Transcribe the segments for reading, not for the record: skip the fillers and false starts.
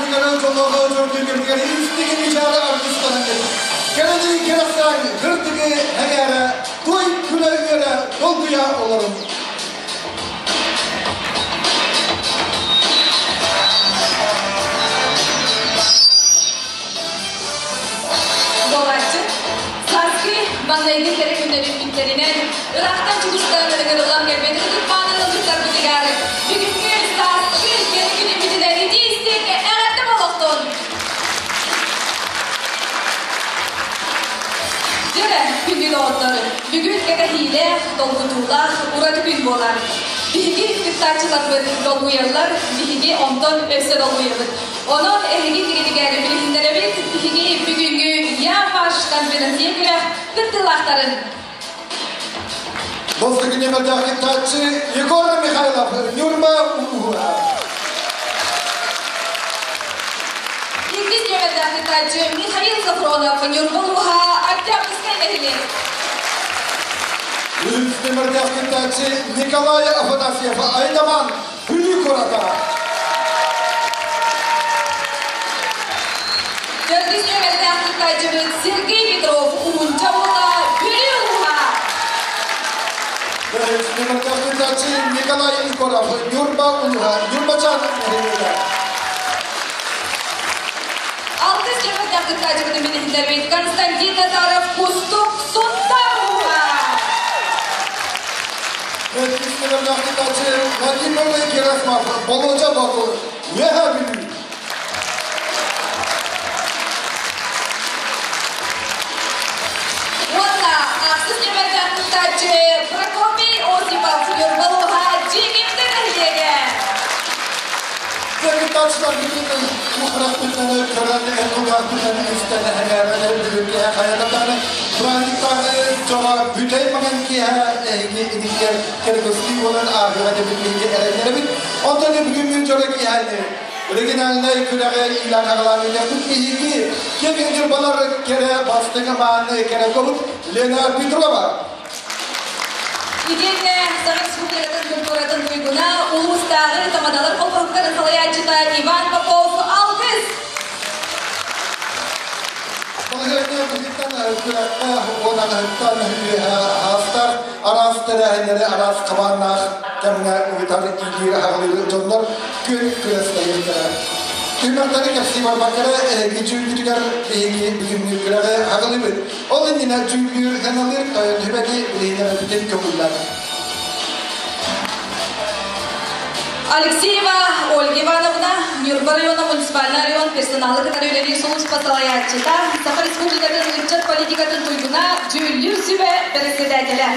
кэмигэр дьоллоох дьордуу кэмигэр истиҥ мичээрэ аргыстанан кэлэни кэрэхсээн кырдыгы эҥээрэ той күлэ-үөрэ долгуйа олорун. Буолааччы, сааскы маҥнайгы кэрэ күннэрин ыраахтан чугустан ыҥырыллан кэлбит ытык мааны ыалдьыттарбытыгар бүгүҥҥү сааскы кэрэ күнүммүтүнэн итии-истиҥ эҕэрдэ буолуохтун! Дьэ, күндү доҕоттор, бүгүн кэтэһиилээх, долгутуулаах ураты күн буолар. Биһиги кыттааччыларбыт долгуйаллар, биһиги онтон өссө долгуйабыт. Онон эһиги тигитигэр билиһиннэрэбит, биһиги бүгүҥҥү Я ваш конференция күрэх кыттыылаахтарын. Бастакы ньымалаах кыттааччы Егор Михайлов, Ньурба улууһа. Иккис нүөмэрдээх кыттааччы Михаил Софронов, Ньурба улууһа, Октябрьскай нэһилиэк. Үһүс нүөмэрдээх кыттааччы Николай Афанасьев, Айдаман, Бүлүү куората. Төрдүс нүөмэрдээх кыттааччыбыт Сергей Петров, Уһунча уола, Бүлүү улууһа. Бэһис нүөмэрдээх кыттааччы Николай Егоров, Ньурба улууһа, Ньурбачаан нэһилиэгэ. Алтыс нүөмэрдээх кыттааччыбытын билиһиннэрбит Константин Назаров, Кустук, Сунтаар улууһа. Төрдүс нүөмэрдээх кыттааччы Владимир Герасимов, Болуоча Боотур, Үөһээ Бүлүү. Уонна ахсыс нүөмэрдээх кыттааччы Прокопий Осипов, Ньурба улууһа, Дьиҥимдэ нэһилиэгэ. Кыттааччылар бүтүн ухрахпытынан көрөн, кулгаахпытынан истэн эһэҥээрэ бүгүн киэһэ хайататааны праздниктааҕы дьоҕо бүтэй маҥан киэһэ эһиги инигэр кэрэ буолан ааһыаҕа диэбит биһиги эрэннэрэбит. Онтон бүгүҥҥү дьоро киэһэни оригинальнай күрэҕи иилээн аҕалаан ыытыахпыт биһиги киэҥ ньурбалар кэрэ бастыҥ мааны кэрэ кобут Лена Петрова. Итиэннэ Саха Республикатын культуратын туйгуна, улуустааҕы тамадалар холбоһуктарын салайааччыта Иван Попов алгыс! Балаһыанньа быһыттан күрэххэ уонаҕыһыттан үөһэ аастар араас тэрээһиннэри араас хабааннаах кэмҥэ ыытар иилиир аһаҕалыыр дьоннор күн күрэстэһиэхтэрэ. Түмэхтэри кэпсии барбакка эрэ эһиги дьүүлгүтүгэр биһиги бүгүҥҥү күрэҕи аҕалыыбыт. Ол иннинэ дьүүллүүр сыаналыыр тойон сүбэти билиһиннэрэрбитин көҥүллэр. Алексеева Ольга Ивановна, Ньурба района муниципальный район персоналы кытары үлэлиир сулууспа салайааччыта, Саха Республикатын ыччат политикатын туйгуна, дьүүллүүр сүбэ председателэ.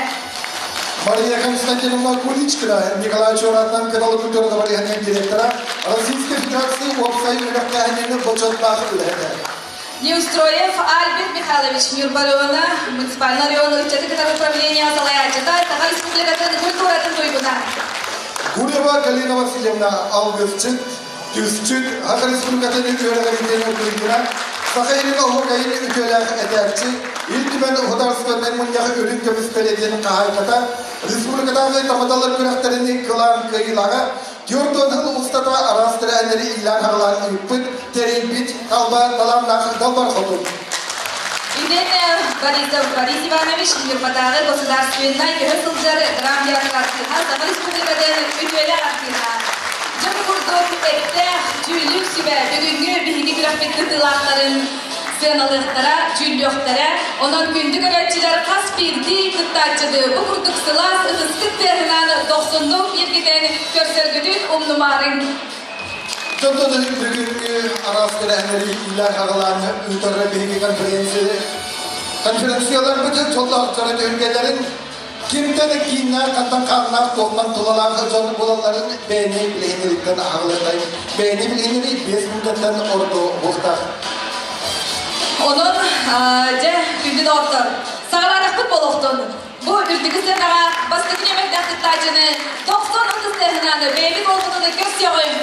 Мария Константиновна Куличкина, Николай Чуратан Кыталы культура товарищества директора, Российской Федерации уопсай үөрэхтээһинин бочуоттаах үлэһитэ. Неустроев Альберт Михайлович, Ньурба района, муниципальный район ыччаты кытары управление салайааччыта, Саха Республикатын культуратын туйгуна. Гурьева Галина Васильевна, алгысчыт, түсчүт, Саха Республикатын үөрэҕириитин туйгуна, Саха Ирина Оһуокайын үтүөлээх этээччи, Ил Түмэн Государственнай мунньаҕы үрүҥ көмүс бэлиэтин хаһаайката, республикатааҕы тамадалар күрэхтэрин кылаан кыайыылааҕа, 40 сыл устата араас тэрээһиннэри иилээн-аҕалаан ыыппыт, тэрийбит талба талааннаах далбар хотун. Итиэннэ Борисов Борис Иванович Ньурбатааҕы государственнай көһө сылдьар драмтеатр артыыһа, Саха Республикатын үтүөлээх артыыһа. Дьэ бу курдук эттээх, дьүүллүүр сүбэ бүгүҥҥү биһиги күрэхпит кыттыылаахтарын сыаналыахтара, дьүүллүөхтэрэ. Онон күндү көрөөччүлэр хас биирдии кыттааччыны бу курдук сылаас ытыскыт тыаһынан дохсуннук илгитэн көрсөргүтүн умнумаарыҥ. Дьонтон бүгүҥҥү араас тэрээһиннэри иилээн-аҕалаан ыытар биһиги конференцияларбыт дьоллоохторо түһүлгэлэрин кимтэн кииннээх, хантан хааннаах, туохтан тулалаах дьон буолалларын бэйэни билиһиннэриттэн аҕалыахтайым. Бэйэни билиһиннэри 5 мүнүүтэттэн ордук буолуохтаах. Онон, дьэ, күндү доҕоттор, саҕалаатахпыт буолуохтун. Бу үрдүкү сыанаҕа бастакы нүөмэрдээх кыттааччыны 90 тыһынан бэйэбит уолбутун көрсүөҕүҥ.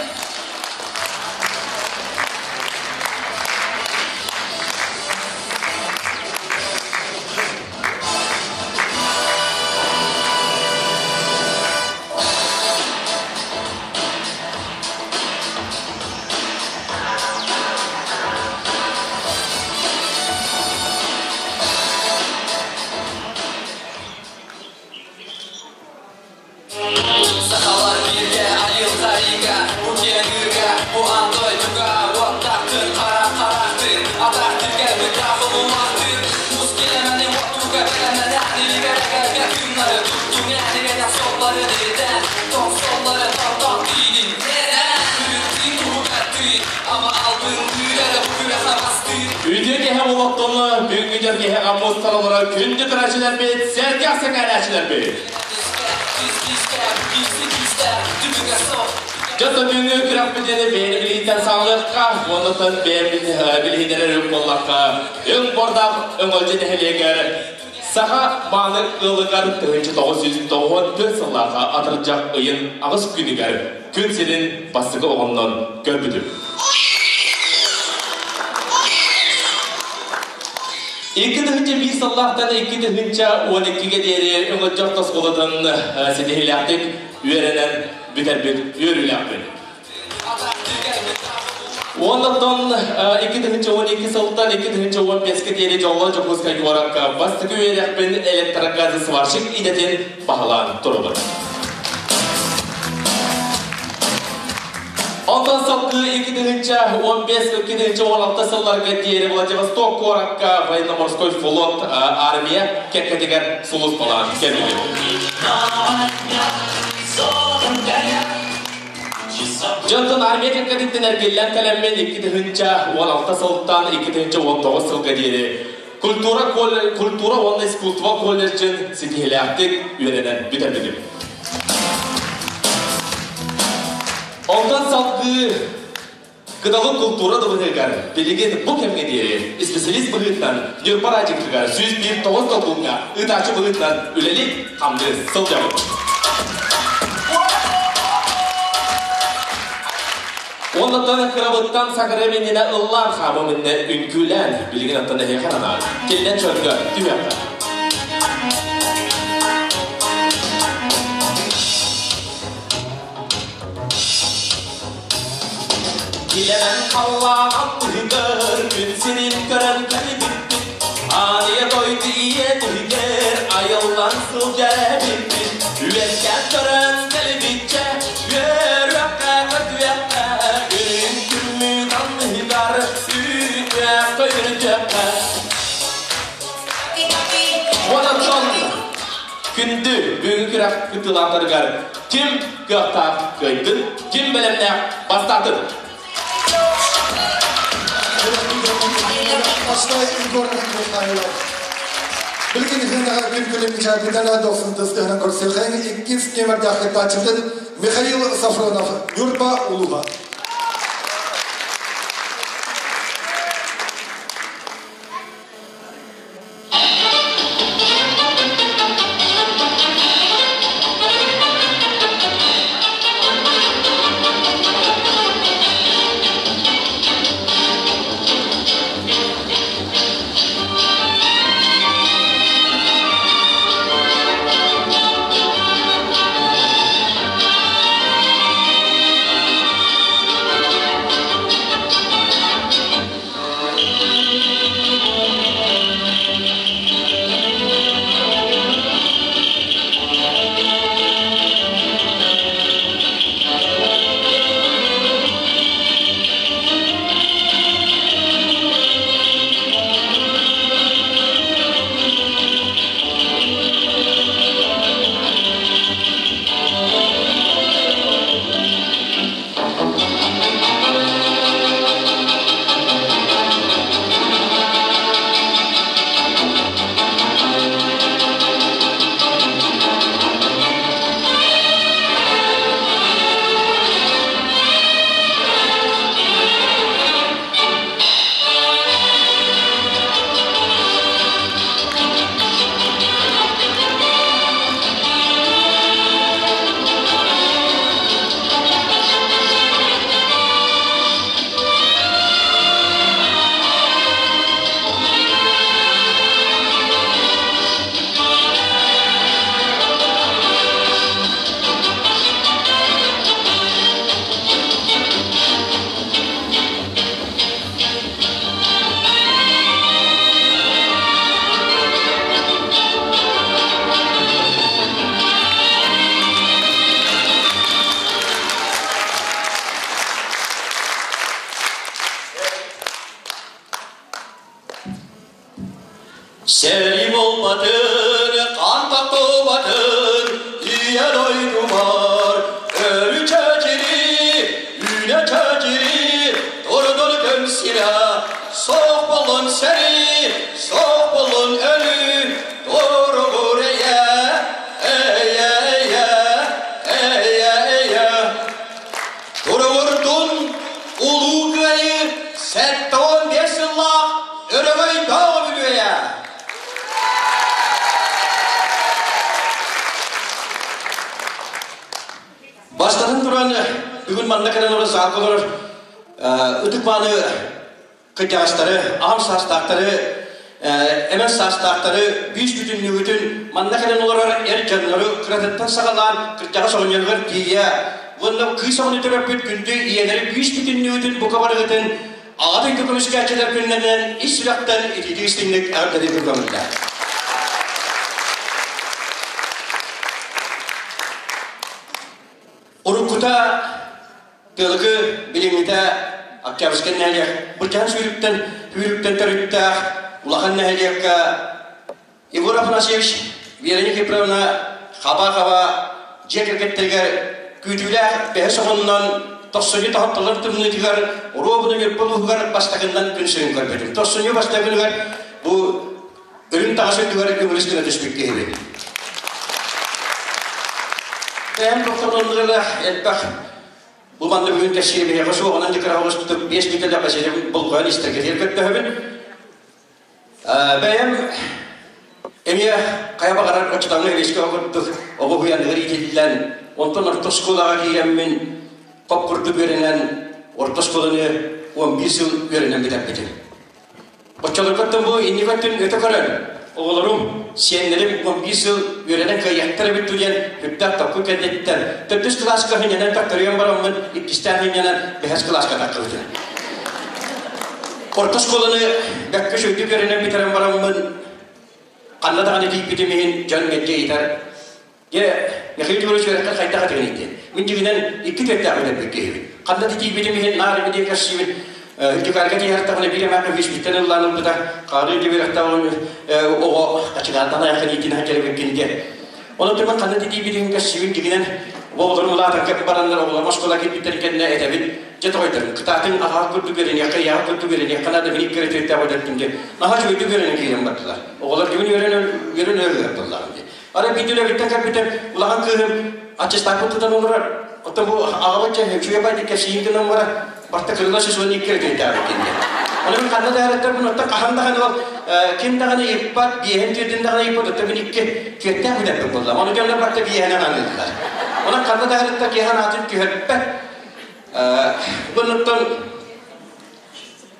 Үтүө киһи олохтону бүгүҥҥү дьэргэһэ мустан олорор күндү көрөөччүлэрбит, сэргэх сэҥээрээччилэрбит. Дьон бүгүҥҥү күрэхпитин бэйэни билииттэн саҕалыахха, уоннаттан бэйэбит билиһиннэрэр өҥ буоллахха, өҥ бордаах Өҥөлдьө нэһилиэгэр Саха мааны ыалыгар 1994 сыллаахха атырдьах ыйын аҕыс күнүгэр күн сирин бастакы оҕоннон көрбүтүм. 2001 сыллаахтан 2012-гэ диэри Өҥөлдьө орто оскуолатын ситиһиилээхтик үөрэнэн бүтэрбит үөрүүлээхпин. Оннуттан 2012 сылтан 2015-ке диэри дьолло Дьокуускай куоракка бастакы үөрэхпин электрогазосварщик идэтин баһылаан турабын. Онтон салгыы 2015-2016 сылларга диэри Владивосток куоракка военно-морской флот армия кэккэтигэр сулууспалаан кэлбитим. Дьонтон армия кэккэтиттэн эргиллэн кэлэммин 2016 сылтан 2019 сылга диэри культура, культура уонна искусство колледжын ситиһилээхтик үөрэнэн бүтэрбитим. Онтон салгыы Кыталык култуура дыбыһыгар билигин бу кэмҥэ диэри исписэлиис быһыытынан Ньурба радиотыгар 101 долгуҥҥа ыытааччы быһыытынан үлэлии хамныы сылдьабыт. Оннуттан кырабыттан сакырым иннинэ ыллаан хаамым иннэ үҥкүүлээн, билигин оттон эһиэхэ анаан, киллэн чөргө түһүөххэ. Килэмэн халлаан быһыгар күн сирин көрөн кэлбиппит, Ааныя дойду ийэ түһүгэр айыллан сылдьар эбиппит. Үөскээн көрөн кэлбиччэ, үөрүөххэ көтүөххэ, үрүҥ күммүт анныгар үүнүөххэ үрдүөххэ. Уонаттан күндү бүгүн күрэх кыттыылаахтарыгар ким кыахтаах кыайдын, ким бэлэмнээх бастаатын? Билигин хынаҕа күн күнүн мичаатытана дохсун тыстыһынан көрсүөххэ иккис нүөмэрдээх кыттааччытын Михаил Сафронов, Ньурба улууһа. Бастатан туран, бүгүн манна кэлэн олорор саалга олорор ытык-мааны кырдьаҕастары, аҕам саастаахтары, эмэн саастаахтары бүүс бүтүннүүгүтүн манна кэлэн олорор эр дьоннору кыратыттан саҕалаан кырдьаҕас оҕонньоругар тиийэ уонна кыыс оҕону төрөппүт күндү ийэлэри бүүс бүтүннүүгүтүн бука барыгытын Аҕа дойду көмүскээччилэр күннэринэн ис сүрэхтэн итиитик истиҥник эҕэрдэлиир көҥүллэ. Уруккута Тыалыкы билиҥҥитэ Октябрьскай нэһилиэк Бырдьаан сүүрүктэн сүүрүктэн төрүттээх улахан нэһилиэккэ Егор Афанасьевич Вера Никифоровна хаба-хаба дьиэ кэргэттэригэр күүтүүлээх бэһис оҕоннон тохсунньу тоһоттолор тымныытыгар оруобуна Ньурба улууһугар бастакыннан күн сирин көрбүтүм. Тохсунньу бастакы күнүгэр бу үрүҥ таҥас үрдүгэр үҥүлүс гына түспүт киһибин. Бэйэм докторларга элбэх бу манна бүгүн кэссиэ биһиэхэ суоҕунан дьыкыраҕа биэс бүтэлэх бэсиэдэ болҕойон истэргэ көрдөһөбүн. Бэйэм эмиэ хайа баҕарар оччотооҕу эбиэскэ курдук оҕо уһуйааныгар иитиллэн, онтон орто оскуолаҕа киирэммин хоп курдук үөрэнэн, орто оскуоланы 11 сыл үөрэнэн бүтэрбитим. Оччолорготтон бу инники өттүн өтө көрөн, оҕолорум, сиэннэрим 11 сыл үөрэнэн кыайыахтар эбит дуу диэн үрдээх токку кэнниттэн төрдүс кылааска хынньанан төхтөрүйэн бараммын, иккистээн хынньанан бэһис кылааска таххыбытым. Орто оскуоланы бэккэ үчүгэйдик үөрэнэн бүтэрэн бараммын, ханна даҕаны тиийбитим иһин дьон мэлдьи ыйытар, «Дьэ, Михаил Егорович үөрэххэр хайдах этигиний?» диэн. Мин дьиҥинэн икки түөртээх үлэлиир киһибин. Ханна да тиийбитим иһин наар эмиэ көрсүүбүн. Үрдүкаарга тиийэртэҕинэ биир эмээххэ үспүттэн ыллаан ылбыта, хаары үрдү үөрэхтээх оҕо хачыгаартан айахха диитин хачарыбыккин диэн. Онон түмэн ханна да тиийбитим көрсүүбүн дьиҥинэн оҕолорум улаатан бараннар оҕолорум оскуола киирбиттэрин кэннэ этэбин, Дьэ тоҕойдорум, кытаатыҥ аҕаҕа курдук үөрэниэххэ, ийэҕэ курдук үөрэниэххэ наада, мин икки эрэ төрүттээх үөрэттим диэн. Наһаа үчүгэйдик үөрэнэн киирэн бардылар. Оҕолор бүгүн үөрэнэн үөрэн үөрэн буоллаҕым дии. Арай биир үлэбиттэн кэлбитим, улахан кыыһым аттестаппын тутан олорор. Оттон бу аҕабыт чэ үчүгэй бай кэпсиин гынан барар, барта кырыла сүсүөн икки эрэ төрүттээбит диэн. Ону мин ханна да эрэттэрбин, оттон хаһан даҕаны ол ким даҕаны ыйыппат, биэһин түөртүн даҕаны ыйыппат, оттон мин икки түөртээх бүтэрбит буоллам. Ону дьоннор барта биэһинэн аныыллар. Онон ханна да эрэттэр киһи аатын түһэрбэт. Бұннан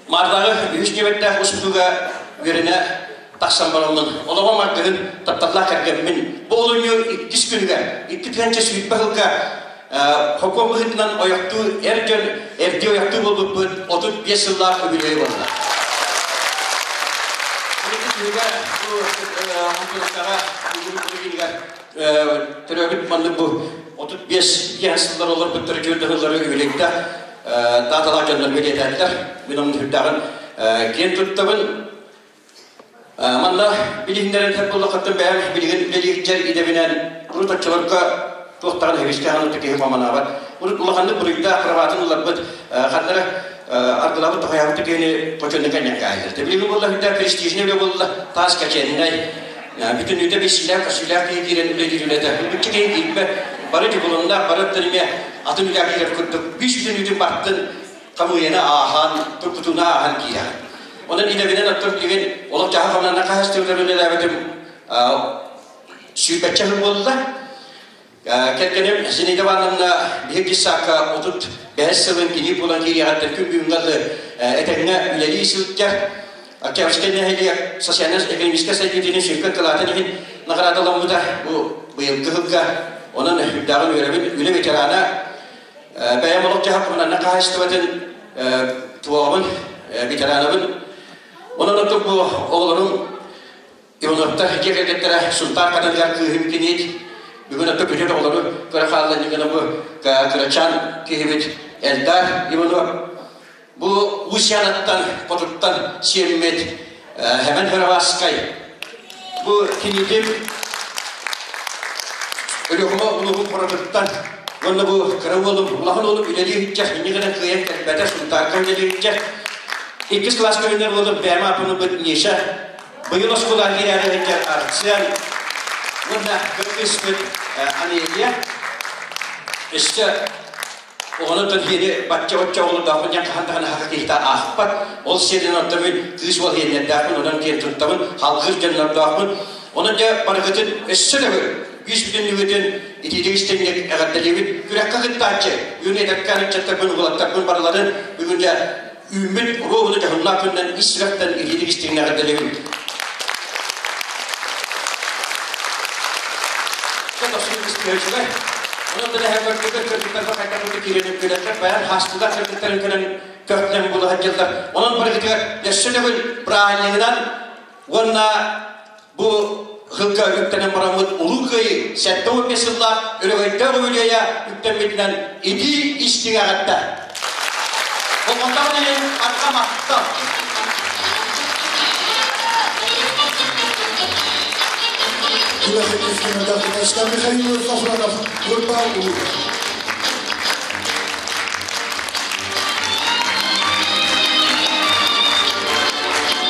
Маардаҕы үһүс нүөмэрдээх устууга үөрэнэ тахсан бараммын, олоҕум аргыһын тапталлаах кэргэммин бу олунньу иккис күнүгэр, 2020 сылга хокуон быһыытынан ойохтуу эр дьон эрдии ойохтуу буолбуппут 35 сыллаах үбүлүөйэ буолла. Күнүгэр бу Хонтуруктаҕа төрөөбүт маннык бу 35 диэн сыллар олорбуттар үтүө үбүлүөйдээх дааталаах дьоннор бэлиэтээтилэр. Мин онно сүрдээҕин киэн туттабын. Манна билиһиннэрэн буоллаххыттан бэйэм билигин үлэлиир идэбинэн урут оччолорго туохтаҕын хэбистээх онно киһи хоманаабат. Урут улаханнык буруйдаах кроватын ыларбыт ханнара аргылабыт тохойаабыт киһини хочоннук кэнньэккэ Билигин буолла үрдээх престижнэй үлэ буолла таас кэчэннэй Бүтүннүүтэ билсиилээх-көрсүүлээх киһи киирэн үлэлиир үлэтэ. Ылбычча киһи киирбэт, бары дьулуһуннаах, бары өттүнүмэ атын үлэ киирэр курдук бүүс бүтүннүүтүн бартын хамыыйаны ааһан, тургутууну ааһан киирэҕин. Онон идэбинэн оттон билигин олох-дьаһах хамнанна хаһаайыстыбалар үлэлээбитим сүүрбэччэ сыл буолла. Кэргэним Зинаида Ивановна биһиги дьыссаакка 35 сылын кини буолан киириэҕиттэн күн бүгүҥҥэ дылы этэҥҥэ үлэлии сылдьар. Октябрьскай нэһилиэк социальнай-экономическай сайдыытын сүҥкэн кылаатын иһин наҕараадаламмыта бу быйылгы сылга. Онон үрдээҕин үөрэбин үлэ ветерана, бэйэм олох-дьаһах коммунальнай хаһаайыстыбатын туоҕабын, ветеранабын. Онон оттон бу оҕолорум Ивановтар дьиэ кэргэттэрэ Сунтаар Хатаныгар кыыһым киниит бүгүн отто күтүт оҕолору көрө хаалла гына бу кырачаан киһибит Элдар Иванов бу Усянаттан хотуттан сиэммит Хэмэн Хыраваскай бу кинитим Өлүөхүмэ улууһун хоротуттан уонна бу кыра уолум улахан уолум үлэлии сылдьар инньэ гынан кыайан кэлбэтэ Сунтаарга үлэлии сылдьар иккис кылааска үүнэр уолум Бээмэ аппыныбыт Миша Быйыл оскуолаҕа киирээри сылдьар Арсен уонна кыргыспыт Амелия өссө оҕону төргиэри бачча-бачча оҕолордоохпун диэн хаһан даҕаны хака киһитэ аахпат. Ол сиэринэн оттон мин кыыс уол иэннэрдээхпин, онон киэн туттабын, халгыыр дьоннордоохпун. Онон дьэ барыгытын өссө төгүл күүс бүтүннүүгүтүн итиитик истиҥник эҕэрдэлиибит. Күрэххэ кыттааччы, үүн эдэркээн ыччаттарбын, уолаттарбын барыларын бүгүн дьэ үүммүт уруобуну дьоһуннаах күнүнэн ис сүрэхтэн итиитик истиҥник эҕэрдэлиибин. Онон да көрдүгэр көрдүктэрбэ хайдах курдук киирэн үҥкүүлэллэр, баян хаастылар кыргыттарын көрөн көхтөн була сылдьаллар. Онон барыгытыгар өссө төгүл бырааһынньыгынан уонна бу сылга үктэнэн бараммыт Улуу Кыайыы 75 сыллаах өрөгөйдөөх үбүлүөйэ үктэммитинэн итии истиҥ эҕэрдэ! Болҕомтоҕун иһин арҕа махтал! Михаил Сафронов, Ньурба улууһа.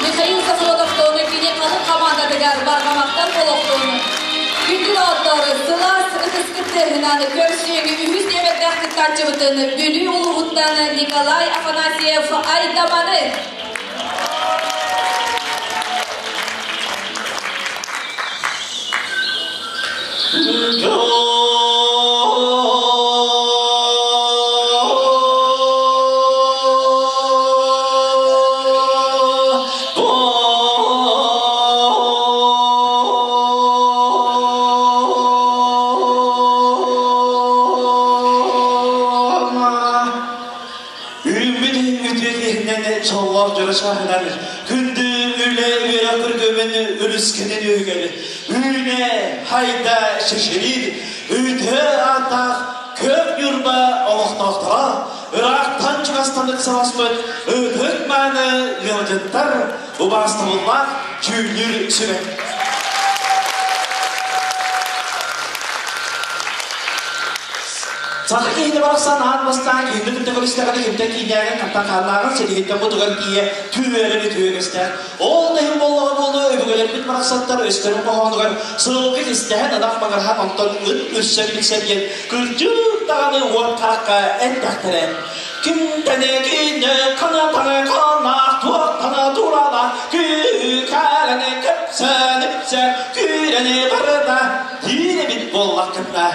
Михаил Сафронов туону кини халык хамаандатыгар барҕамахтар олохтун Күндү доҕоттор, сылаас ытыскыт тыаһынан көрсүөҥ үһүс нүөмэрдээх кыттааччыбытын Бүлүү улууһуттан Николай Афанасьев Айдаманы. Үүммүт үтүө киһинэн чоллоох дьоро чааһынан күндү үлэ үөрэх көргөмүн өрүскэнин үһүгэр үүнэ хайда шиширир үтүө ааттаах Көк Ньурба олохтоохторо ыраахтан чугастан ыксаласпыт ытык мааны ыалдьыттар убаастабыллаах дьүүллүүр сүбэ. Саха киһитэ барахсан аан бастаан киһини кытта көрүстэҕинэ кимтэн кииннээҕин хантан хааннааҕын силиһиттэн бутугар тиийэ түүрэрин үтүө Ол да иһин буоллаҕа буолуо өбүгэлэрбит барахсаттар өстөрүн хоһоонугар сылгы кистэһэн ынах маҥырһан онтон ыт үрсэр билсэр диэн кырдьык даҕаны уот харахха эттэхтэрэ. Кимтэне кине канатаны канах туохтана турала күүкэлэни көпсөни бипсэ күүрэни барыта диир эбит буоллаххытына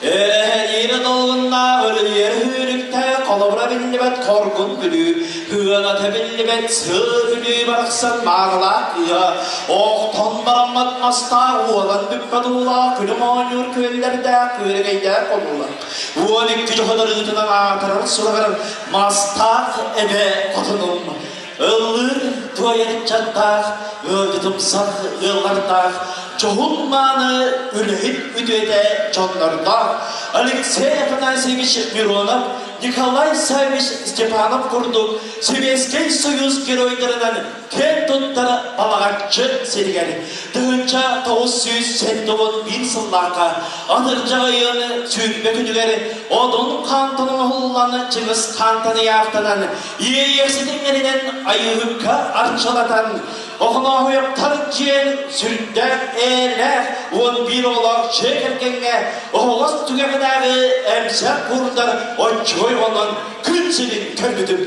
Эһэйири долгунна өрүйэр үүрүктэ холобура биллибэт хоргун бүлүү, ыаната биллибэт сыы бүлүү барахсан мааҕылаах кыыһа, охтон бараммат мастаах уолан бүппэт уулаах күлүм оонньуур күөллэрдээх күөрэгэйдээх хонуулар. 12 дьоһун ырыытынан аатырар сураҕар мастаах эбэ хотунум Ыллыыр туойар ыччаттаах, ыалдьытымсах ыаллардаах, дьоһун мааны үлэһит үтүөтэ дьоннордоох Алексей Афанасьевич Миронов, Николай Саввич Степанов курдук Сэбиэскэй Союз геройдарынан киэн туттар Балаҕаччы сиригэр 1971 сыллаахха атырдьах ыйын 20 күнүгэр Одун хаантан оҥоһуллан Чыҥыс хаантан ыйаахтанан Иэйиэхситиҥнэринэн айыыһыкка арчылатан, Охонооһуйаптар дьиэн сүрдээх ээлээх 11 оҕолоох дьиэ кэргэҥҥэ оһоҕос түгэҕинээҕи эмсэх курдар оччугуй онон күн сирин көрбүтүм.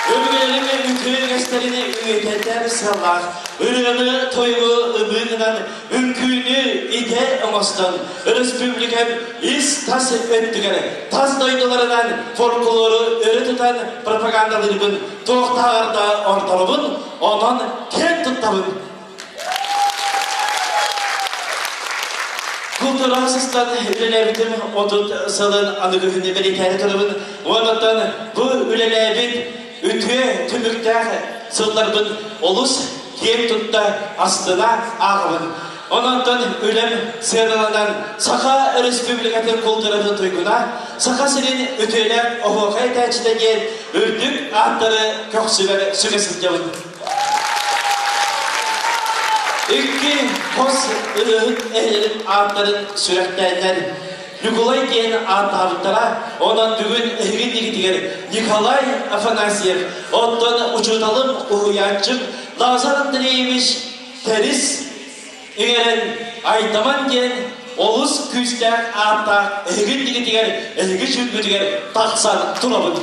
Өбүгэлэрим үтүө үгэстэрин үйэтэтэр сыаллаах ырыаны, тойугу ыбыыгынан үҥкүүнү идэ оҥостон өрөспүүбүлүкэм ис-тас өттүгэр тас дойдуларынан фольклору өрө тутан пропагандалыырбын туохтааҕар да ордоробун, онон киэн туттабын. Култуураҕа сыстан үлэлээбитим 30 сылын аныгы күнү бэлиэтээри турабын. Онон бу үлэлээбит үтүө түмүктээх сылларбын олус киэн тутта астына ааҕабын. Ононтон үлэм сыаналанан Саха Өрөспүүбүлүкэтин култууратын туйгуна, Саха сирин үтүөлээх оһуохай этээччитэ диэн үрдүк ааттары көхсүбэр сүгэ сылдьабын. Икки хос ырыаһыт эһэлэрин ааттарын сүрэхтээннэр Ньукулай диэн ааттаабыттара. Онон бүгүн эһиги иннигитигэр Николай Афанасьев, оттон учууталым, уһуйааччым Лазар Андреевич Тэрис иҥэрэн Айдаман диэн олус күүстээх ааттаах эһиги иннигитигэр, эһиги сүргүтүгэр тахсан турабыт.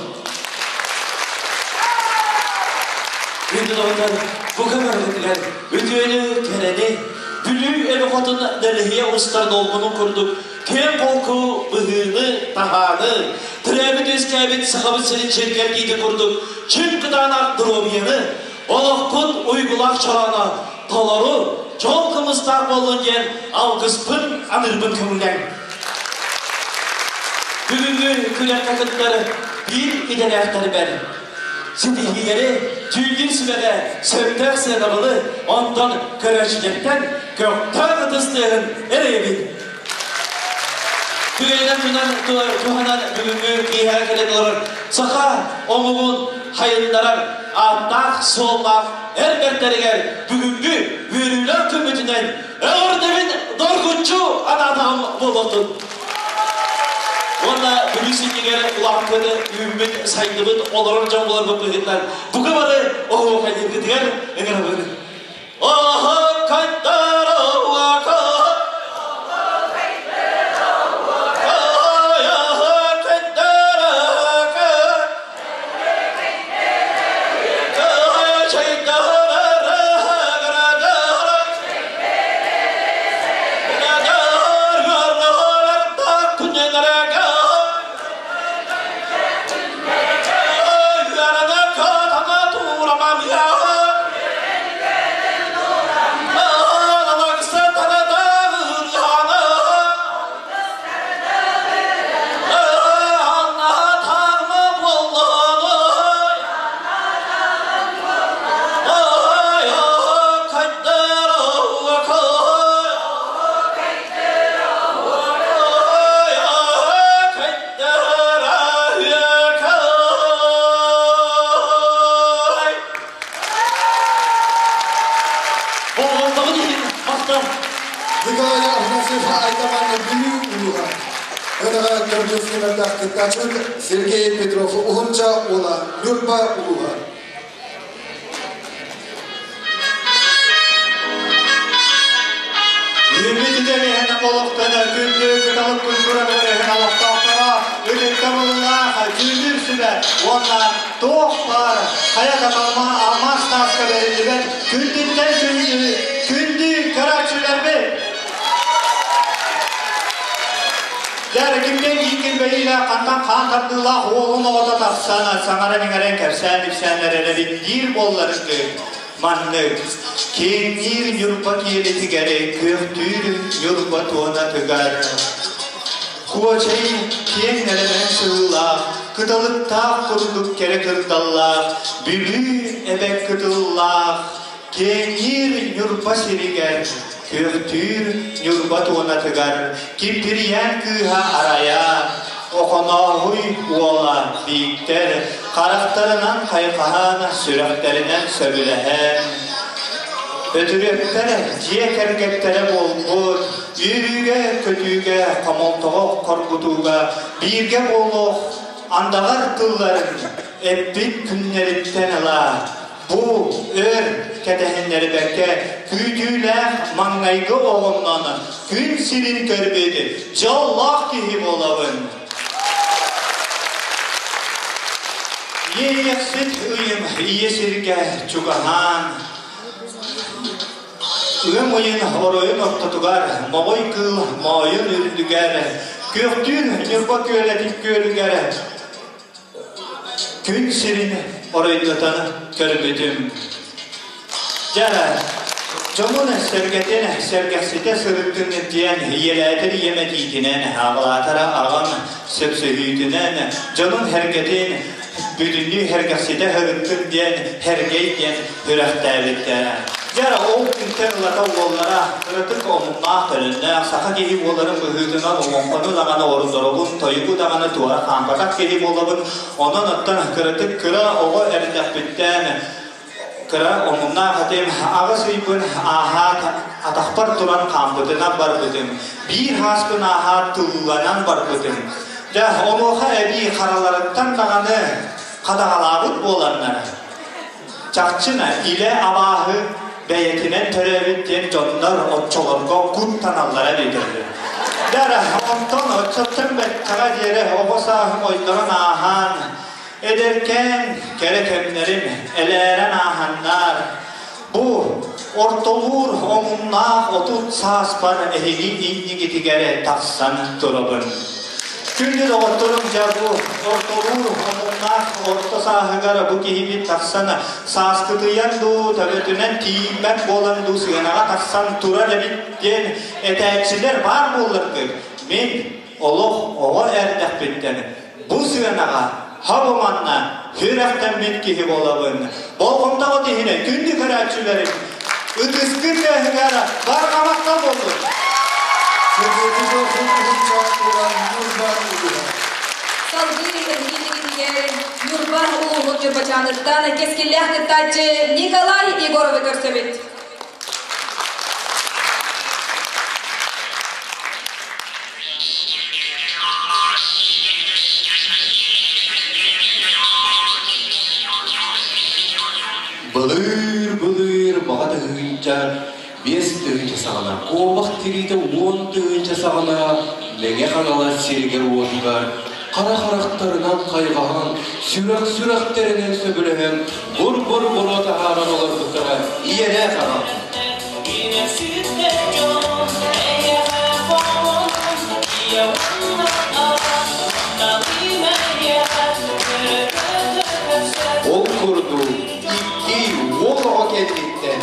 Күндү доҕоттор, бу көмөргүтүгэр үтүөнү, кэрэни, Бүлүү эбэ хотун дэлэһийэ устар долгунун курдук киэҥ холку быһыыны-таһааны, төрөөбүт-үөскээбит Сахабыт сирин чиргэргиитин курдук чиҥ кытаанах доруобуйаны, олохпут уйгулаах чорооно толору, дьол кымыстаах буоллун диэн алгыспын аныырбын көҥүллээҥ. Бүгүҥҥү күрэххэ кыттар биир идэлээхтэрбэр ситиһиилэри, дьүүллүүр сүбэҕэ сөптөөх сыанабылы, онтон көрөөччүлэртэн көхтөөх ытыс тыаһын эрэйэбит. Түгэнинэн туһанан бүгүҥҥү киэһэ кэлэн олорор саха омугун хайыннарар ааттаах-суоллаах эр бэртэригэр бүгүҥҥү үөрүүлээх күммүтүнэн эҕэрдэбин доргуччу анаатаҕым буолуохтун. Уонна Бүлүү синньигэр улааппыт, үүммүт, сайдыбыт, олорор дьон буоларбыт быһыытынан бука бары оһуохайдыыргытыгар ыҥырабын. Болҕомтоҕун иһин махтал. Николай Афанасьев Айтаман Бүлүү улууһа. Ынаҕа көрдүүр сүүмэрдээх кыттааччыбыт Сергей Петров Уһунча уола Ньурба улууһа. Үүммүт үтэлиһэн олохтон күндү кыталык культура двореһын олохтоохторо ытыктабыллаах дьүүллүүр сүбэ уонна туох баар хайа да алмаас тааска бэриллибэт күндүттэн күндү күндү көрөөччүлэрбит Дьэ, кимтэн киин килбэйиилээх, хантан хаан тардыылаах уолун оҕото тахсан, саҥаран-иҥэрэн, кэпсээн-ипсээн эрэрэбит диир буолларыгы маннык киэҥниир Ньурба киэлитигэр күөхтүүр Ньурба туонатыгар Куочай киэҥ нэлэмэн сыһыылаах, кыталыктаах курдук кэрэ кырдаллаах, Бүлүү эбэ кытыллаах, Киэҥниир Ньурба сиригэр, Күөхтүүр Ньурба туонатыгар Киппирийээн кыыһа Арайа, Охонооһуй уола Бииктэр харахтарынан хайҕаһан, сүрэхтэринэн сөбүлэһэн, Бөтүрүөптэр дьиэ кэргэттэрэ буолбут, үөрүүгэ-көтүүгэ, хомолтоҕо хоргутууга бииргэ буолуох андаҕар тылларын эппит күннэриттэн ыла Бу өр кэтэһиннэрбэккэ күүтүүлээх маҥнайгы оҕоннон күн сирин көрбүт дьоллоох киһи буолабын. Иэйэхсит ыйым ийэ сиргэ чугаһаан, ыам ыйын оройун ортотугар моҕой кыыл моойун үрдүгэр, күөхтүүр Ньурба күөлэтин күөлүгэр Күн сирин оройдотон көрбүтүм. Дьэ, дьомун сэргэтин сэргэхситэ сырыттын диэн ийэлээтэр ийэм этиитинэн, аҕалаатара аҕам сөпсөһүүтүнэн, дьонун сэргэтин бүтүннүү сэргэхситэ сырыттын диэн Һэргэй диэн үрэхтээбиттэрэ. Дьэ, ол күнтэн ылата уоллара кыратык омуннаах төлөннөөх саха киһи буоларын быһыытынан олоҥхону даҕаны ордоробун, тойугу даҕаны туора хаампатах киһи буолабын. Онон оттон кыратык кыра оҕо эрдэхпиттэн кыра омуннаах этим, аҕыс ыйбын ааһаат атахпар туран хаампытынан барбытым. Биир хааспын ааһаат тылланан барбытым. Дьэ, онуоха эбии хараларыттан даҕаны хадаҕалаабыт буоланнар, чахчына илэ абааһы бэйэтинэн төрөөбүт диэн дьоннор оччолорго куттаналлара эбитэ. Дара, онтон оччоттон бэттэҕэ диэри оҕо сааһым ойдорон ааһан, эдэркээн кэрэ кэмнэрим элээрэн ааһаннар, бу Ортолуур омуннаах 30 сааспар эһиги иннигитигэр тахсан турабын. Күндү доҕотторум, дьэ бу ортолуур омуннаах орто сааһыгар бу киһибит тахсан сааскытыйан дуу, төбөтүнэн тиийиммэт буолан дуу сыанаҕа тахсан турар эбит диэн этээччилэр баар буолларгыт, мин олох оҕо эрдэхпиттэн бу сыанаҕа хабыманна сүрэхтэммит киһи буолабын. Болҕомтоҕут иһинэ күндү көрөөччүлэрим, ытыскын тыаһыгар барҕа махтал буоллун. Салгыы эһигинигитигэр Ньурба улууһун Ньурбачааныттан кэскиллээх кыттааччы Николай Егоровы көрсөбүт. Былыыр-былыыр баҕа 1005 тыһыынча саҕана, куобах тириитэ 10 тыһыынча саҕана Мэҥэ Хаҥалас сиригэр-уотугар хара харахтарынан хайҕаһан, сүрэх-сүрэхтэринэн сөбүлэһэн, бур-бур буруо таһааран олорбуттара ийэлээх аҕам. Ол курдук икки уол оҕо кэнниттэн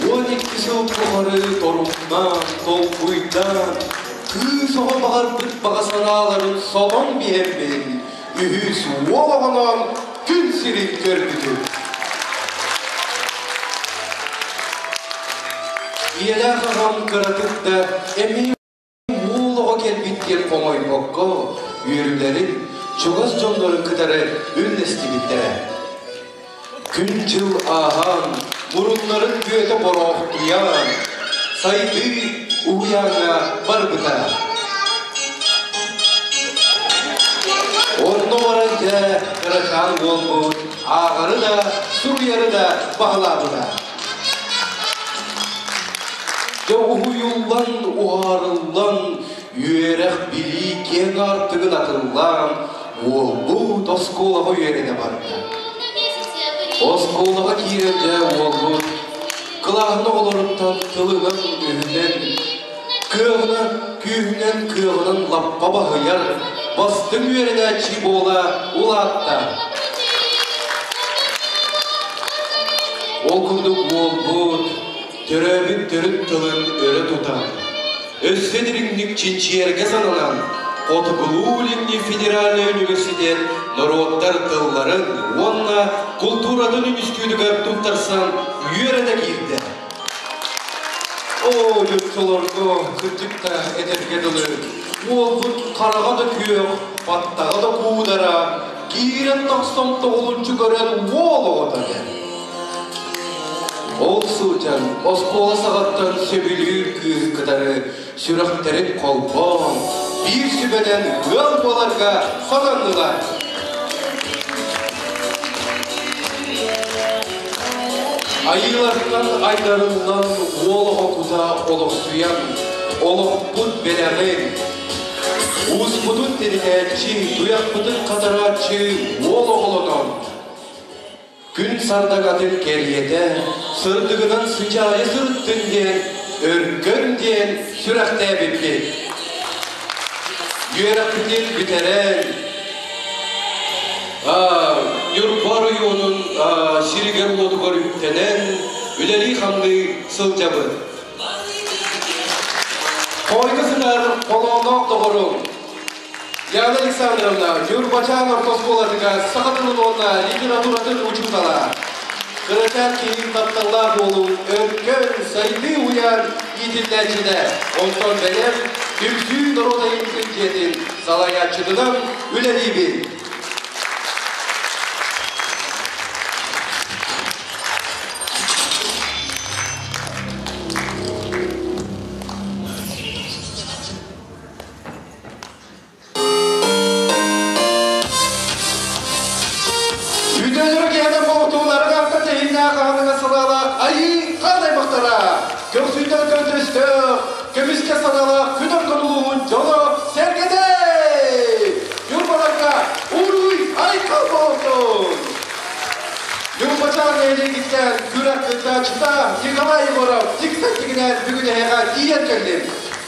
12 сыл тухары торумнаан, толкуйдаан, кыыс оҕо баҕарбыт баҕа санааларын солон биэрбин, үһүс уол оҕонон күн сирин көрбүтүм. Ийэлээх аҕам кыратык да эмиэ уол оҕо кэлбит диэн хомойбокко, үөрүүлэрин чугас дьоннорун кытары үллэстибиттэрэ. Күн-дьыл ааһан, муруннарын бүөтэ бороохтуйан, сайдыы уһуйааҥҥа барбыта. Онно баран дьэ кырачаан буолбут, ааҕары да, суруйары да баһылаабыта. Дьэ уһуйуллан, уһаарыллан, үөрэх билии киэҥ аартыгын атыллаан, уолбут оскуолаҕа үөрэнэ барда. Оскуолаҕа киирэн дьэ уолбут кылааһын оҕолоруттан тылынан өһүнэн, кыаҕынан, күүһүнэн кыаҕынан лаппа баһыйар, бастыҥ үөрэнээччи буола улаатта. Ол курдук уолбут төрөөбүт төрүт тылын өрө тутан, өссө дириҥник чинчийэргэ сананан, Хотугулуу-Илиҥҥи федеральнай университет норуоттар тылларын уонна култууратын үнүстүүтүгэр туттарсан үөрэнэ киирдэ. Оо, дьоччолорго кырдьык да этэргэ дылы, уолбут хараҕа да күөх, баттаҕа да куудара, киирэн тахсан тоҕулуччу көрөн уол оҕото диэн. Ол сылдьан оскуола саҕаттан сөбүлүүр кыыһы кытары сүрэхтэрин холбоон, биир сүбэнэн ыал буоларга сананнылар. Айыылартан айдарыллан уол оҕо кута олохсуйан, олохпут бэлэҕин, ууспутун тиритээччи, туйахпытын хатарааччы уол оҕолонон, күн сардаҥатын кэриэтэ сырдыгынан сыдьаайа сырыттын диэн, өркөн диэн сүрэхтээбиппит. Үөрэхпитин бүтэрэн, Ньурба оройуонун сиригэр-уотугар үктэнэн, үлэлии-хамныы сылдьабыт. Хойго сытар холоонноох доҕорум Яна Александровна Ньурбачаан орто оскуолатыгар саха тылын уонна литературатын учуутала. Кырачаан киһи тапталлаах буолуу өркөн сайдыы уйан иитиллээччитэ. Онтон бэйэм Түмсүү норуот айымньытын дьиэтин салайааччытынан үлэлиибин. Үтүөлөрү киһинэн боҕутууларыгар тэһииннээх аһыныгас санаалаах айыы хаан аймахтара, көхсүйтэн көтүстөөх, көмүскэ санаалаах күн ортолугун дьоно сэргэтэ! Ньурбаларга уруй айхал буолсун! Ньурбачаан нэһилиэгиттэн күрэх кыттааччыта Николай Егоров тиксэн тигинээн бүгүн эһиэхэ тиийэн кэллим.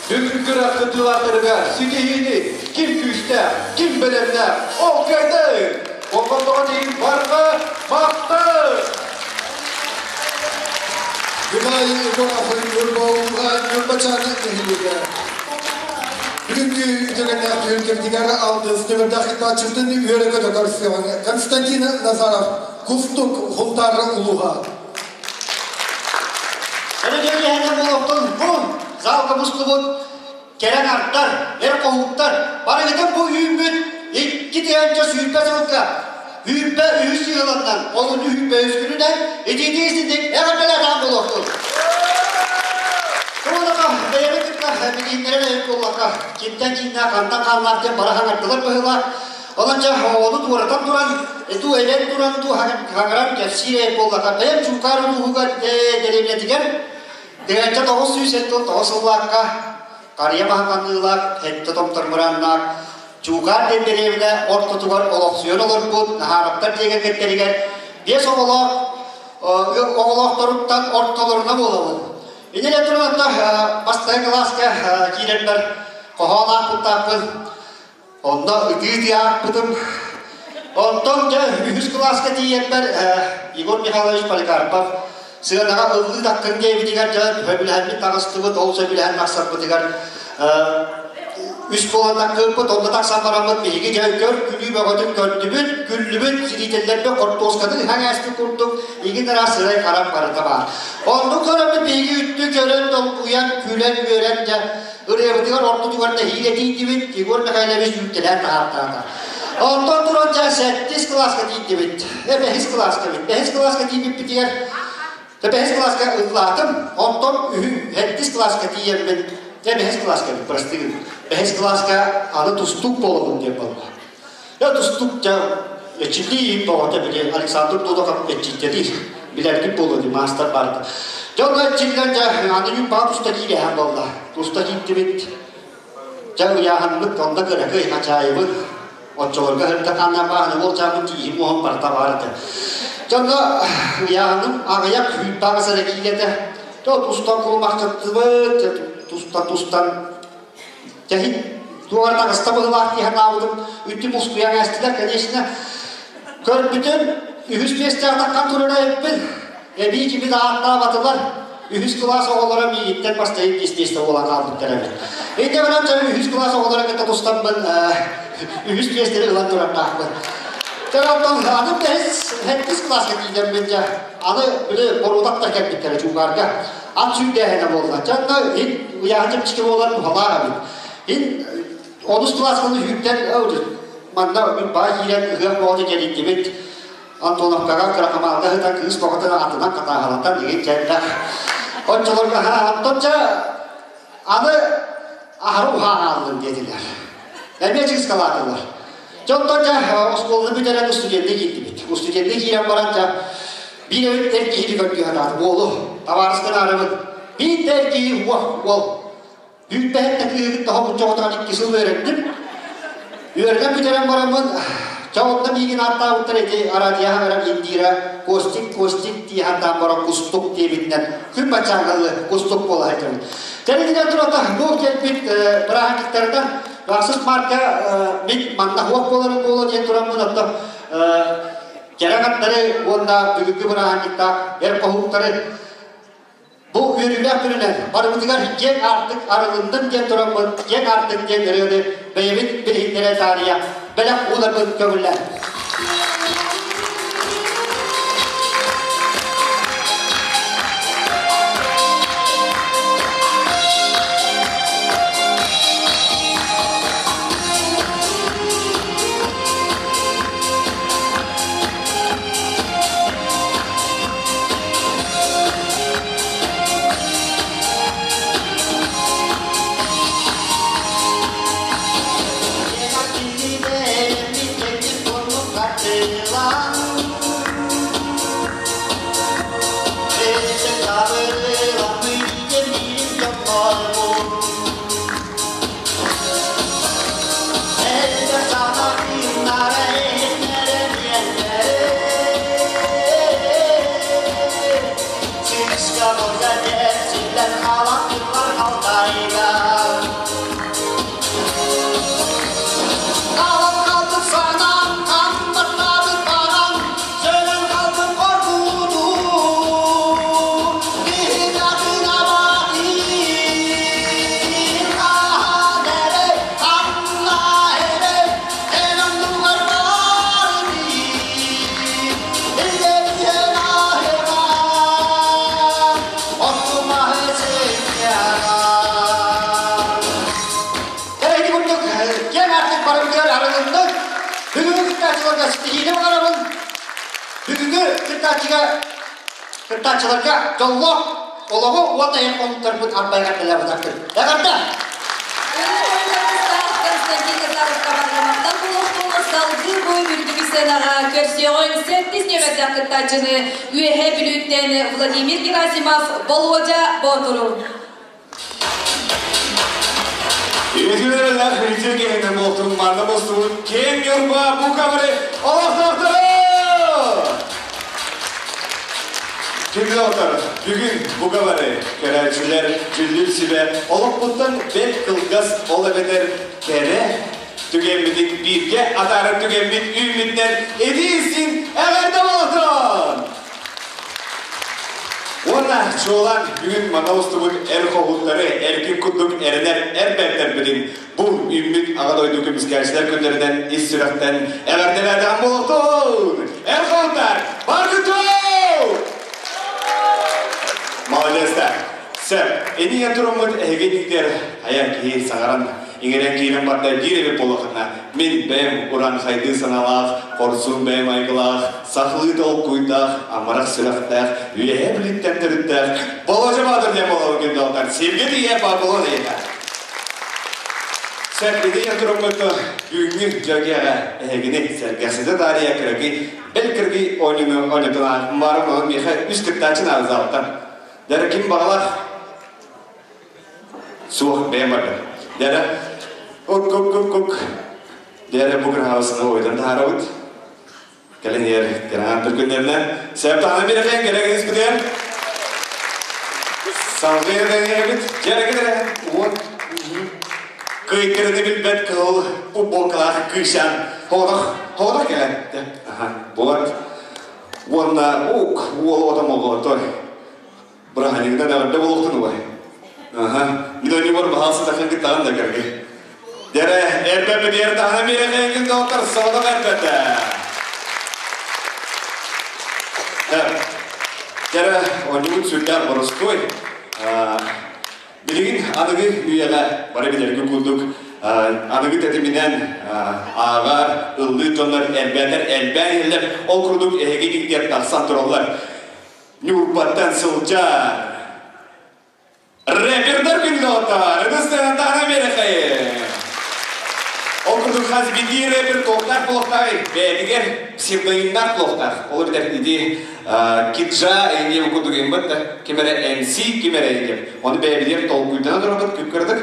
Бүгүн күрэх кыттыылаахтарыгар ситиһиини ким күүстээх, ким бэлэмнээх, ол кыайды! Болҕомтоҕо иһин барҕа махтал! Николай Егоров Ньурба улууһа Ньурбачаан нэһилиэгэ. Бүгүҥҥү үтүгэннээх түһүлгэбитигэр алтыс нөмүрдээх кыттааччыбытын үөрэ-көтө көрсүөҕүҥ. Константин Назаров, Кустук, Хунтаар улууһа. Өрөдүөйэһэнэ буолуохтун бу залга мустубут кэрэн ардар, эр хоһууттар барыгытын бу үүммүт 2020 сылга үүрбэ үһүс ыаланнан олунньу үүрбэ үс күнүнэн итиитии истинник эҕэрдэлээтэх буолуохтун. Туолака бэйэни кытта билииннэрин өйүк буоллака кимтэн кииннээх хантан хааннаах диэн бара хаҥардылар быһыылаах. Онон дьэ ону туоратан туран, туу эбэн туран туу хаҥаран кэпсиир эйик буоллака бэйэм Чуукаар улууһугар дэриэбинэтигэр 1979 сыллаахха Харыйа маһаҥаныылаах, сэттэ томтор мырааннаах Чуукаар диэн дэриэбинэ ортотугар олохсуйан олорбут Наһаараптар дьиэ кэргэттэригэр биэс оҕолоох оҕолоохторуттан ортолоруна буолабын. Иннинэ туран бастакы кылааска киирэрбэр хоһоон аахпыттаахпын. Онно ытыы-ытыы аахпытым. Онтон дьэ үһүс кылааска тиийэрбэр Егор Михайлович Поликарпов сыанаҕа ыллыы таххын диэбитигэр дьэ сөбүлэһэммит таҕыстыбыт, ол сөбүлэһэн тахсарбытыгар үс буолан таккыыппыт, онно тахсан бараммыт биһиги дьэ көр күлүү бөҕөтүн көрдүбүт, күллүбүт, зрителлэргэ хортуосканы ыһан ааспыт курдук игин араас сырай харах барыта баар. Оннук көрөммүт биһиги үттү көрөн, долгуйан, күлэн, үөрэн дьэ ырыабытыгар ортотугар нэһиилэ тиийдибит, Егор Михайлович үүттэлээн таһаартаата. Онтон туран дьэ сэттис кылааска тиийдибит. Бэһис кылааска эбит. Бэһис кылааска тиийбиппитигэр бэһис кылааска ыллаатым. Онтон үһү сэттис кылааска тиийэммин дьэ бэһис кылааска эбит, прости Бэһис кылааска аны тустуук буолабын диэн буолла. Дьэ тустуук дьэ эчиллии бөҕөтө били Александр Дудаков эччийтэлиир. Билэргит буолуо дии маастар баарда. Дьэ онно эчиллэн дьэ аны юббаҕа туста киирэһэн буолла. Туста киирдибит. Дьэ ыйааһыммыт онно кыракый хачаайыбыт. Оччолорго сырда ханна бааны ол чаамын тииһим уоһум барыта баар этэ. Дьэ онно ыйааһыным аҕыйах үүтбаҕа сэрэ киилэтэ. Дьэ тустан кулумахтаттыбыт, тустан-тустан Тэһин туора таҕыста быһылаах дии санаабытым, үттү мускуйан ээстилэр, конечно. Көрбүтүм, үһүс миэстэҕэ таххан турара эбиппин. Эбии кими да ааттаабатылар. Үһүс кылаас оҕолоро миигиттэн бастайын миэстэ буолан хаалбыттар эбит. Инньэ гынан дьэ үһүс кылаас оҕолоро кытта тустаммын үһүс миэстэни ылан турардаахпын. Дьэ онтон аны бэһис, сэттис кылааска тиийдэммин дьэ аны били боруотактар кэлбиттэрэ Чуукаарга. Ат сүүрдээһинэ буолла. Дьэ онно иһин ыйааһын чэпчэки буолар туһалаах эбит. Иһин онус кылаасканы сүүрдэн манна баа киирэн ыһыах боҕото кэлиттибит. Антоновкаҕа кыракамаалга сытан кыыс боҕотун атынан хатааһылатан игин дьэллэх. Оччолорго онтон дьэ аны аһары уһаан ааллын диэтилэр. Эмиэ чыыскалаатылар. Дьэ онтон дьэ оскуоланы бүтэрэн студенты киирдибит. Студенты киирэн баран дьэ биир эбит эр киһини көрдүү сатаатым уолу. Табаарыстан аарабын. Биир да эр киһи уох уол. Үүппэһит да кыыһыгыт тоһо буччоҕутугар икки сыл үөрэнним. Үөрэнэн бүтэрэн бараммын, чэ онно миигин ааттаабыттар ити арадиаһа баран Индира Костик Костик дии хантаан баран кустук диэбитинэн күн баччааҥҥа кустук буола сылдьабын. Кэлинигэр турата бу кэлбит бырааһынньыктарынан Ахсыс марка мин манна хуох буоларым буолуо диэн тураммын оттон кэрэ аттары уонна бүгүҥҥү бырааһынньыктаах эр хоһууттары бу үөрүүлээх күнүнэн барыбытыгар киэҥ аартык арылыннын диэн тураммын киэҥ аартык диэн ырыаны бэйэбит билиһиннэрэ таарыйа бэлэх уунарбын көҥүллээн. кыттааччыларга ситиһиини баҕарабын. Бүгүҥҥү кыттааччыга кыттааччыларга дьоллоох олоҕу уонна эн хонуктарбыт арбайга кэлэбитаккын. Эҕэрдэ! Константин Назаровка барҕамахтан булуохтуҥ салгыы бу үрдүкү сценаҕа көрсүөҕүҥ сэттис нүөмэрдээх кыттааччыны Үөһээ Бүлүүттэн Владимир Герасимов Болуодьа Боотуру. Үтүөлээх үтүө киһини буолтун манна мустубут киэҥ Ньурба бука бары олохтоохторо! Күндү бүгүн бука бары көрөөччүлэр, дьүллүүр сүбэ олохпуттан бэрт кылгас ол эбэтэр кэрэ түгэммитин бииргэ атаарар түгэммит үүммүтүнэн итии-истиҥ эҕэрдэ буолуохтун! Уонна чуолаан бүгүн манна устубут эр хоһууттары эркин курдук эрэнэр эр бэртэрбитин бу үүммүт Аҕа дойду көмүскээччилэр күннэринэн ис сүрэхтэн эҕэрдэлээтэҕим буолуохтун! Эр хоһууттар, баргытуу! Молодецтар! Сөп, иннигэр туруммут эһиги иннигитигэр айар киһи саҥаран иҥэрэн киирэн барда диир эбит буоллаххытына, мин бэйэм урааҥхайдыы санаалаах, хорсун бэйэм айгылаах, сахалыы толкуйдаах, амарах сүрэхтээх, үөһээ Бүлүүттэн төрүттээх Болуодьа Баатыр диэн буолабын күндү Сиргэ тиийэ Баабылон эйиэхэ. Сөп, итиэн туруммут бүгүҥҥү дьөгиэҕэ эһигини сэргэхситэ таарыйа кыракый бэл кыргый оонньууну оонньотон баарым онон миэхэ үс кыттааччы наада залыттан. Дьэ ким баҕалаах Суох, бэйэм бардым. Дьэ, ук ук ук ук. Дьэ, бу кырһаабысыны ойдон таһаарабыт. Кэлин иһэр кыраһаан түргүннэринэн сөп таһынан биэрэхин кэлэ гыныспытыгар. Салгыы эбит. Дьэ, кэлэ уот кыйкырыны билбэт кыһыл футболкалаах кыысчаан хоҕотох хоҕотох кэлэн. Аха, буолар. Уонна ук уол отом оҕотой. Бырааһынньыгынан эҕэрдэ буолуохтун убай. Аха. Мин ойнубар баһаалса тахын кыттаҕын да кэрги. Дэрэ, эрбэппит ер таһына биэрэхэйгин доҕоттор соҕотох эрбэтэ. Дэрэ, ойнубут сүрдээх боростуой. Билигин аныгы үйэҕэ бары билэрги курдук аныгы тэтиминэн ааҕар, ыллыыр дьоннор элбээтэр элбээн иһэллэр. Ол курдук эһиги иһигэр тахсан тураллар. Ньурбаттан сылдьар рэпердар күндү Ырыстыгантаана биэрэхэйи. Ол курдук хас биирдии рэпер туохтаах буолуохтааҕый? Бэйэтигэр псевдонимнаах буолуохтаах. Ол эбэтэр ити Киджа инде курдук имбыт да ким эрэ MC, ким эрэ диэн. Ону бэйэбитигэр толкуйданан турабыт күп-кыратык.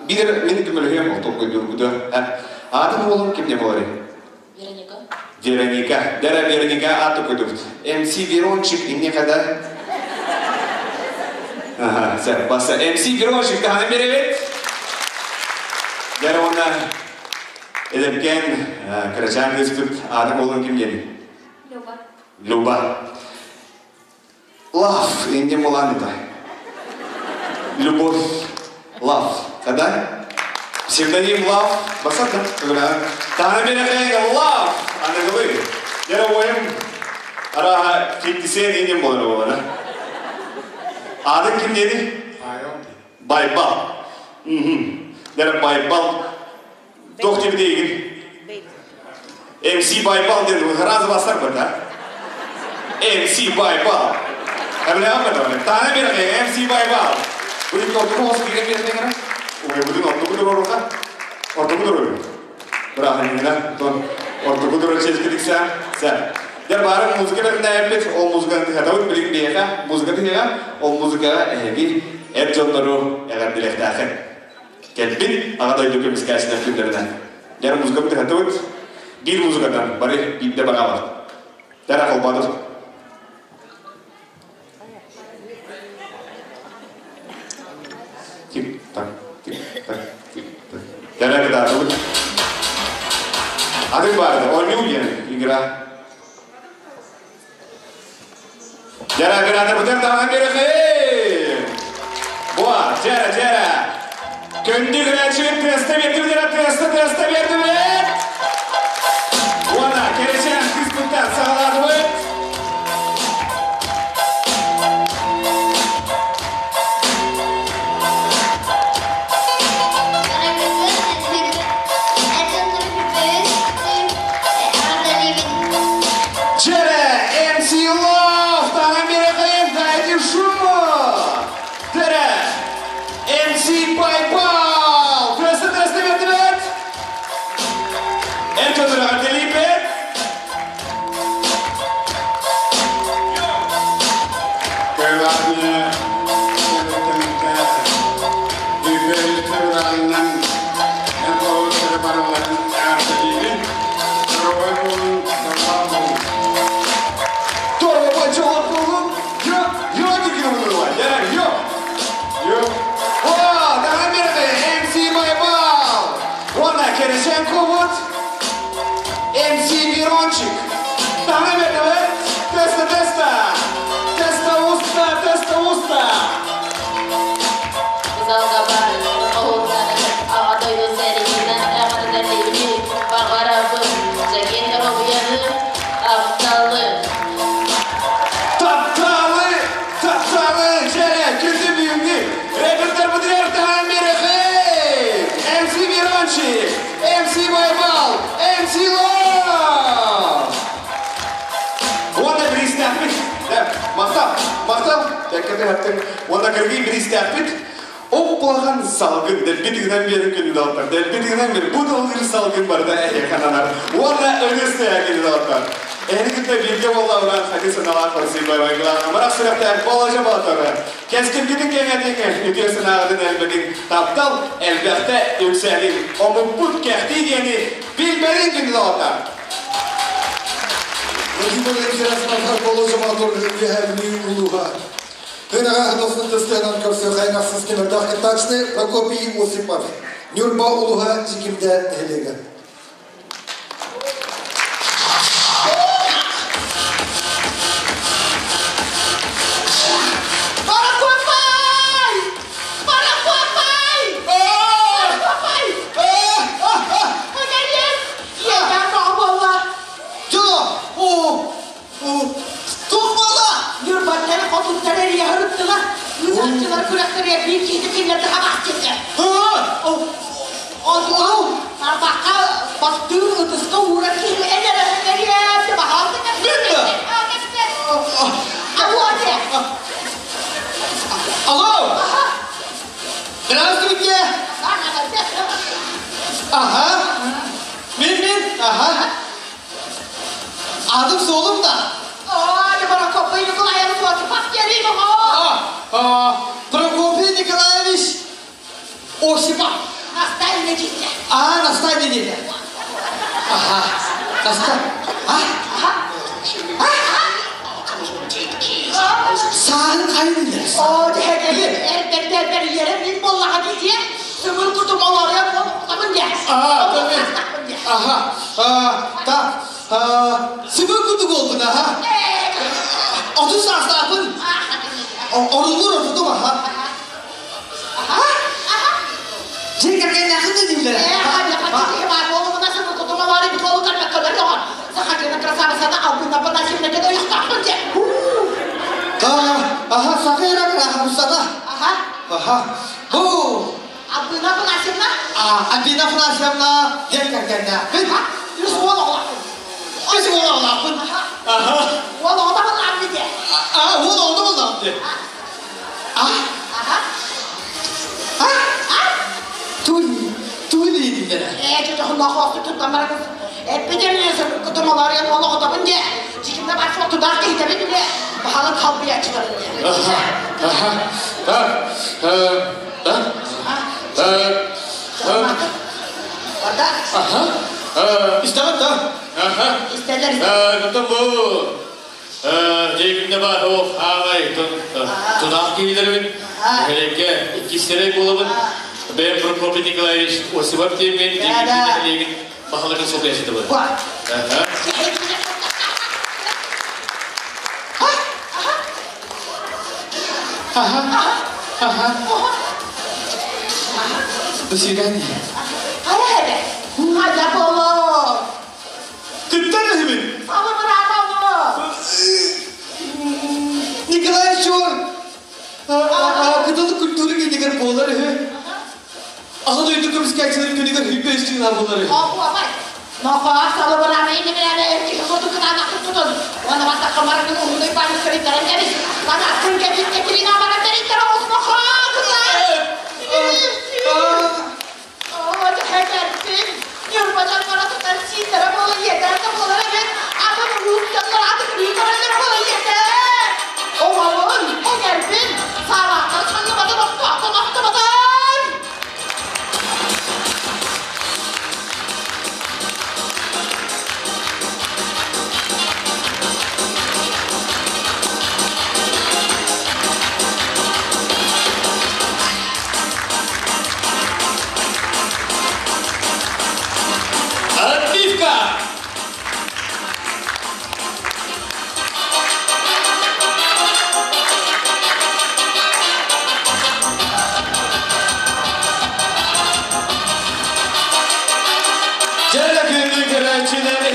Биир мин көмөлөһүөм ол толкуйдуургуту. Аатын уолум ким не боларый? Вероника. Вероника. Дара Вероника аты кудут. МС Верончик инне када. Ага, сэр, баса. МС Верончик тахана беребет. Дара онна эдеркен кырачаан кыыспыт аты болун ким дени? Люба. Люба. Лав, инде муланита. Любовь. Лав. Когда? Псевдоним Лав. Басата. Тана берехең Лав. Аныгылы. Дара ойым араха фиттисен инем болар болар. Адың ким деді? Байбал. Дара Байбал. Тоқ деп дейгін. MC Байбал деді. Разы бастар бар, да? MC Байбал. Әбіле бар, Тана берехең MC Байбал. Бүгін ортуку болсын деген берехең Ой, бүгін ортуку тур оруха. Ортуку тур. Бірақ анегина, тон ортуку тур чечкедик сә. Сә. Дер бары музыка берінде әппет, ол музыканы тыхатабыт билигин биэхэ, музыка тыһыга, ол музыкаға эһиги эр дьоннору эҕэрдилэхтээхин. Кэлбит аҕа дойду көмүскээччилэр күннэринэн. Дер музыка тыхатабыт, биир музыкадан бары биирдэ баҕалар. Дер холбадыр. Тик-так, тик-так, тик-так. Дер кытаатыбыт. Атын барды, оонньуу диэн игра. Дьара оператор бутер таһынан берехи. Буа, жара, жара. Күндү күнәчүгүн тыаста берди билер, тыаста, тыаста берди билер. Уана, келечен кыз саҕалаатыбыт. МС Мирончик. Тана бердebe. Теста теста. Теста уста, теста уста. Тапталы, тапталы, және күнді бүгінгі рэперлер бұдырер таған берехей. МС Мирончик, МС Байбал, МС Лов. Онда бір истәппит. Мақтап, мақтап, тәккеті хаттың. Онда кірген бір истәппит. Оплаған салгын, дәлбетігінен бері күні далттар. Дәлбетігінен бері бұ дылғыр салгын барда әйе қананар. Онда өлісті әкені далттар. Әні күнді белге бола ұран хадис аналар қарсы байбайгылағына Марақ сүрәқтер болажа балатары. Кәскелгідің кәңәдеңі, үтесін ағыдын әлбәдің таптал, әлбәқті өксәлін. Омын бұт кәхти дені білбәлін күні далаттар. Владимир Герасимов боложа балатары улуға. Ынаға достын төстенен көрсө қайнақсыз кемердақ кытачны Прокопий Осипов. Нюрба улуға жекимде нәхелеге. Баракопай! Баракопай! Баракопай! Огарес! Егер бола! Жо! О! О! Тоқмала! Нюрбаттары хотуттары ярыттылар. Үзатчылар күрәктәре бир киде кинләрдә хабар китте. О, арбака басты ытыска ура кил эләре кәрия бахалды. Алло! Здравствуйте! Ага. Мен мен. Ага. Adım solum da. Прокопий Николаевич А, Прокопий Николаевич Осипов. А, наставник деді. Ага. Наста. А? Сағын қайын О, А, tabii. Aha. А, так. А, Sıfır kutu oldun aha. Otuz sasrafın. Orulur oturdum aha. Жер кірген жақын деймдер. Аха, сақайра аха, мұстата. Аха. Ху. А, Абина Афанасьевна, жер кірген жақын. Үс ол олақпын. Аха. А, ол oldu mu lan? А? А? Тули, тули деймдер. Ага, так, да, ага, İstemem да. ага. Кытым бу. Дегимде бар, о, ағай, тунақ кейлермін. Хелекке, иккистерек болабын. Бен Прокопий Николаевич Осипов деймін, дегимде хелегін бахалығын сол яшыды бұл. Ага. Ага. Ага. До свидания. Кыттан өһүмүн. Николай Чор. Кытылы культура кедигер болар үһү. Ага дойду көмүскәчилер күнүгөр хүппе үстүнөр болар үһү.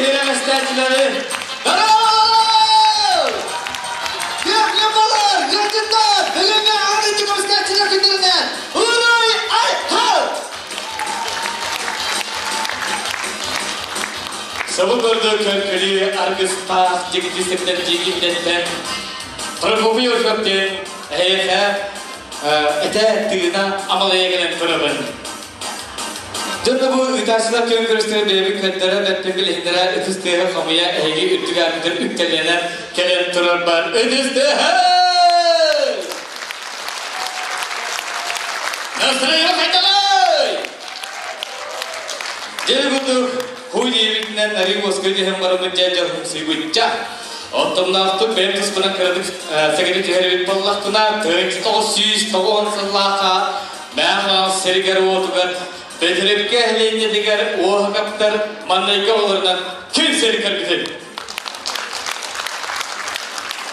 Иһирэх истээччилэри Дорооболоруҥ! Ньурбалар, ыалдьыттар, бүгүҥҥү аан дойду көмүскээччилэр күннэринэн Уруй Айхал! Сабы көрдө көр-күлүү аргыстаах дьиктисиктэн дьиикимдэттэн Прокопий Осипов диэн эһиэхэ этэ тыына амалыйа кэлэн турабын. Дьонно бу ыытааччылар күөн көрүстэрэ бэйэбит көрдөрө бэппин билиһиннэрэ ытыс тыаһы хомуйа эһиги үрдүк аатыгар үктэллэнэ кэлэн турарбар ытыс тыаһы! Настроение хайдаҕый? Дьэ курдук хуй диэбитинэн арыы уоска түһэн бараммыт дьэ дьоһумсуйбучча. Оттомноохтук бэйэм туспунан кыратык сэгэри түһэрибит буоллахпына, 1990 сыллаахха Мэхал сиригэр-уотугар Бэтирэпкэ нэһилиэнньэтигэр уоһакаптар маннайгы оҕолорунан күн сири көрбүтүм.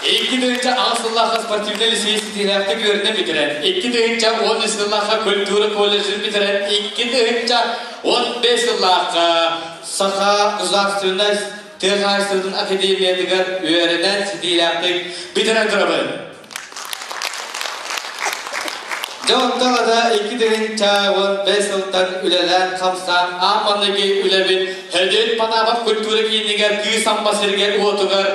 2008 сыллаахха спортивнай лицей ситиһиилээхтик үөрэнэ бүтэрэн, 2013 сыллаахха культура колледжын бүтэрэн, 2015 сыллаахха Саха государственнай тыа хаһаайыстыбатын академиятыгар үөрэнэн ситиһиилээхтик бүтэрэн турабын. Дьэ онтон ата 2015 сылтан үлэлээн-хамсаан аан маҥнайгы үлэбин Һэдиэт Панамов культура киинигэр Кыыс Амма сиригэр-уотугар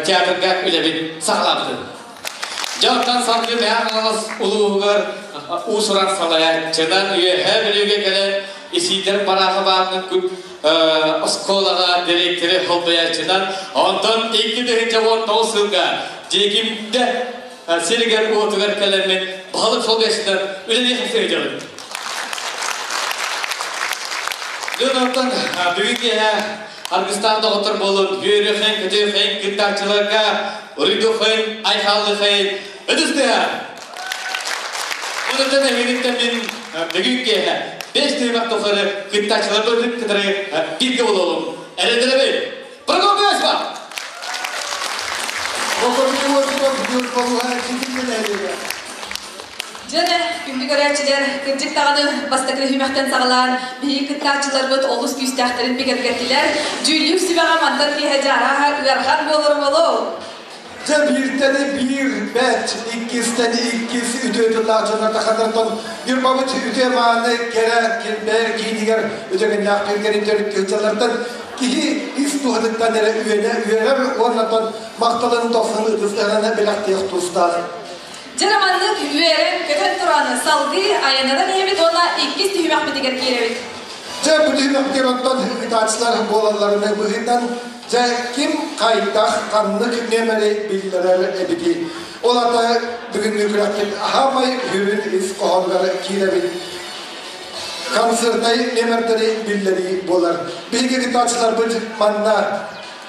театрга үлэбин саҕалаабытым. Дьэ онтон салгыы Мэҥэ Хаҥалас улууһугар уус-уран салайааччынан Үөһээ Бүлүүгэ кэлэн Исиидэр Бараахап аатынан оскуолаҕа дириэктэри холбойооччунан, онтон 2019 сылга Дьиикимдэ сиригэр-уотугар кэлэммин баһылык солбуйааччынан үлэлии сылдьабын. Дьон оттон бүгүн киэһэ аргыстаах доҕоттор буолун, үөрүөххин, көтүөххин, кыттааччыларга уруйдуоххин, айхаллыххин, ытыс тыаһа! Онон эһигиттэн мин бүгүн киэһэ бэс түһүмэх тухары кыттааччыларбын кытары бииргэ буолуоҕум. Эрэннэрэбин! Прокопий Осипов! Прокопий Осипов Ньурбалуһа ситимнэн нэһилиэгэ. Дьэ, күндү көрөөччүлэр, кырдьык даҕаны бастакы түһүмэхтэн саҕалаан биһиги кыттааччыларбыт олус күүстээхтэрин бигэргэттилэр. Дьүүллүүр сүбэҕэ мантан киэһэ дьаарааһа ыарахан буолар буолуо. Дьэ бииртэн биир бэт, иккистэн иккис үтүө тыллаах дьоннор таханнартан Ньурбабыт үтүө мааны кэрэ килбэйэр киинигэр үтүгэннээх кэргэнин төрүт сылдьаллартан киһи ис туһатыттан эрэ үөнэ үөрэр уоннатан махталын тохсун ытыс ыһана бэлэхтиэх тустаах. Дьэ маннык үөрэн көтөн туран салгыы айаннанан иһэбит уонна иккис түһүмэхпитигэр киирэбит. Дьэ бу түһүмэхтэр онтон ыытааччылар буолалларын быһыытынан дьэ ким хайдах ханнык нүөмэри биллэрэр эбитий? Ол ата бүгүҥҥү күрэхпит аһаамай үһүрүн ис хоһоонугар киирэбит. Концертнай нүөмэрдэри биллэрии буолар. Биһиги кыттааччыларбыт манна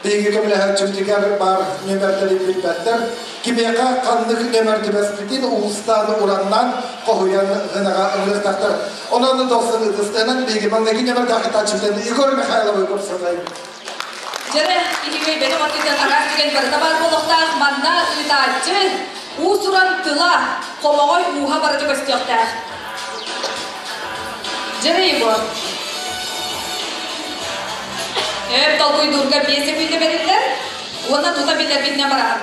Биһиги көмөлөһөөччүбүтүгэр баар нүөмэрдэри билбэттэр. Кимиэхэ ханнык нүөмэр түбэспитин уустаан ураннаан хоһуйан ынаҕа ыҥырыахтаахтар. Онон дохсун ытыстыынан биһиги маҥнайгы нүөмэрдээх кыттааччыбытын Егор Михайловы көрсөтөйүм. Дьэрэ, киһи бэйэтин аттыттан араас түгэн барыта баар буолуохтаах. Манна ыытааччы уус-уран тыла, хомоҕой ууһа барыта көстүөхтээх. Дьэрэ, Егор. Өр толкуйдуурга 5 секунда бэриллэр уонна тута биллэрбитинэн бараҕын.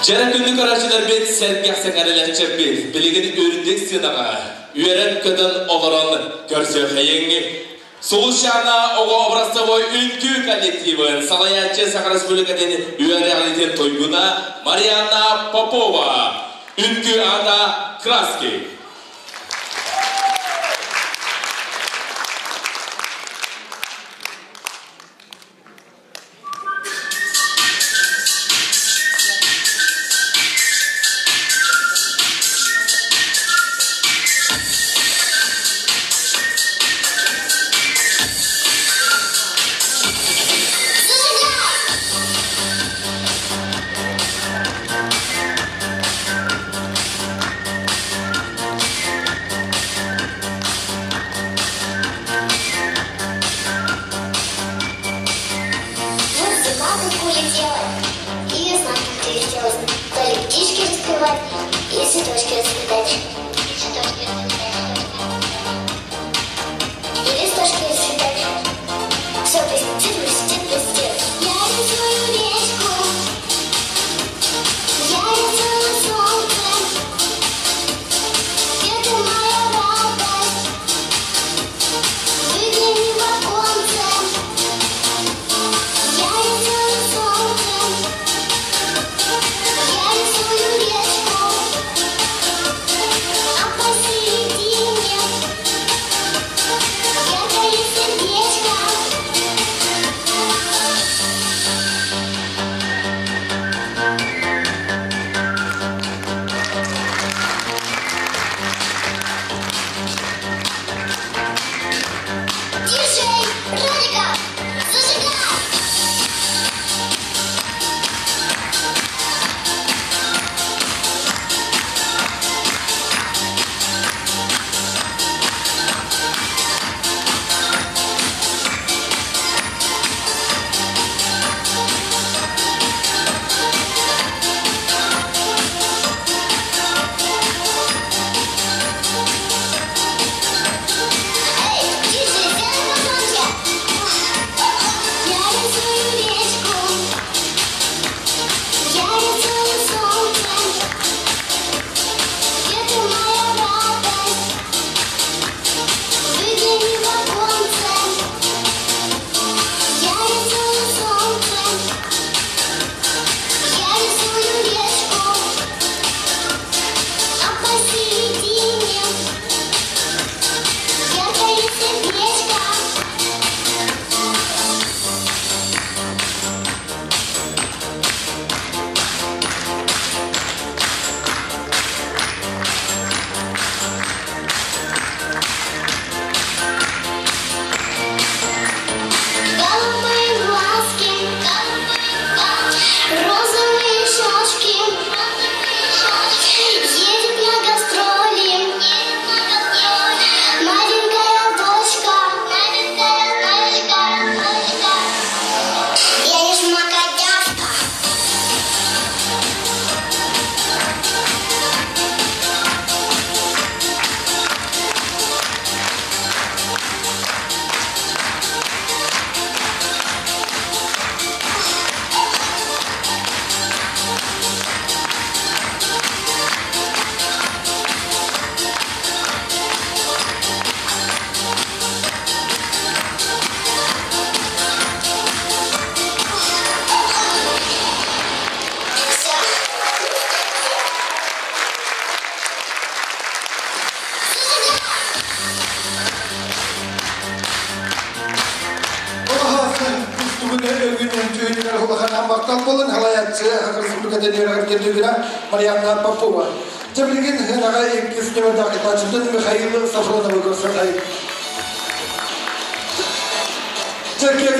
Дьэрэ күндү көрөөччүлэрбит сэргэх сэҥээрэлээччилэрбит билигин үрдүк сыанаҕа үөрэн-көтөн олорон көрсүөххэйиҥ. Сулусчаана оҕо образцовой үҥкүү коллективын салайааччы Саха Республикатын үөрэҕириитин туйгуна Марианна Попова. Үҥкүү аата Краски. күн өгүнэн түүнүгэр улахан аммактал болун халаятчы Республика Дөнүөрөгөр келдүгүрэ Марианна Попова. Жабилигин хынаға иккис нөмірдәк итачымдан Михаил Сафроновы көрсөтайын. Чеккер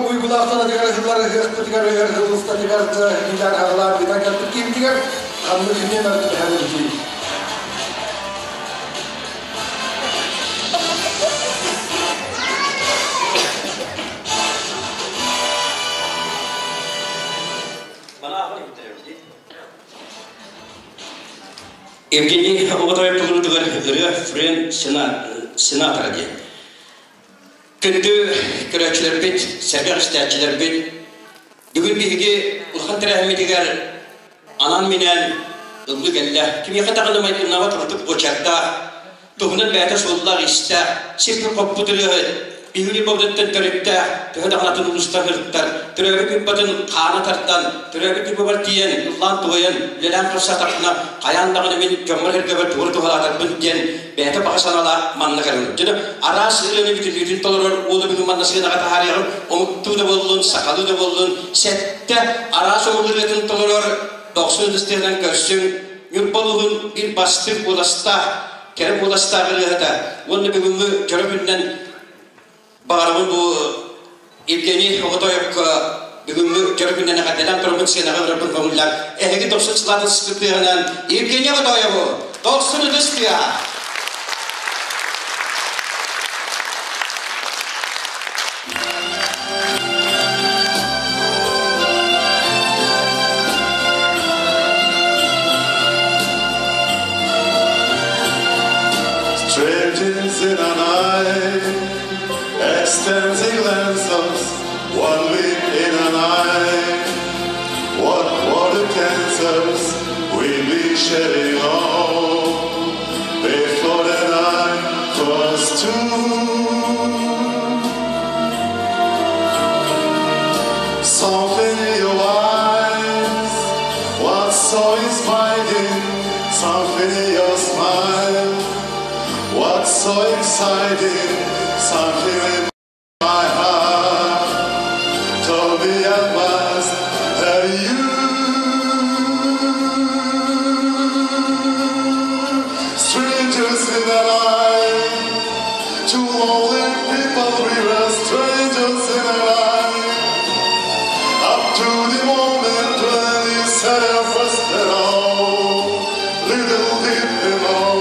уйгулаахтан адыгар хыллар ыһыахпытыгар өйөр хылыстатыгар илэр аҕалаар битан кэлбит киимтигэр ханнык нөмер түбэһэр Евгений Оҕотоев тугунутугар ырыа Френ Сенатора диэн. Күндү көрөөччүлэрбит, сэргэх истээччилэрбит, бүгүн биһиги улахан тэрээһиммитигэр анаан-минээн ыллыы кэллэ. Кимиэхэ даҕаны майгыннаабат ордук буочардаах, туһунан бэйэтэ суоллаах-иистээх, сирбит-хоппут ырыаһыт, биһиги бобдуттан төрүттээх, төһө даҕаны атын улуустан ырыттар, төрөөбүт кырбатын хаана тардан, төрөөбүт кырбабар тиийэн, ыллаан-туойан, үлэлээн хапсаатахпына, хайаан даҕаны мин дьоммор-сэргэбэр тугу туһалаатарбын диэн бэйэтэ баҕа санаалаах манна кэлэн. Дьэ, араас ырыаны бүтүннүүтүн толорор уолу бүгүн манна сыанаҕа таһаарыаҕым, омуктуу да буоллун, сахалыы да буоллун, сэттэ араас омук ырыатын толорор дохсун ытыстыһынан көрсүҥ, Ньурба улууһун биир бастыҥ куоластаах, кэрэ куоластаах ырыаһыта уонна бүгүҥҥү дьоро күнүнэн баҕарабын бу Евгений Оҕотоевка бүгүҥҥү дьоро күнүнэн эҕэрдэлээн тураммыт сыанаҕа ырыппын көҥүллээх эһиги дохсун сылаатын сыттыаһынан Евгений Оҕотоеву дохсун ытыс тыаһа! Strangers in an eye, extending lances, one week in an eye. What water cancers we be shedding all before the night was two. Something in your eyes, what's so inspiring, something in your smile, what's so exciting, something in my heart told me I must have you. Strangers in the night, two lonely people, we were strangers in the night. Up to the moment when you said our first hello, little did we know,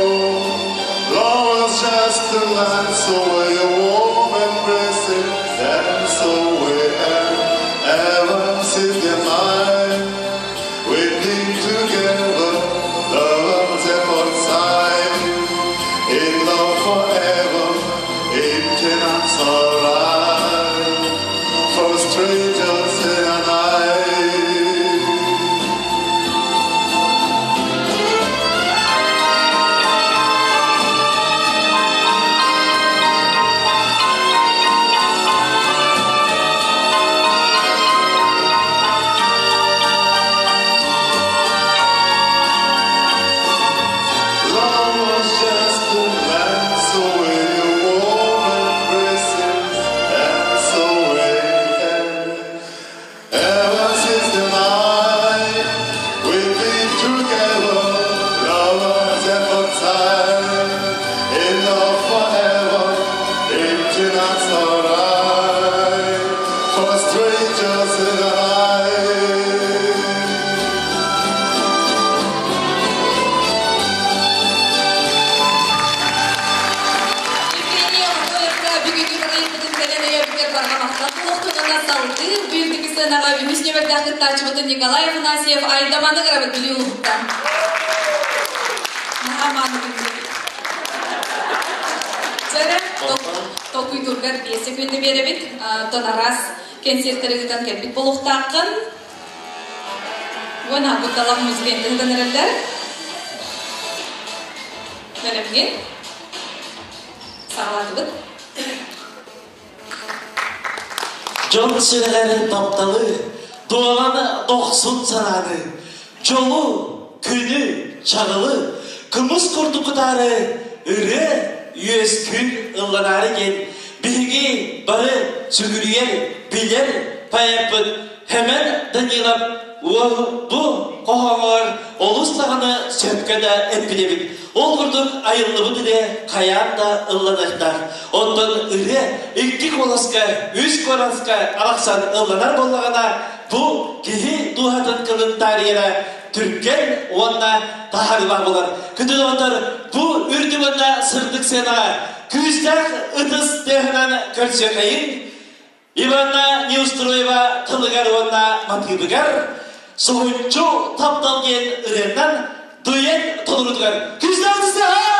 love was just a glance away, a warm embracing, dance away, and ever since the night we've been together, love was time, in love forever, it cannot survive for strangers in a night. Love was just a glance away, a warm embracing, dance away. Ever since the night we've been together, lovers and for time, in love forever, into not alright, for strangers in the night. Евгения Оҕотоевка бүгүҥҥү кырыйыппытын кэлэн өйөөбүккэр барҕа махтал буолуохтун салгыы бүүрдүк сыанаҕа үһүс нүөмэрдээх кыттааччыбытын Николай Афанасьев Айдаманы кырабыт Бүлүү улууһуттан. Наһаа мааны күндү. Дьэрэ, толкуйдуургар 5 секунда биэрэбит. Оттон араас кэнсиэртэри ыытан кэлбит буолуохтааххын. Уонна кутталах музыка ыытан эрэллэр. Бэлэмҥин. Саҕалаатыбыт. Дьон сүрэҕэр тапталы, дуоҕаны дохсун санааны, дьолу, күнү, чаҕылы, кымыс курдук кутаары, ырыа үөскүүр ылланаары диэн биһиги бары сүгүрүйэр, билэр поэппыт Хэмэн Данилов бу хоһооҥҥор олус даҕаны сөпкө да эппит эбит. Ол курдук айыллыбыт ырыа хайаан да ылланыахтаах. Оттон ырыа икки куоласка, үс куоласка арахсан ылланар буоллаҕына, бу киһи дууһатын кылын таарыйара түргэн уонна таһаарыылаах буолар. Күндү доҕоттор, бу үрдүк уонна сырдык сыанаҕа күүстээх ытыс тыаһынан көрсүөхэйин Иванна Неустроева тылыгар уонна матыыбыгар Соһуччу таптал диэн ырыаннан дуэт толорутугар күүстээх ытыс тыаһа!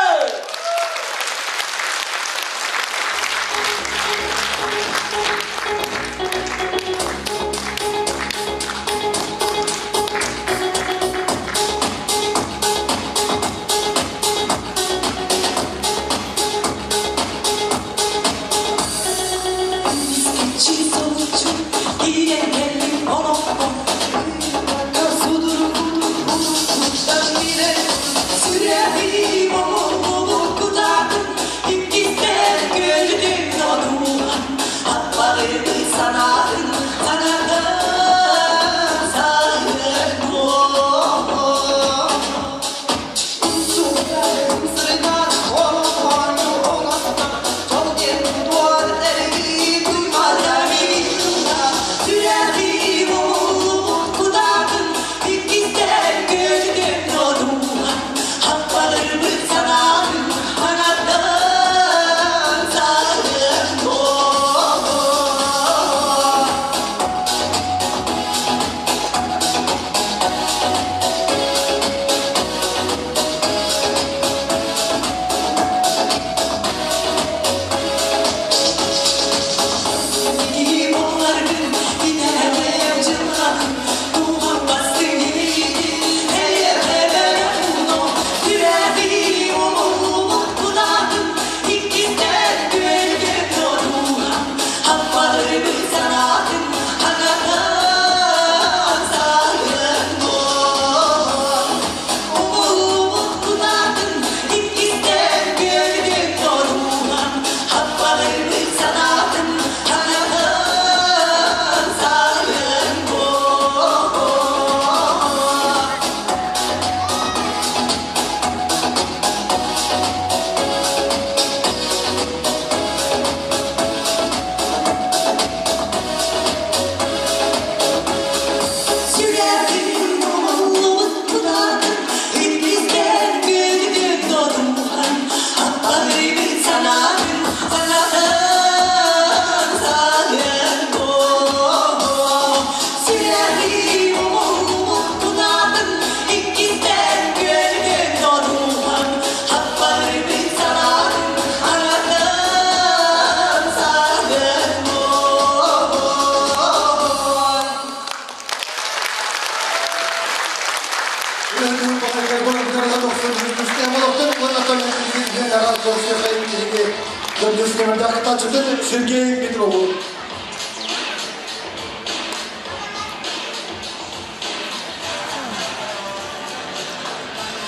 Сергей Петрову.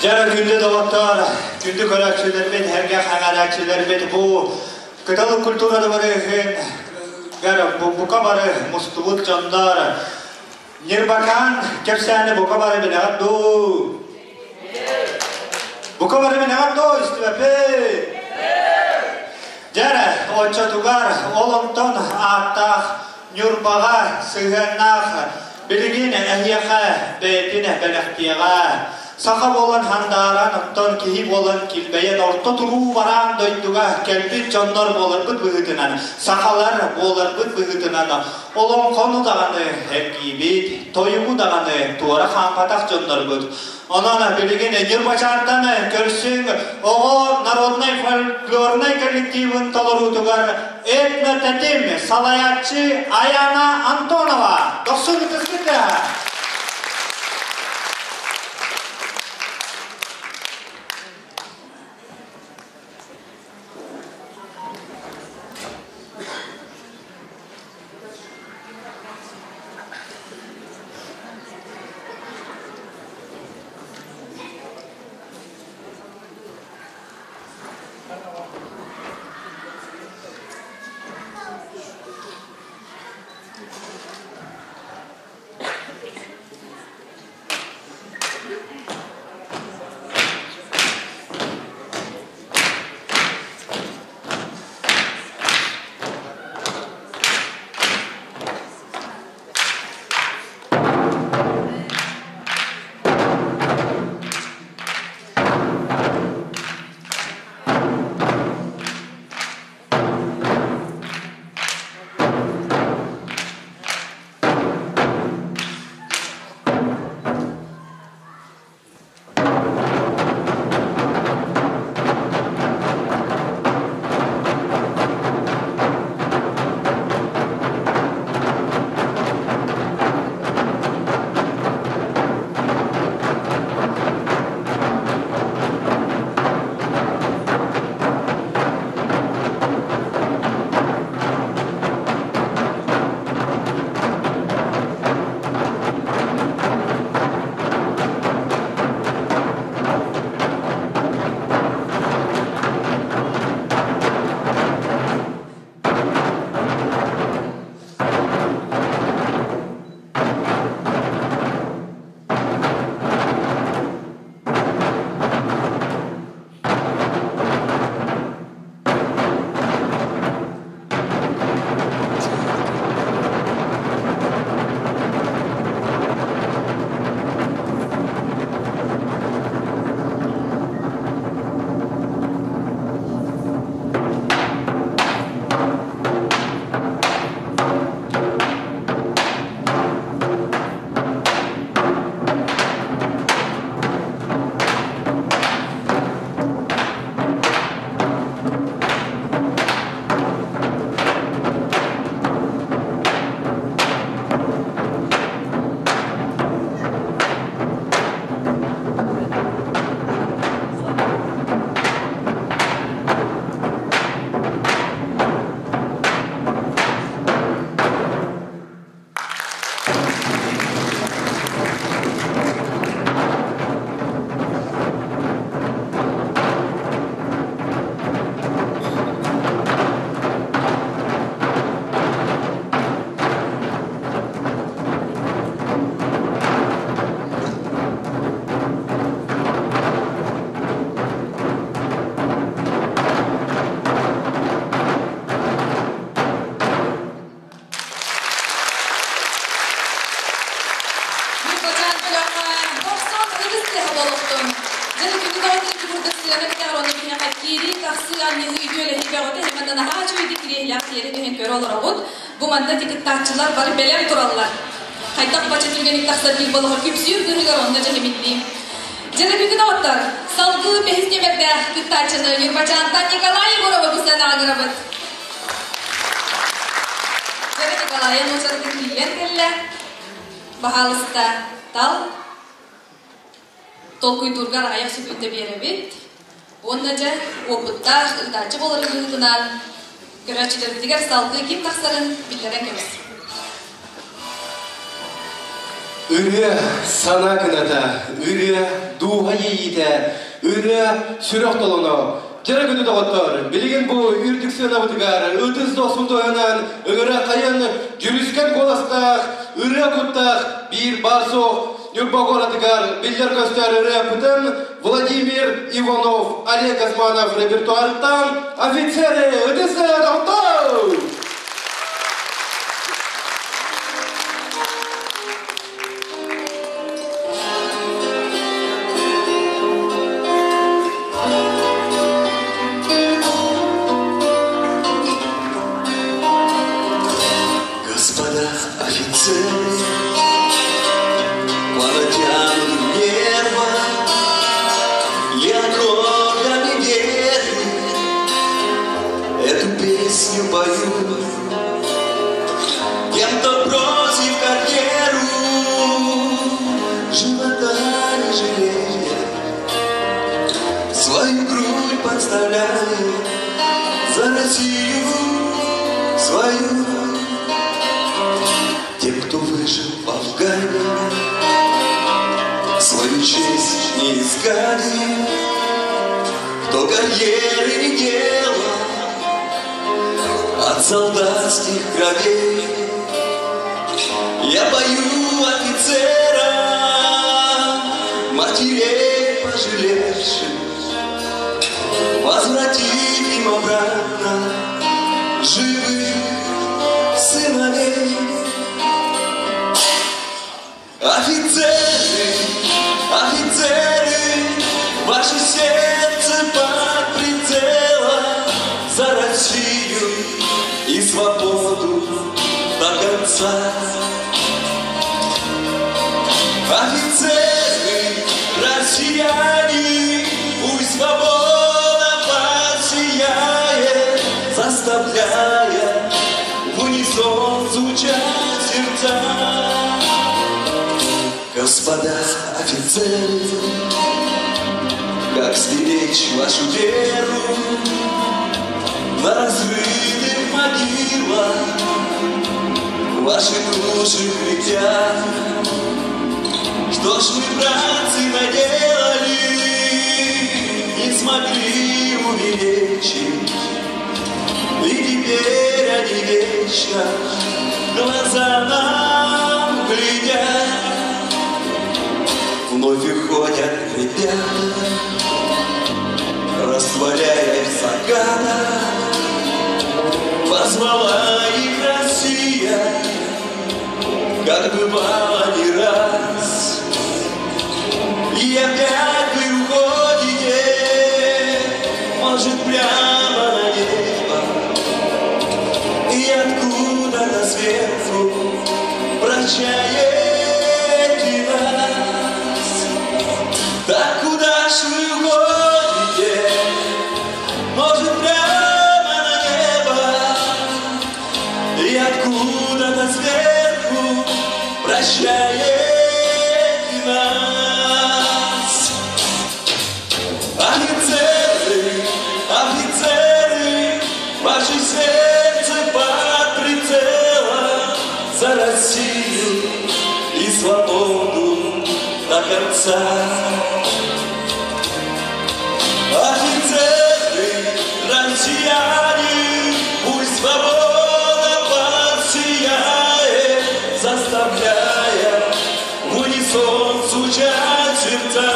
Дьара күндү доҕоттоор, күндү көрөөччүлэрбит, эргэ хаҥарааччыларбыт бу кыталы культураны барыһын бука бары мустубут дьоннор Ньырбакаан кэпсээни бука бары билэҕит дуу? Бука бары билэҕит дуу, истибэппит? Дьэрэ, оччотугар ол онтон ааттаах Ньурбаҕа сыһыаннаах билигин эһиэхэ бэйэтин бэлэхтиэҕэ. Саха буолан хандааран, оттон киһи буолан килбэйэн орто туруу бараан дойдуга кэлбит дьоннор буоларбыт быһыытынан, сахалар буоларбыт быһыытынан олоҥхону даҕаны эргийбит, тойугу даҕаны туора хаампатах дьоннорбут. Онон билигин Ньурбачаантан көрсүҥ оҕо народнай фольклорнай коллективын толоруутугар этнотэтим салайааччы Аяна Антонова. Дохсун ытыскыта! түһэн көрө олоробут. Бу манна кыттааччылар бары бэлэм тураллар. Хайдах бачча түргэнник тахсар биир болоҕор күпсүүр быыһыгар онно дьэһимиллиим. Дьэ бүгүн оҕоттор, салгыы бэһис нүөмэрдээх кыттааччыны Ньурбачаантан Николай Егоровы бу сценаҕа ыҥырабыт. Дьэ Николай нууччалытын тиийэн кэллэ. Баһаалыста тал. Толкуйдуургар аҕыйах сөкүүндэ биэрэбит. Уонна дьэ, уопуттаах ыытааччы буоларын быһыытынан, көрөөччүлэрбитигэр салгыы ким тахсарын биллэрэн кэбис. Ырыа санаа кыната, ырыа дууһа иэйиитэ, ырыа сүрэх толоно. Дьэрэ күнү доҕоттор, билигин бу үрдүк сыанабытыгар ытыс дохсун туһанан ыҥыра хайан дьүрүскэн куоластаах, ырыа куттаах биир баар суох Ньурба куоратыгар биллэр-көстөр ырыапытын Владимир Иванов, Олег Османов репертуарыттан офицеры ытыс доҕоттор! Господа офицеры, по натянутым нервам и аккордами веры эту песню пою. Тем, кто бросив карьеру, живота не жалея, свою грудь подставляет за Россию свою. Тем, кто выжил в Афгане, свою честь не изгадил, кто карьеры не делал от солдатских кровей. Я пою офицерам, матерей пожалевших, возвратив им обратно живых сыновей. Офицеры, офицеры, ваше сердце под прицелом за Россию и свободу до конца. Офицеры, россияне, пусть свобода сияет, заставляя в унисон звучать сердца. Господа офицеры, как сберечь вашу веру на разрытых могилах ваши души глядят. Что ж мы, братцы, наделали, не смогли увеличить, и теперь они вечно глаза нам глядят. Вновь уходят ребята, растворяя в закатах. Позвала их Россия, как бывало не раз. И опять вы уходите, может, прямо на небо, и откуда-то сверху прощаете нас. Так куда ж вы уходите, может, прямо на небо, и откуда-то сверху прощаете нас. Офицеры, офицеры, ваше сердце под прицелом за Россию и свободу до конца. Офицеры, россияне, пусть свобода сияет, заставляя в унисон звучать сердца.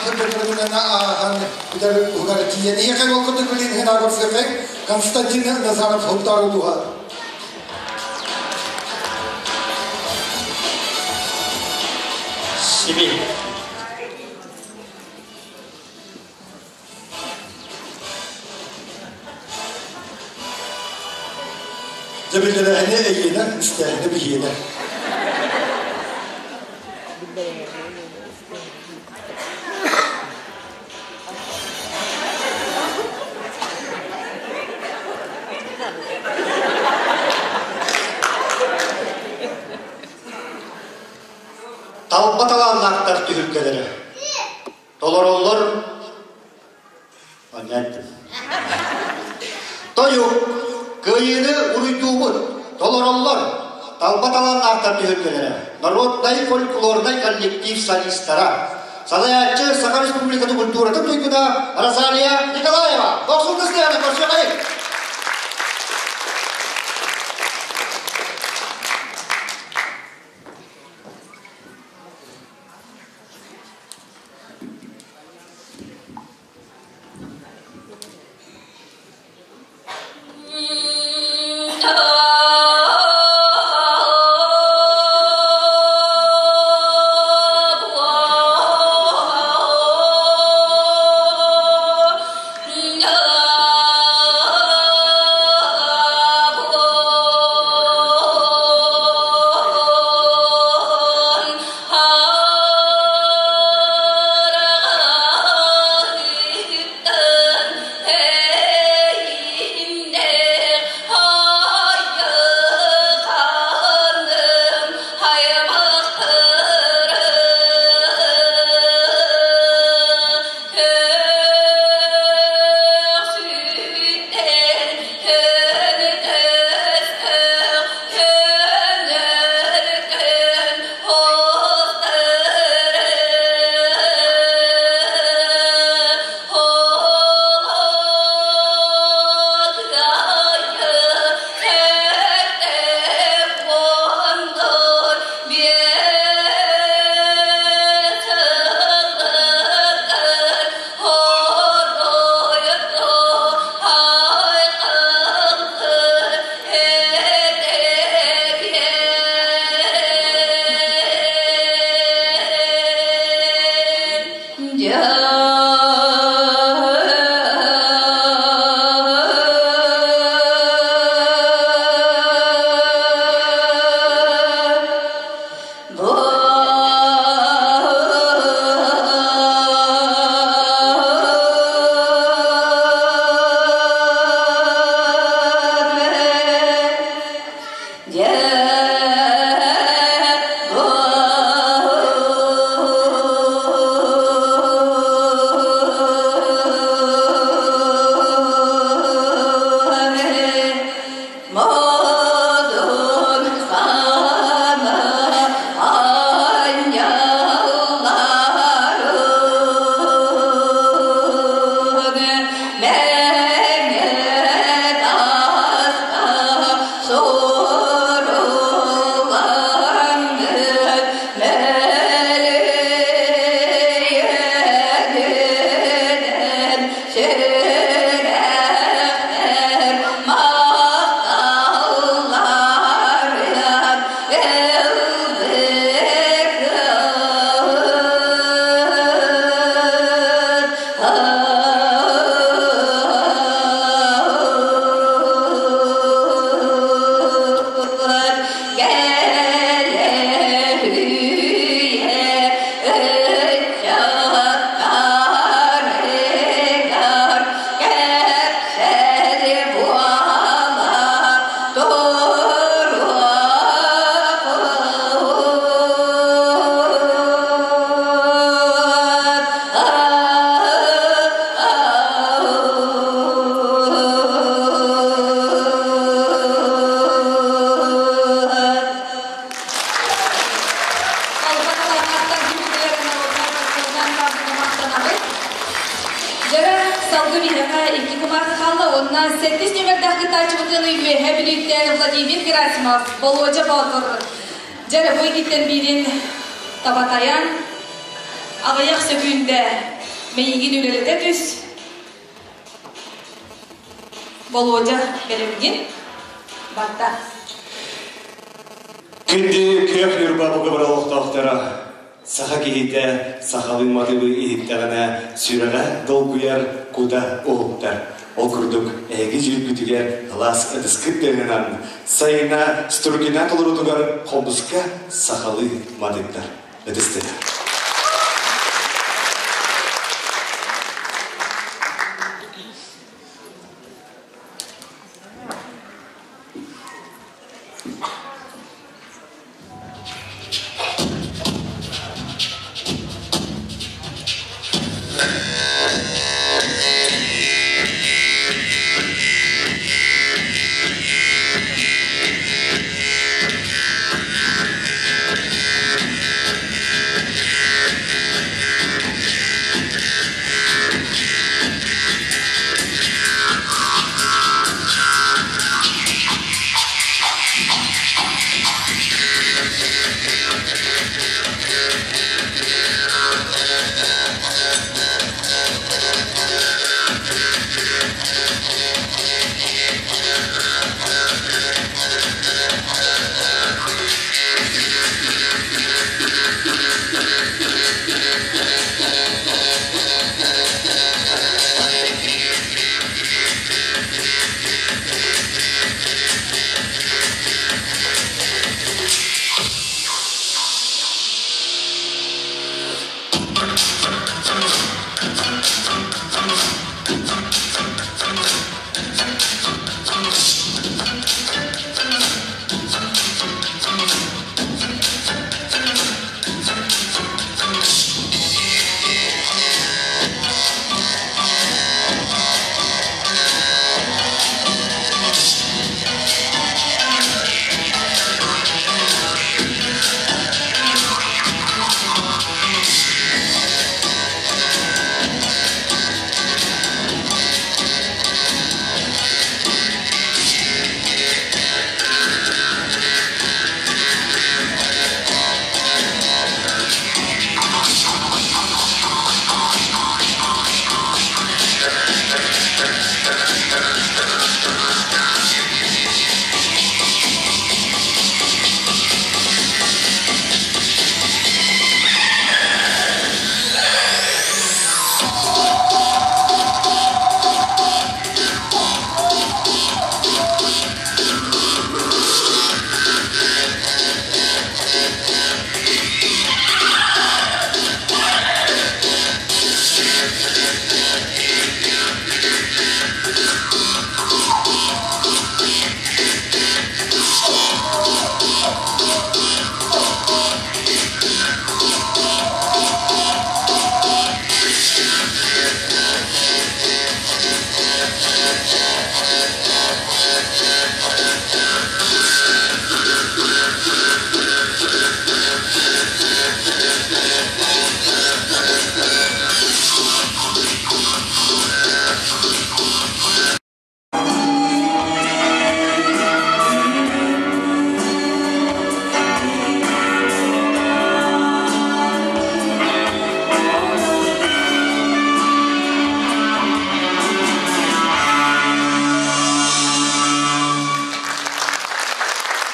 атын бөтөрүнэн ааһан бүтэр уһугар тиийэн иһиэхэ ол курдук билин Хинагов Константин Назаров Һунтаар улууһа. Сибил. Дьэбиллэрээһини эйиэнэ, истээһини биһиэнэ. Талба талааннаахтар түһүлгэлэрэ. Толороллор Понятно. Тойук, кыайыыны уруйдуубут, толороллор талба талааннаахтар түһүлгэлэрэ, народнай фольклорнай коллектив солистара, салайааччы Саха Республикатын культуратын туйгуна Розалия Николаева. Дохсун кыстыаны көрсүөҕэй! Аҕыйах сөкүүндэ мэйиигин үлэлэтэ түс. Володя, бэлэмҥин? Барда. Күндү күөх Ньурба бука олохтоохторо, саха киһитэ сахалыы матыбы иһиттэҕинэ сүрэҕэ долгуйар, кута уһуктар. Ол курдук эһиги дьүүлгүтүгэр кылаас ытыскыт тыаһынан Сайына Струкина толоруутугар хомуска сахалыы матыктар ытыстыга.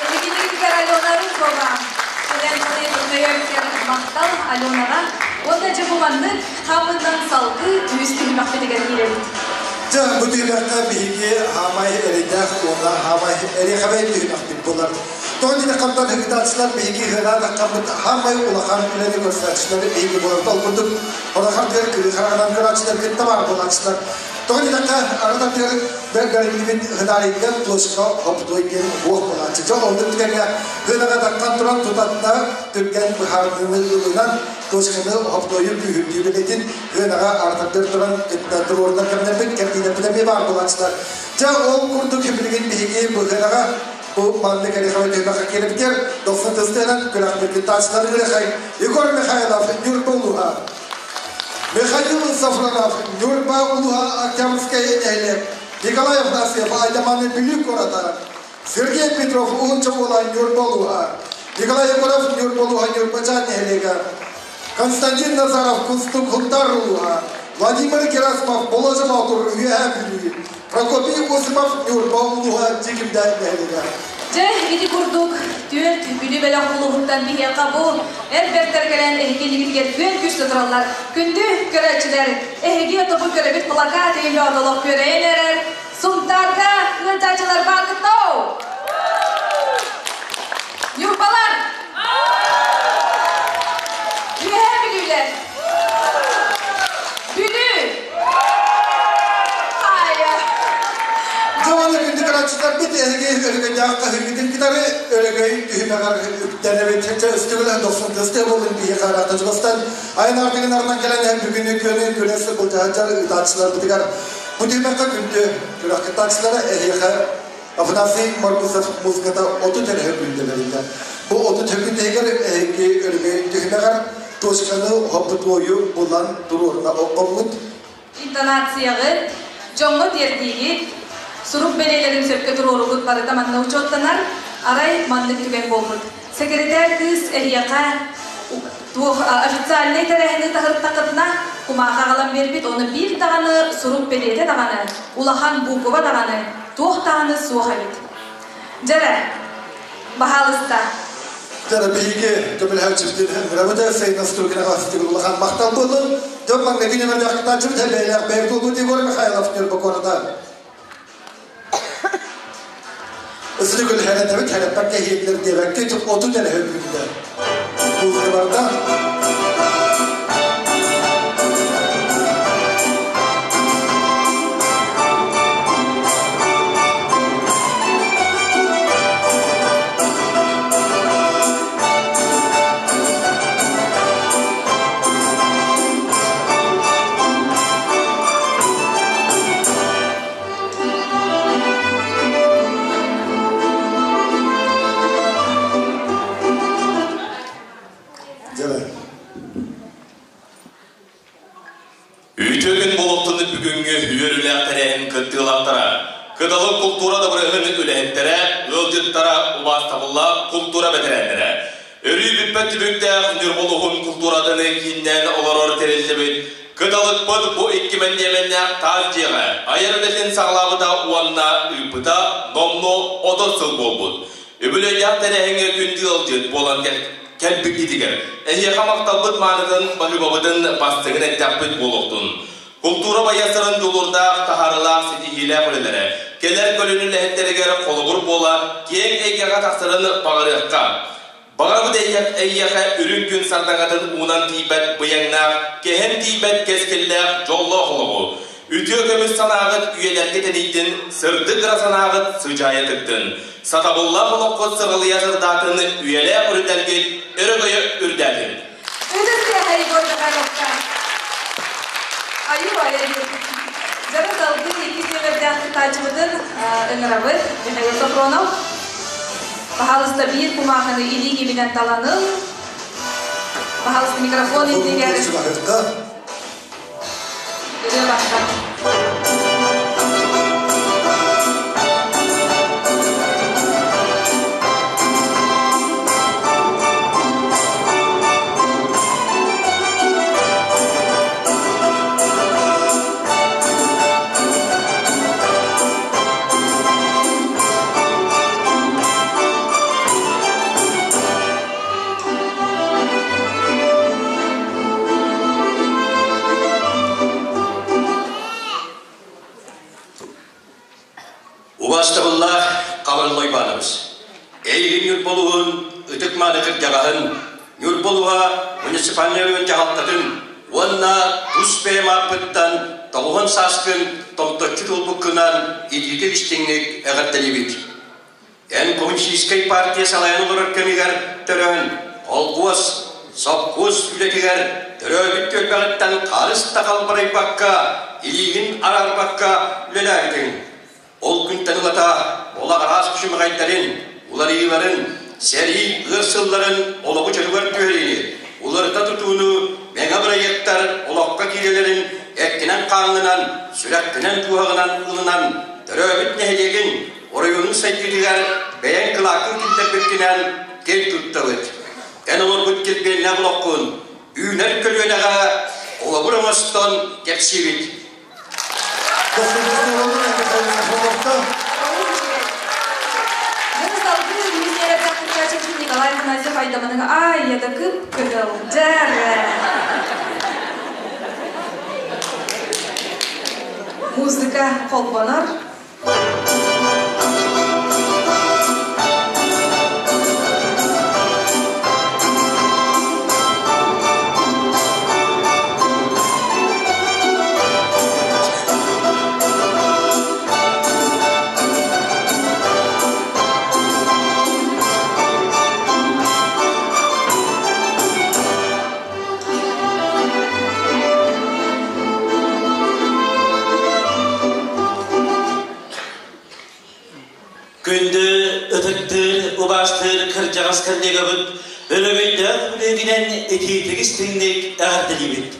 Эһигинигэр Алена Рухова кэлэн өйөбүтүгэр махтал Аленаҕа уонна дьэ бу маннык хамынан салгыы үһүс түһүмэхпитигэр киирэбит. Дьэ, бу түһүмэххэ биһиги хаамай эрэйдээх уонна хаамай эриэхэбэй түһүмэхпит буолар. Тоҕо диэтэххэ, ыытааччылар биһиги ыһыаҕа таххаммыт хаамай улахан үлэни көрсөөччүлэр биһиги буолар. Ол курдук, улахан тыар кырыы хараҕынан көрөөччүлэр кытта баар буолааччылар. Тоҕо диэтэххэ, аны тыар бэргэриллибит ыһынаарыйга туоска хопутуой диэн буох буолааччы. Дьон оннук түгэҥҥэ ыһынаҕа таххан туран тутатына түргэн быһаарыныыны ылынан туосканы хопутуойу күүһүрдүү билэтин ыһынаҕа артардыр туран кытта туруорунар кэмнэрбит кэрдиилэрбит эмиэ баар буолааччылар. Дьэ, ол курдук билигин биһиги быһынаҕа бу маннык эрихабай түһүмэххэ киирбитигэр дохсун тыстыынан күрэхпит кыттааччылары күрэхэй Егор Михайлов, Ньурба улууһа. Михаил Сафронов, Ньурба улууһа, Октябрьскай нэһилиэк. Николай Афанасьев, Айдаманы Бүлүү куората. Сергей Петров, Уһунча уола, Ньурба улууһа. Николай Егоров, Ньурба улууһа, Ньурбачаан нэһилиэгэ. Константин Назаров Кустук Хунтар улууһа, Владимир Герасимов Болозы Боотур Үөһээ Бүлүү, Прокопий Осипов Ньурба улууһа Дьикимдэ нэһилиэгэ. Дьэ, ити курдук түөрт Бүлүү бөлөх улууһуттан биһиэхэ бу эр бэртэр кэлэн эһиги иннигитигэр күөн күс тутураллар. Күндү көрөөччүлэр, эһиги отобу көрөбүт плакат иһин олох күөрэйэн эрэр Сунтаарга ыалдьааччылар бааргыт доо? Ньурбалар! Үөһээ Бүлүүлэр! Бүлүү! Хайа! Дьону күндү көрөөччүлэрбит эһиги өрөгөйдөөх хаһыыгытын кытары өрөгөй түһүмэҕэр үктэнэбит. Чэ өстүгүлэн дохсун тысты болун биһиэхэ араата чугастан айан артыгын арынан кэлэн иһэн бүгүнү күөнү күрэс былдьаһаччар ыытааччыларбытыгар бу түһүмэххэ күндү күрэх кыттааччылара эһиэхэ Афанасий Маргусов музыката 30 эрэ күндэлэринэ. Бу 30 күн иһигэр эһиги өрөгөй түһүмэҕэр точканы хоппутуойу булан туруорна оккоммут. Интонацияҕыт, дьоҥҥо тиэрдиигит, сурук бэлиэлэрин сөпкө туруоругут барыта манна учуоттанар, арай маннык түгэн буолбут. Сэкирэтээр кыыс эһиэхэ туох официальнай тэрээһини таһыртаххытына кумааҕы аҕалан биэрбит, ону биир даҕаны сурук бэлиэтэ даҕаны, улахан буукуба даҕаны, туох даҕаны суох эбит. Дьэрэ, баһаалыста. Дьэрэ, биһиги көмөлөһөөччүбүтүн ыҥырабыт, Сайына Струкинаҕа улахан махтал буоллун. Дьон маҥнайгы нөмердээх кытааччыбыт бэйэлээх бэйэбит уолбут Егор Михайлов Ньурба куората. Ысырык үлэһэрэтэбит, хэрэппэккэ иһииллэр диэбэккэ, отут эрэ хөргүндэ. Музыка барда. Үтүө күн буолуохтун бүгүҥҥү үөрүүлээх тэрээһин кыттыылаахтара, Кыталык култуура дабырыһын үлэһиттэрэ, ыалдьыттара, убаастабыллаах култуура бэтэрээннэрэ. Өрүү бүппэт түбүктээх Ньурба улууһун култууратын кииннээн олорор тэриллибит Кыталыкпыт бу икки мэндиэмэннээх таас дьиэҕэ айар үлэтин саҕалаабыта уонна ыыппыта номнуо 30 сыл буолбут. Үбүлүөйдээх тэрээһиҥҥэ күндү ыалдьыт буолан кэлбиккитигэр эһиэхэ махталбыт маанытын, баһыыбабытын бастыҥын эттэхпит буолуохтун. Култуура байыастарын дьулуурдаах, таһаарыылаах, ситиһиилээх үлэлэрэ кэлэр көлүөнэ үлэһиттэригэр холобур буола киэҥ эйгэҕэ тахсарын баҕарыахха. Баҕарабыт эйиэхэ үрүҥ күн сардаҥатын уунан тиийбэт быйаҥнаах, кэһэн тиийбэт кэскиллээх дьоллоох олоҕу. Үтүө көмүс санааҕыт үйэлэргэ тэнийдин, сырдык ыра санааҕыт сыдьаайа тыктын. Сатабыллаах олоххут сыҕалыйа сырдаатын, үйэлээх үрдэлгит өрөгөйө үрдээтин. Ытыс тыаһа Егор Михайловка. Айуу айыы. Дьара салгыы икки нүөмэрдээх кыттааччыбытын ыҥырабыт. Михаил Софронов. Пожалуйста, биир кумааҕыны илии киминэн таланыл. Пожалуйста, микрофон иннигэр. Ырыа барда. Убастабыллаах Хабырылла Уйбаанабыс, эйигин Ньурболуһун ытык-мааны кырдьаҕаһын, Ньурболуһа муниципальнай оройуон дьаһалтатын уонна тус бэйэм ааппыттан тоҕуһун сааскын томточчу туолбуккунан итиитик истиҥник эҕэрдэлиибит. Эн Коммунистическай партия салайан олорор кэмигэр төрөөн, холкуос, сопхуос үлэтигэр төрөөбүт түөлбэҕиттэн харыс да халбарыйбакка, илиигин араарбакка үлэлээбитиҥ. Ол күнтэн ылата олох араас күчүмэҕэйдэрин, уларыйыыларын, сэрии ыар сылларын олоҕу чөлүгэр түһэриини, уларыта тутууну мэҥэ бырайыактар олоххо киирэлэрин эккинэн-хааҥҥынан, сүрэххинэн-дууһаҕынан ылынан, төрөөбүт нэһилиэгин, оройуонун сайдыытыгар бэйэҥ кылааккын киллэрбиккинэн киэн туттабыт. Эн олорбут килбиэннээх олоххун, Үүнэр көлүөнэҕэ холобур оҥостон кэпсиибит. Николай Афанасьев айдаманыга ай да кып-кызыл Музыка холбонор. Күндү ытыктыыр, убаастыыр кырдьаҕас коллегабыт өрөгөйдөөх үлэтинэн итиитик истиҥник эҕэрдэлиибит.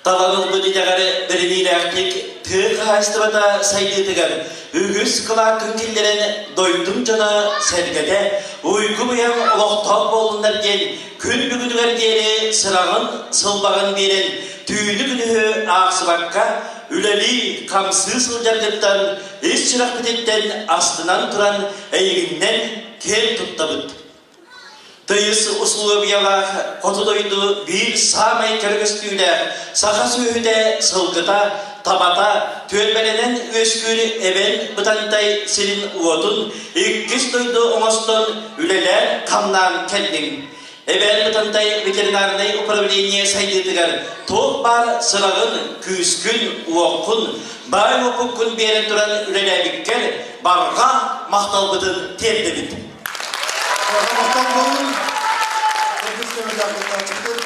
Талан ылбыт идэҕэр бэриниилээхтик тыа хаһаайыстыбата сайдыытыгар үгүс кылааккын киллэрэн дойдум дьоно сэргэтэ уйгу-быйаҥ олохтоох буоллуннар диэн күн бүгүнүгэр диэри сыраҕын сылбаҕын биэрэн түүнү-күнүһү аахсыбакка үлэлии, хамсыы сылдьаргыттан ис сүрэхпититтэн астынан туран эйигиннэн киэн туттабыт. Тыйыс усулуобуйалаах хоту дойду биир саамай кэрэ көстүүлээх саха сүөһүтэ, сылгыта, табата, түөлбэлэнэн үөскүүр Эбэн Бытантай сирин-уотун иккис дойду оҥостон үлэлээн-хамнаан кэллиҥ. Эбээн Бытантай ветеринарнай управление сайдыытыгар туох баар сыраҕын, күүскүн, уоххун, баай уопуккун биэрэн туран үлэлээбиккэр барҕа махталбытын тиэрдэбит. Махтал болун. Кыргыз көмөлөөх кыттааччыбытын.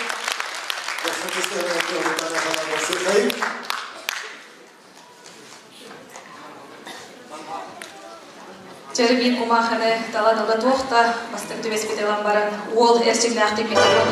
Чэрбиин кумаахыны талан ыла туох да бастык түбэспит ылан баран уол эрчимнээхтик микрофон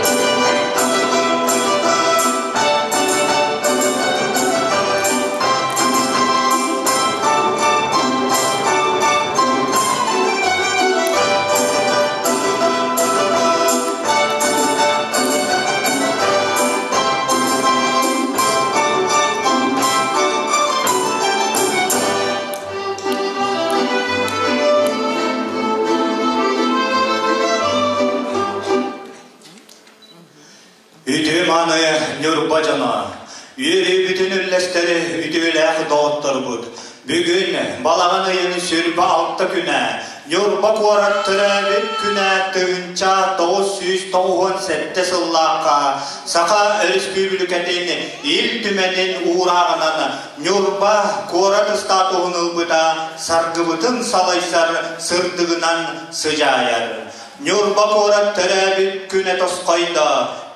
Үтүө-мааны Ньурба дьоно, үөрүүбүтүн үллэстэри үтүөлээх доҕотторбут. Бүгүн балаҕан ыйын сүрбэ алта күнэ Ньурба куорат төрөөбүт күнэ 1997 сыллаахха Саха Өрөспүүбүлүкэтин Ил Түмэнин уурааҕынан Ньурба куорат статуһун ылбыта саргыбытын салайсар сырдыгынан сыдьаайар. Ньурба куорат төрөөбүт күнэ тосхойдо,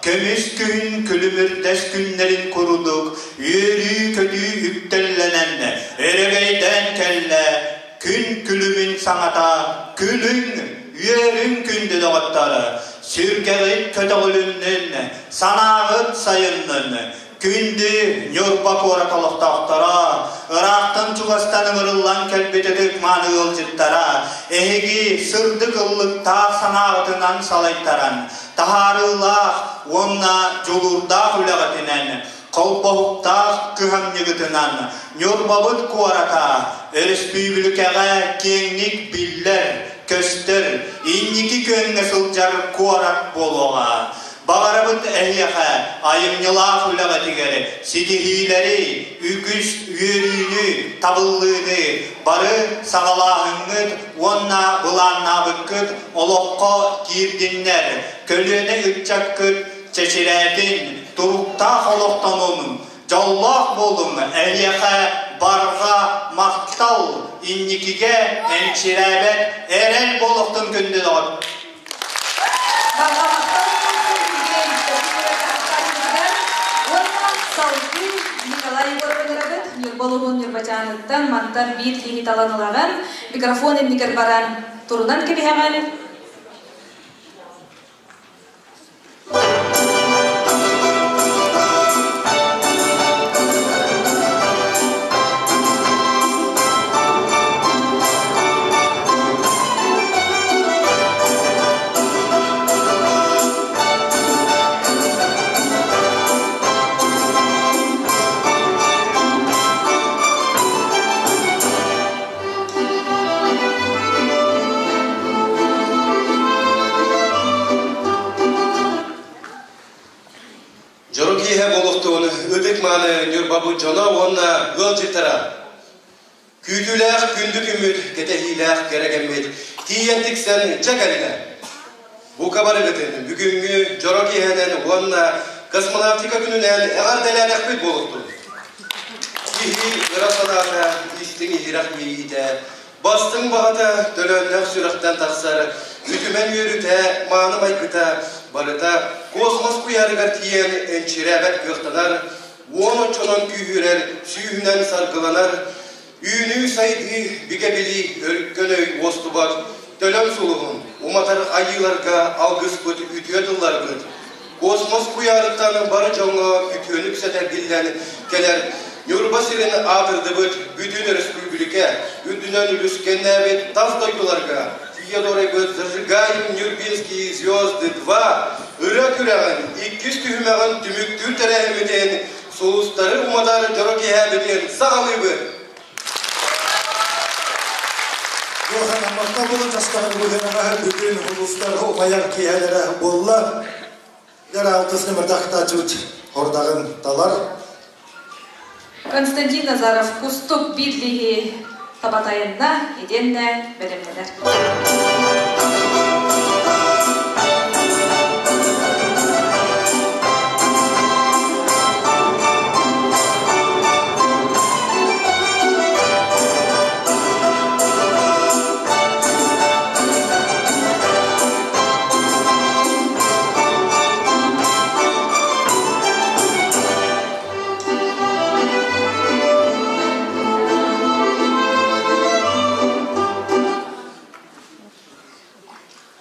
көмүс күһүн күлүмүрдэс күннэрин курдук үөрүү-көтүү үктэллэнэн, өрөгөйдөөн кэллэ, күн күлүмүн саҥата күлүҥ, үөрүҥ күндү доҕоттор, сүргэҕит көтөҕүлүннүн, санааҕыт сайыннын, Күндү Ньурба куорат олохтоохторо, ыраахтан-чугастан ыҥырыллан кэлбит ытык-мааны ыалдьыттара, эһиги сырдык ыллыктаах санааҕытынан салайтаран, таһаарыылаах уонна дьулуурдаах үлэҕитинэн, холбоһуктаах кыһамньыгытынан Ньурбабыт куората өрөспүүбүлүкэҕэ киэҥник биллэр, көстөр, инники күөҥҥэ сылдьар куорат буолуоҕа. Баҕарабыт эһиэхэ айымньылаах үлэҕитигэр ситиһиилэри, үгүс үөрүүнү, табыллыыны, бары саҕалааһыҥҥыт уонна былааннаабыккыт олоххо киирдиннэр, көлүөнэ ыччаккыт чэчирээтин, туруктаах олохтонун, дьоллоох буолуҥ, эһиэхэ барҕа махтал, инникигэ энчирээбэт эрэл буолуохтун күндү доҕор. Салгыы Николай Егорович Ньурба улууһун Ньурбачааныттан мантан биир киһи талан ылаҕын, микрофон иннигэр баран турунан кэбиһэҕин. Күндү-мааны Ньурбабыт дьоно уонна ыалдьыттара! Күүтүүлээх күндү күммүт, кэтэһиилээх кэрэ кэммит тиийэн тиксэн дьэ кэллэ! Бука барыгытын бүгүҥҥү дьоро киэһэнэн уонна космонавтика күнүнэн эҕэрдэлээтэхпит буолуохтун! Киһи ыра санаата, истиҥ иһирэх иэйиитэ, бастыҥ баҕата төлөннөх сүрэхтэн тахсар үтүмэн үөрүүтэ, мааны майгыта барыта космос куйаарыгар тиийэн энчирээбэт кыахтанар, уон оччонон күүһүрэр, сүүһүнэн саргыланар, үүнүү-сайдыы, бигэ билии, өркөн өй уостубат, төлөн сулуһун, уматар айыыларга алгыспыт үтүө тылларбыт, космос куйаарыттан бары дьоҥҥо үтүөнү үксэтэргиллэн кэлэр Ньурба сирин аатырдыбыт бүтүн өрөспүүбүлүкэ үрдүнэн үлүскэннээбит тас дойдуларга Феодорайбыт «Зажигаем Нюрбинские звезды-2» ырыа күрэҕин иккис түһүмэҕин түмүктүүр тэрээһиммитин сулустары уматар дьоро киэһэбитин саҕалыыбыт! Махтал буолан тастаҕын быһынаҕа бүтүн улуустар умайар киэһэлэрэ буолла. Яра алтыс нөмірдақтачут хордағын талар. Константин Назаров кустук бирлиги табатайынна иденне бэлэмнэнэр.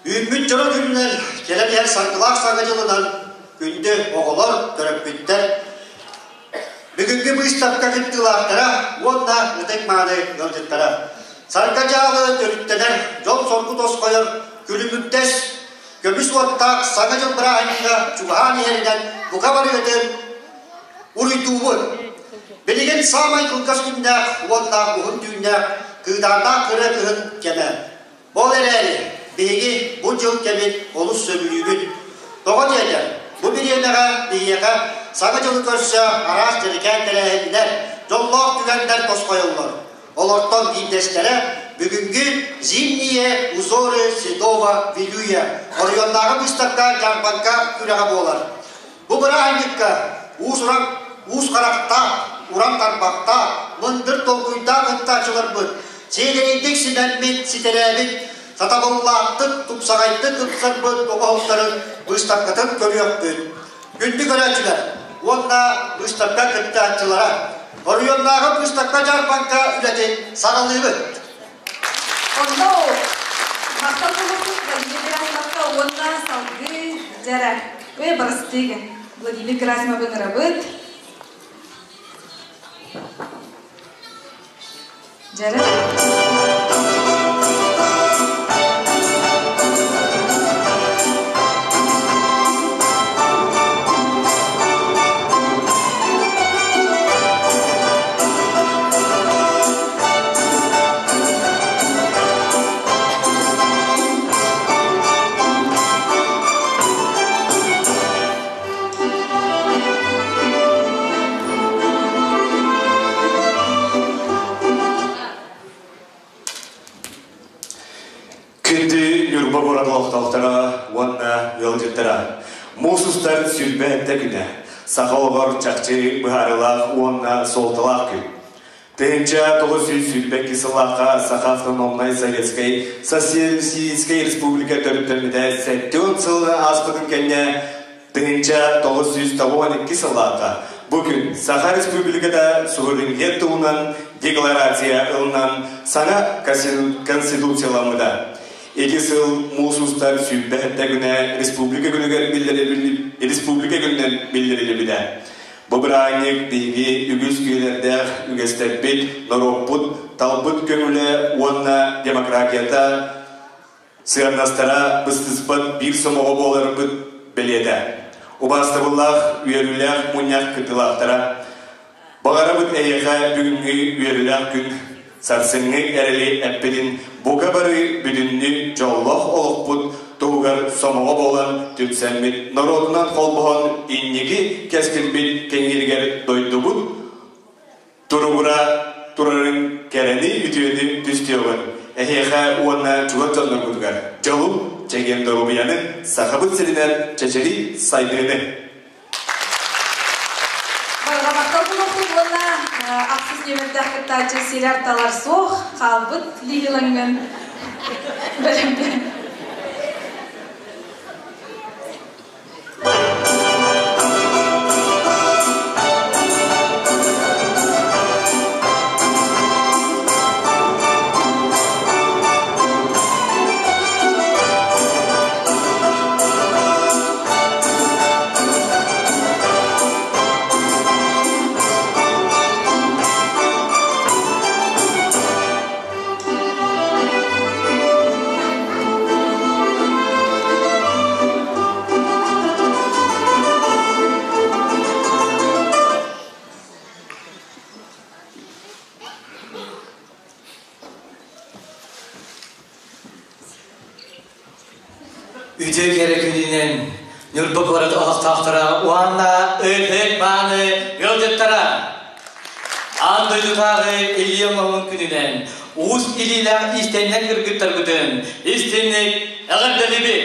Үүммүт дьоро күннэр кэлэн иһэр саргылаах саҥа дьылынан күндү оҕолор, төрөппүттэр бүгүҥҥү быыстапка кыттыылаахтара уонна ытык-мааны ыалдьыттара. Сарга дьаалы төрүттэнэр, дьол-соргу тосхойор күлүмүрдэс көмүс уоттаах Саҥа дьыл бырааһынньыга чугаһаан иһэринэн бука барыгытын уруйдуубут. Билигин саамай кылгас күннээх уонна уһун түүннээх кыыдааннаах кыра кыһын кэмэ. Ол эрээри биһиги бу дьыл кэмин олус сөбүлүүбүт. Тоҕо диэтэр, бу бириэмэҕэ биһиэхэ Саҥа дьылы көрсө араас дьэрэкээн тэрээһиннэр, дьоллоох түгэннэр тосхойоллор. Олортон биирдэстэрэ бүгүҥҥү «Зимние узоры Седого Вилюя» оройуоннааҕы быыстапка дьаарбаҥка күрэҕэ буолар. Бу бырааһынньыкка уус-уран уус харахтаах, уран тарбахтаах, мындыр толкуйдаах кыттааччыларбыт сиэдэрэйдик симэммит, ситэрээбит, сатабыллаахтык, тупсаҕайдык ыпсарбыт оҥоһуктарын быыстапкатын көрүөхпүт. Күндү көрөөччүлэр уонна быыстапка кыттааччылара, оройуоннааҕы быыстапка-дьаарбаҥка үлэтин саҕалыыбыт. Онно махтал буолуохтун Владимир Герасимовка уонна салгыы дьара ы барыстыгын Владимир Герасимовы ыҥырабыт. Дьара. Күндү Ньурба куорат олохтоохторо уонна ыалдьыттара! Муус устар сүүрбэ сэттэ күнэ саха олоҕор чахчы быһаарыылаах уонна суолталаах күн. 1922 сыллаахха Саха автономнай Советскай Социалистическай Республика төрүттэммитэ 70 сыл ааспытын кэннэ 1992 сыллаахха бу күн Саха Республиката суверенитет туһунан декларация ылынан саҥа конституцияламмыта. Ити сыл муус устар 27 күнэ республика күнүгэр республика күнүнэн биллэриллибитэ. Бу бырааһынньык биһиги үгүс үйэлэрдээх үгэстэрбит, норуоппут талбыт көҥүлэ уонна демократията сыаннастара быстыспат биир сомоҕо буоларбыт бэлиэтэ. Убаастабыллаах үөрүүлээх мунньах кыттыылаахтара, баҕарабыт эһиэхэ бүгүҥҥү үөрүүлээх күн сарсыҥҥы эрэли эппитин бука бары бүтүннүү дьоллоох олохпут. туһугар сомоҕо буолан түмсэммит, норуотунан холбоһон инники кэскилбит кэҥииригэр дойдубут туругура турарын кэрэни үтүөнү түстүөҕүн. Эһиэхэ уонна чугас дьонноргутугар дьолу, чэгиэн доруобуйаны, Сахабыт сиринэн чэчири сайдыыны! Барҕа булуохпут уонна ахсыс нүөмэрдээх кыттааччы сирэр талар суох хаалбыт лигилаҥҥын бэлэмнэн. Үтүө кэрэ күнүнэн Ньурба куорат олохтоохторо уонна ытык мааны ыалдьыттара! Аан дойдутааҕы Илья Моһун күнүнэн уус илиилээх иистэнньэҥ кыргыттарбытын истиҥник эҕэрдэлиибит!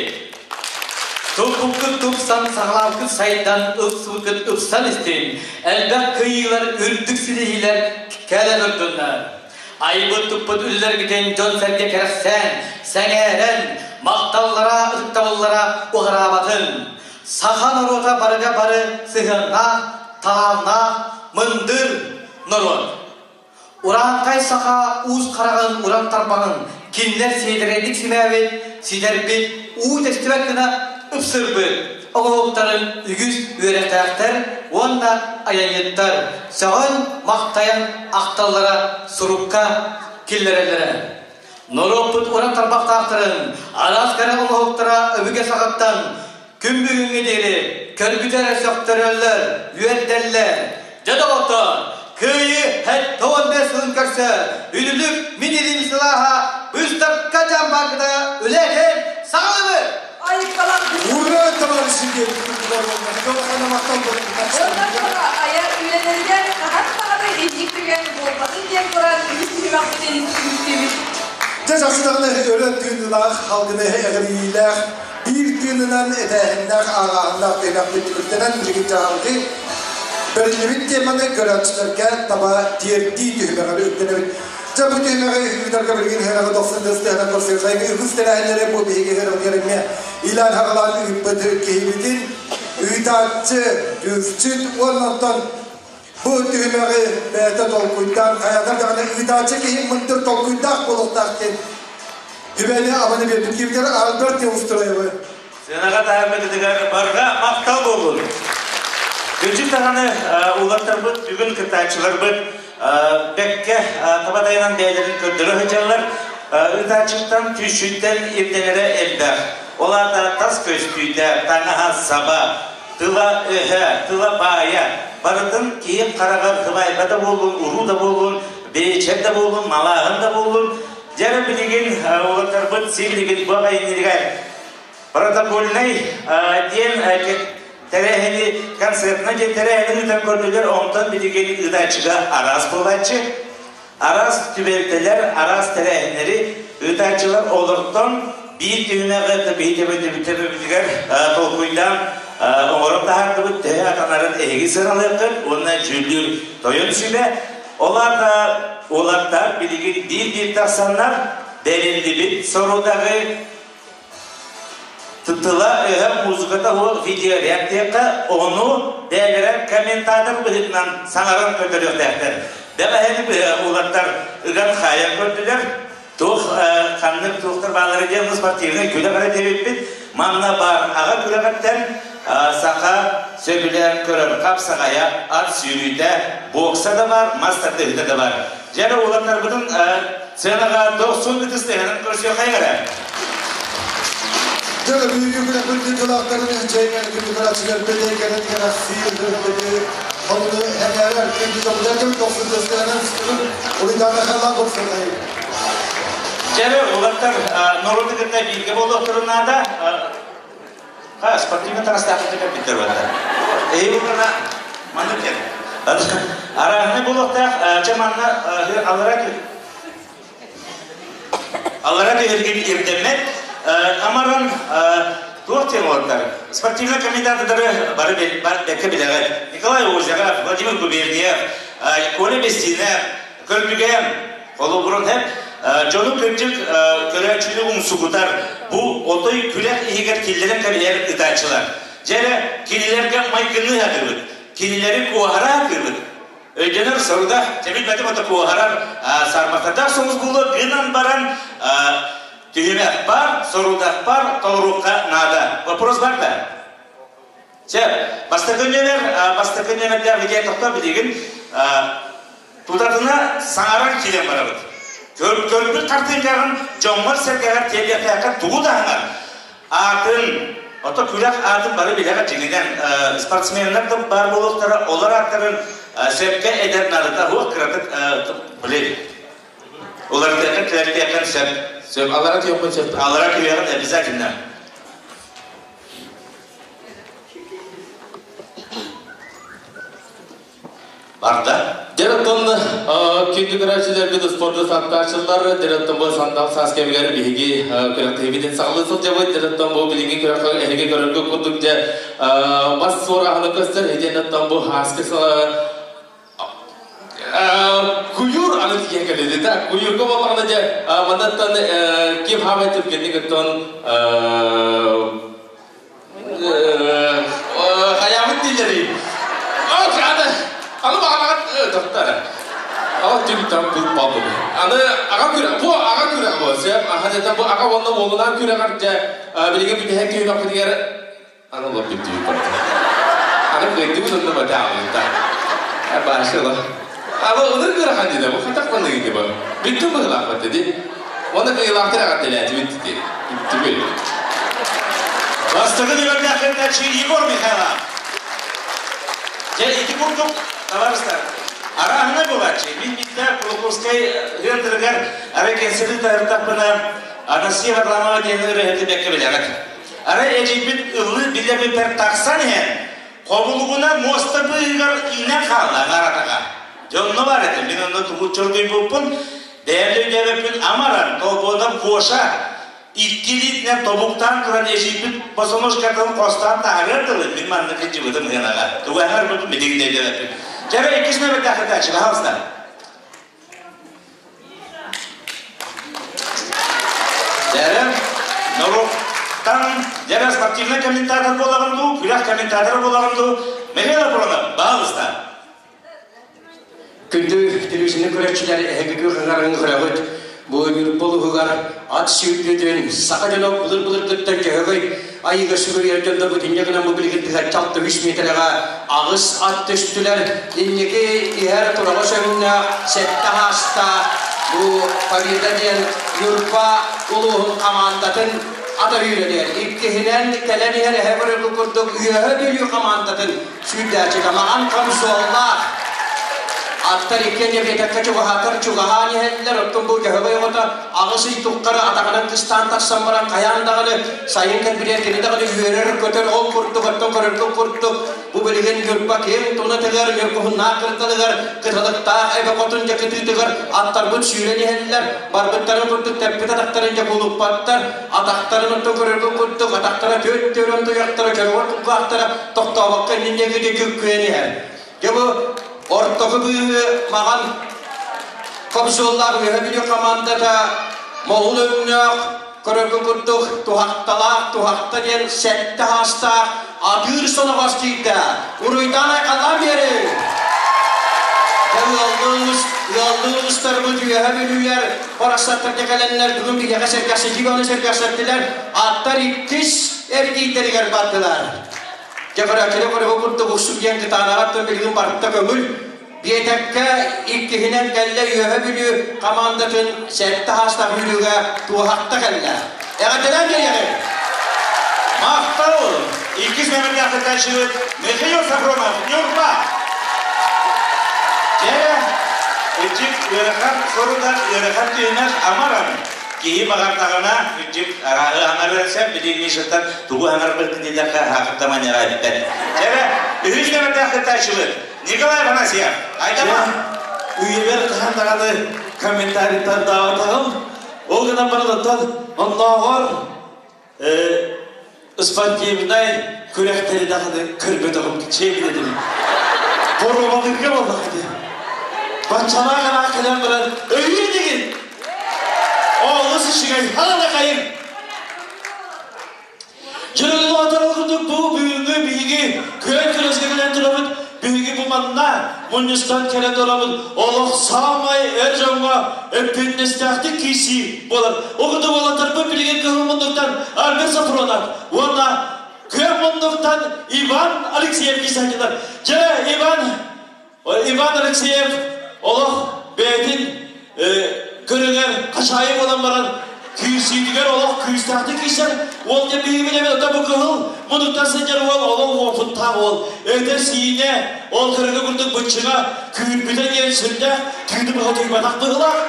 Туппуккут тупсан, саҕалаабыккыт сайдан, ыпсыбыккыт ыпсан истин, элбэх кыайыылар, үрдүк ситиһиилэр кэлэ турдуннар! Айбыт-туппут үлэлэргитин дьон-сэргэ кэрэхсээн, сэҥээрэн, махталлара, ытыктабыллара уҕараабатын. Саха норуота барыга бары сыһыаннаах, талааннаах, мындыр норуот. Урааҥхай саха уус хараҕын уран тарбаҕын кинилэр сиэдэрэйдик симээбит, ситэрбит, уу тэстибэт гына ыпсырбыт оҥоһуктарын үгүс үөрэхтээхтэр уонна айанньыттар сөҕөн-махтайан ахталлара сурукка киллэрэллэрэ. Норуоппут уран тарбахтаахтарын араас кэрэ оҥоһуктара өбүгэ саҕаттан күн бүгүҥҥэ диэри көрбүтэ эрэ сөхтөрөллөр, үөрдэллэр. Дьэ доҕоттор, Кыайыы 75 сылын көрсө Үлүлүк мин илиим сылааһа быыстапка дьамбаргыта үлэтин саҕалыбыт! Ура, товарищи! Айар үлэлэригэр хаһан даҕаны инник түгэн буолбатын диэн туран үгүс түһүмэхпитин түмүктүүбүт. Дьэ чахчытаҕына өрө тыынынаах, халгыны эҕириилээх, биир тыынынан этээһиннээх, ааҕааһыннаах түһүмэхпит түмүктэнэн билигин дьаһалгы бэриллибит теманы көрөөччүлэргэ таба тиэрдии түһүмэҕэр үктэнэбит. Дьэ бу түһүмэҕи ыытарга билигин ыһыаҕы дохсун дастыһынан көрсүөххэйин үгүс тэрээһиннэри бу биһиги ыһыаҕытыгар эмиэ илаан хаҕалаан ыыппыт киһибитин ыытааччы, дьүлчүт уонна оттон бу түһүмэҕи бэйэтэ толкуйдаан хайатар даҕаны ыытааччы киһи мындыр толкуйдаах буолуохтаах диэн Түбэни абаны биэрбит киһибитигэр Альберт Неустроевы. Сыанаҕа таһаарбытыгар барҕа махтал буоллун. Күнчүк даҕаны улаттарбыт, бүгүн кыттааччыларбыт бэккэ таба тайанан бэйэлэрин көрдөрө сылдьаллар. Ыытааччыттан, күүсчүттэн ирдэнэрэ элбэх. Ол аата тас көстүүтэ, таҥаһа, саба, тыла-өһө, тыла-баайа барытын киһи хараҕар хыбайба да буоллун, уруу да буоллун, бэйэчэр да буоллун, малааһын да буоллун, Дьэ билигин уолаттарбыт сибилигин бу айымньыгар протокольнай диэн тэрээһини концертна диэн тэрээһини ыытан көрдүлэр, онтон билигин ыытааччыга араас буолааччы, араас түбэлтэлэр, араас тэрээһиннэри ыытааччылар олортон биир түһүмэҕи биһиги толкуйдаан оҥорон таһаардыбыт, төһө атанарын эһиги сыаналыаххыт уонна дьүүллүүр тойон сүбэ. Ол аата уолаттар билигин биир-биир тахсаннар бэриллибит сорудаҕы тыла-өһө музыката суох видеореакцияҕа ону бэйэлэрэ комментатор быһыытынан саҥаран көрдөрүөхтээхтэр. Бэҕэһээни уолаттар ыган-хаайан көрдүлэр. Туох ханнык туохтар бааллара диэн спортивнай күрэх эрэ диэбиппит. Манна баар аҕа күрэҕиттэн саха сөбүлээн көрөр хапсаҕайа, ат сүүрүүтэ, бокса да бар, мас тардыһыыта да бар. Дьэ эрэ уолаттарбытын сценаҕа дохсун ытыс тыаһынан көрсүөххэйиҥ эрэ. Дьэ, бүгүҥҥү күрэхпит дойдулаахтарын чэйгэн күндү бэтэй кэлэн кэрэхсиир хөрбөтү хоруну эҥээрэр күндү дьоммутугар дохсун ытыс тыаһынан уруйдаана халлаан көрсүөххэйиҥ. Дьэрэ улаттар норуоту кытта бииргэ буолуохтарын наада. Ха, спортивный таҥастаахпыт кэлбиттэр бата. Эһи булана маннык диэн. Арааһынай буолуохтаах, чэ манна аллара аллара түһэргин ирдэммэт. Амаран туох диэн олордар? Спортивный комментатордары бары бэккэ билэҕит. Николай Озеров, Владимир Губерниев, Коля Бестинов, Көрдүгэм, холобурун хэп, дьону кырдьык көрөөччүнү умсугутар, бу отой күрэх иһигэр киллэрэн кэбиһэр ытааччылар. Дьэ кинилэргэ майгыныы сатыыбыт, кинилэри куоһара сатыыбыт. Өйдөнөр сорудах, чэбилбэтим ото куоһарар сарбахтардаах соҕус буолуо гынан баран түһүмэх бар, сорудах бар, толоруохха наада. Вопрос бар да? Чэ, бастакы нүөмэр, бастакы нүөмэрдээх видео тохтоо билигин тутатына саҥаран киирэн барабыт. Көрбүт хартыынкаҕын дьоҥҥор-сэргэҕэр тиэрдиэхтээххин тугу даҕаны аатын, ото күрэх аатын бары билэҕит дьиҥинэн спортсменнар да баар буолуохтара, олор ааттарын сөпкө эдэр наадата суох кыратык блин. Уларытыаххын, килэритиэххин сөп. Сөп, аллара түһүөххүн сөп. Аллара түһүөҕүн обязательно. Барда. Дьэ, оттон күндү көрөөччүлэрбит спорду саттааччылар, дьэ, оттон бу сандал саас кэмигэр биһиги күрэхтэһиибитин саҕалыы сылдьабыт, дьэ, оттон бу билиҥҥи күрэххэ эһиги көрөргө курдук дьэ бас суораһыны көстөр, итиэннэ оттон бу ааскы куйуур аны тиийэн кэллэ да куйуурга буоллаҕына дьэ маннаттан ким хаамай түргэнник оттон хайаабыт дииллэрий аны аны баҕанаҕыт тоқтар Ала түбүттэн пыл паллы. Аны аҕа күрэх, бу аҕа күрэх бу. Сөп, аха дэтэ бу аҕа уонна уолунаан күрэҕэр дьэ билигин бүтэһик түһүмэхпитигэр аны олор бүттүүбүт барда. Аны кыайдыбыт онно батаалыта. Баашыла. Аны ыныр кырахан диде бу хатак манныгы диба. Бүттүм быһылаах диди. Оны кыйылаахтар аҕаттэлээтибит диди. Бүттүбүт. Бастакы нүөмэрдээх кыттааччы Егор Михайлов. Дьэ, ити курдук, товарищтар, арааһына буолааччы. Мин биирдэ Кулаковскай ыантырыгар арай кэнсиэрин таһыртахпына Анастасия Варламова диэн ырыаһыты бэккэ билэҕит. Арай эдьиийбит ыллыы билэ-билбэр тахсан иһэн, хобулугуна муоста быыһыгар иҥнэн хаалла аҥаратаҕа. Дьэ, онно баар этэ. Мин онно тугу чоргуйбуппун, бэйэм да өйдөөбөппүн амаран, толбуонам Гоша иккилиитинэн тобуктаан туран эдьиийбит босоножкатын хостоон таһаарыар дылы мин маннык кыдьыбытым ыһыанаҕа. Тугу аһарбытым билигин да өйдөөбөппүн. Дьэ, иккис нөмэрдээх кытааччы, пожалуйста. Дьэрэ, норуоттан дьэрэ спортивный комментатор буолаҕын дуу, күрэх комментатора буолаҕын дуу, Михаил Апронов, баалыста. Күндү телевизионный көрөөччүлэр эһиги күөх көрөҕүт. Бу Ньурба улууһугар ат сүүрдүүтүн саха дьоно былыр-былыргыттан дьөһөгөй айыыга сүгүрүйэр дьоннорбут инньэ гынан бу билигин тыһачча 63 миэтэрэҕэ аҕыс ат түстүлэр. Инники иһэр тураҕас өҥнөөх сэттэ хаастаах бу Победа диэн Ньурба улууһун хамаандатын ата үүрэнэр. Иккиһинэн кэлэн иһэр эһэ көрөргө курдук Үөһэ Бүлүү хамаандатын сүүрдээччитэ маҕан хомсуоллаах. Аттар иккиэн эбиэтэккэ чугаһаатар чугаһаан иһэллэр, оттон бу дьөһөгөй оҕото аҕыс ый туххары атаҕынан кыстаан тахсан баран хайаан даҕаны сайын кэлбитигэр кини даҕаны үөрэр-көтөр ол курдук, оттон көрөргө курдук бу билигин Ньурба киэҥ тунатыгар, Ньургуһуннаах кырдалыгар, кыталыктаах эбэ хотун дьэ кытыытыгар аттарбыт сүүрэн иһэллэр, барбыттарын курдук тэппит атахтарын дьэ кулуппаттар, атахтарын оттон көрөргө курдук атахтара түөрт түөрөн туйахтара чөрөҕөр кулгаахтара тохтообокко иннинэ күккүйэн иһэр. Дьэ бу ортоку быыһы маҕан хомсуоллаах Үөһэ Бүлүү командата моҕул өҥнөөх көрөргө курдук туһахталаах туһахта диэн сэттэ хаастаах атыыр соноҕос киирдэ. Уруйдаан айхаллаан биэриҥ! Ыаллыы улуустарбыт Үөһэ Бүлүүлэр барахсаттарга кэлэннэр бүгүн биһиэхэ сэргэхситии ону сэргэхсэттилэр. Аттар иккис эргиирдэригэр бардылар. Дьэ көрөөччүлэр көрөбө курдук уксук диэн кытаанаҕаттан билигин барыта көҥүл. Биэтэккэ иккиһинэн кэллэ Үөһэ Бүлүү командатын сэттэ хаастаах үүрүүгэ туоһахта кэллэ. Эҕэрдэлээн биэриэҕиҥ! Махтал! Иккис нөмердээх кыттааччыбыт Михаил Сафронов, Ньурба! Дьэ, ичик ыарахан сорудах, ыарахан түһүмэх амаран. Киһи баҕардаҕына, кырдьык, арааһы аҥарыан сөп, билигин Мишаттан тугу аҥарбыккын диэтэххэ, хаахыттаман эрэ эбиттэр. Чэ, үһүс нөмэрдээх кыттааччыбыт Николай Афанасьев. Айдама! Үйэбэр хаһан даҕаны комментарийдардаабатаҕым. Ол гынан баран оттон оннооҕор спортивнай күрэхтэри даҕаны көрбөтөҕүм чиэбин этим. Боруобалыырга буоллаҕа дии. Баччалаах анаах кэлэн баран өйүү дигин! Олус үчүгэй, хаана хайын! Дьөрүлүн отарыл курдук бу бүгүҥҥү биһиги күөн күрэскэ кэлэн турабыт, биһиги бу манна мунньустан кэлэн турабыт, олох саамай эр дьоҥҥо эппиэтинэстээхтик киирсии буолар. Ол курдук уолаттарбыт билигин кыһыл муннуктан Альберт Сафронов уонна күөх муннуктан Иван Алексеев киирсээччилэр. Дьэ, Иван Иван Алексеев олох бэйэтин көрүҥэр хачаайы буолан баран күүрсүүтүгэр олох күүстээхтик киирсэр. Уол дьэ биһиги билэбит ото бу кыһыл мунуктан сылдьар уол олох уопуттаах уол. Өтө-сиинэ ол кыргы курдук быччыҥа күүрбүтэ диэн сүрдээх түүнү быһа утуйбатах быһыылаах.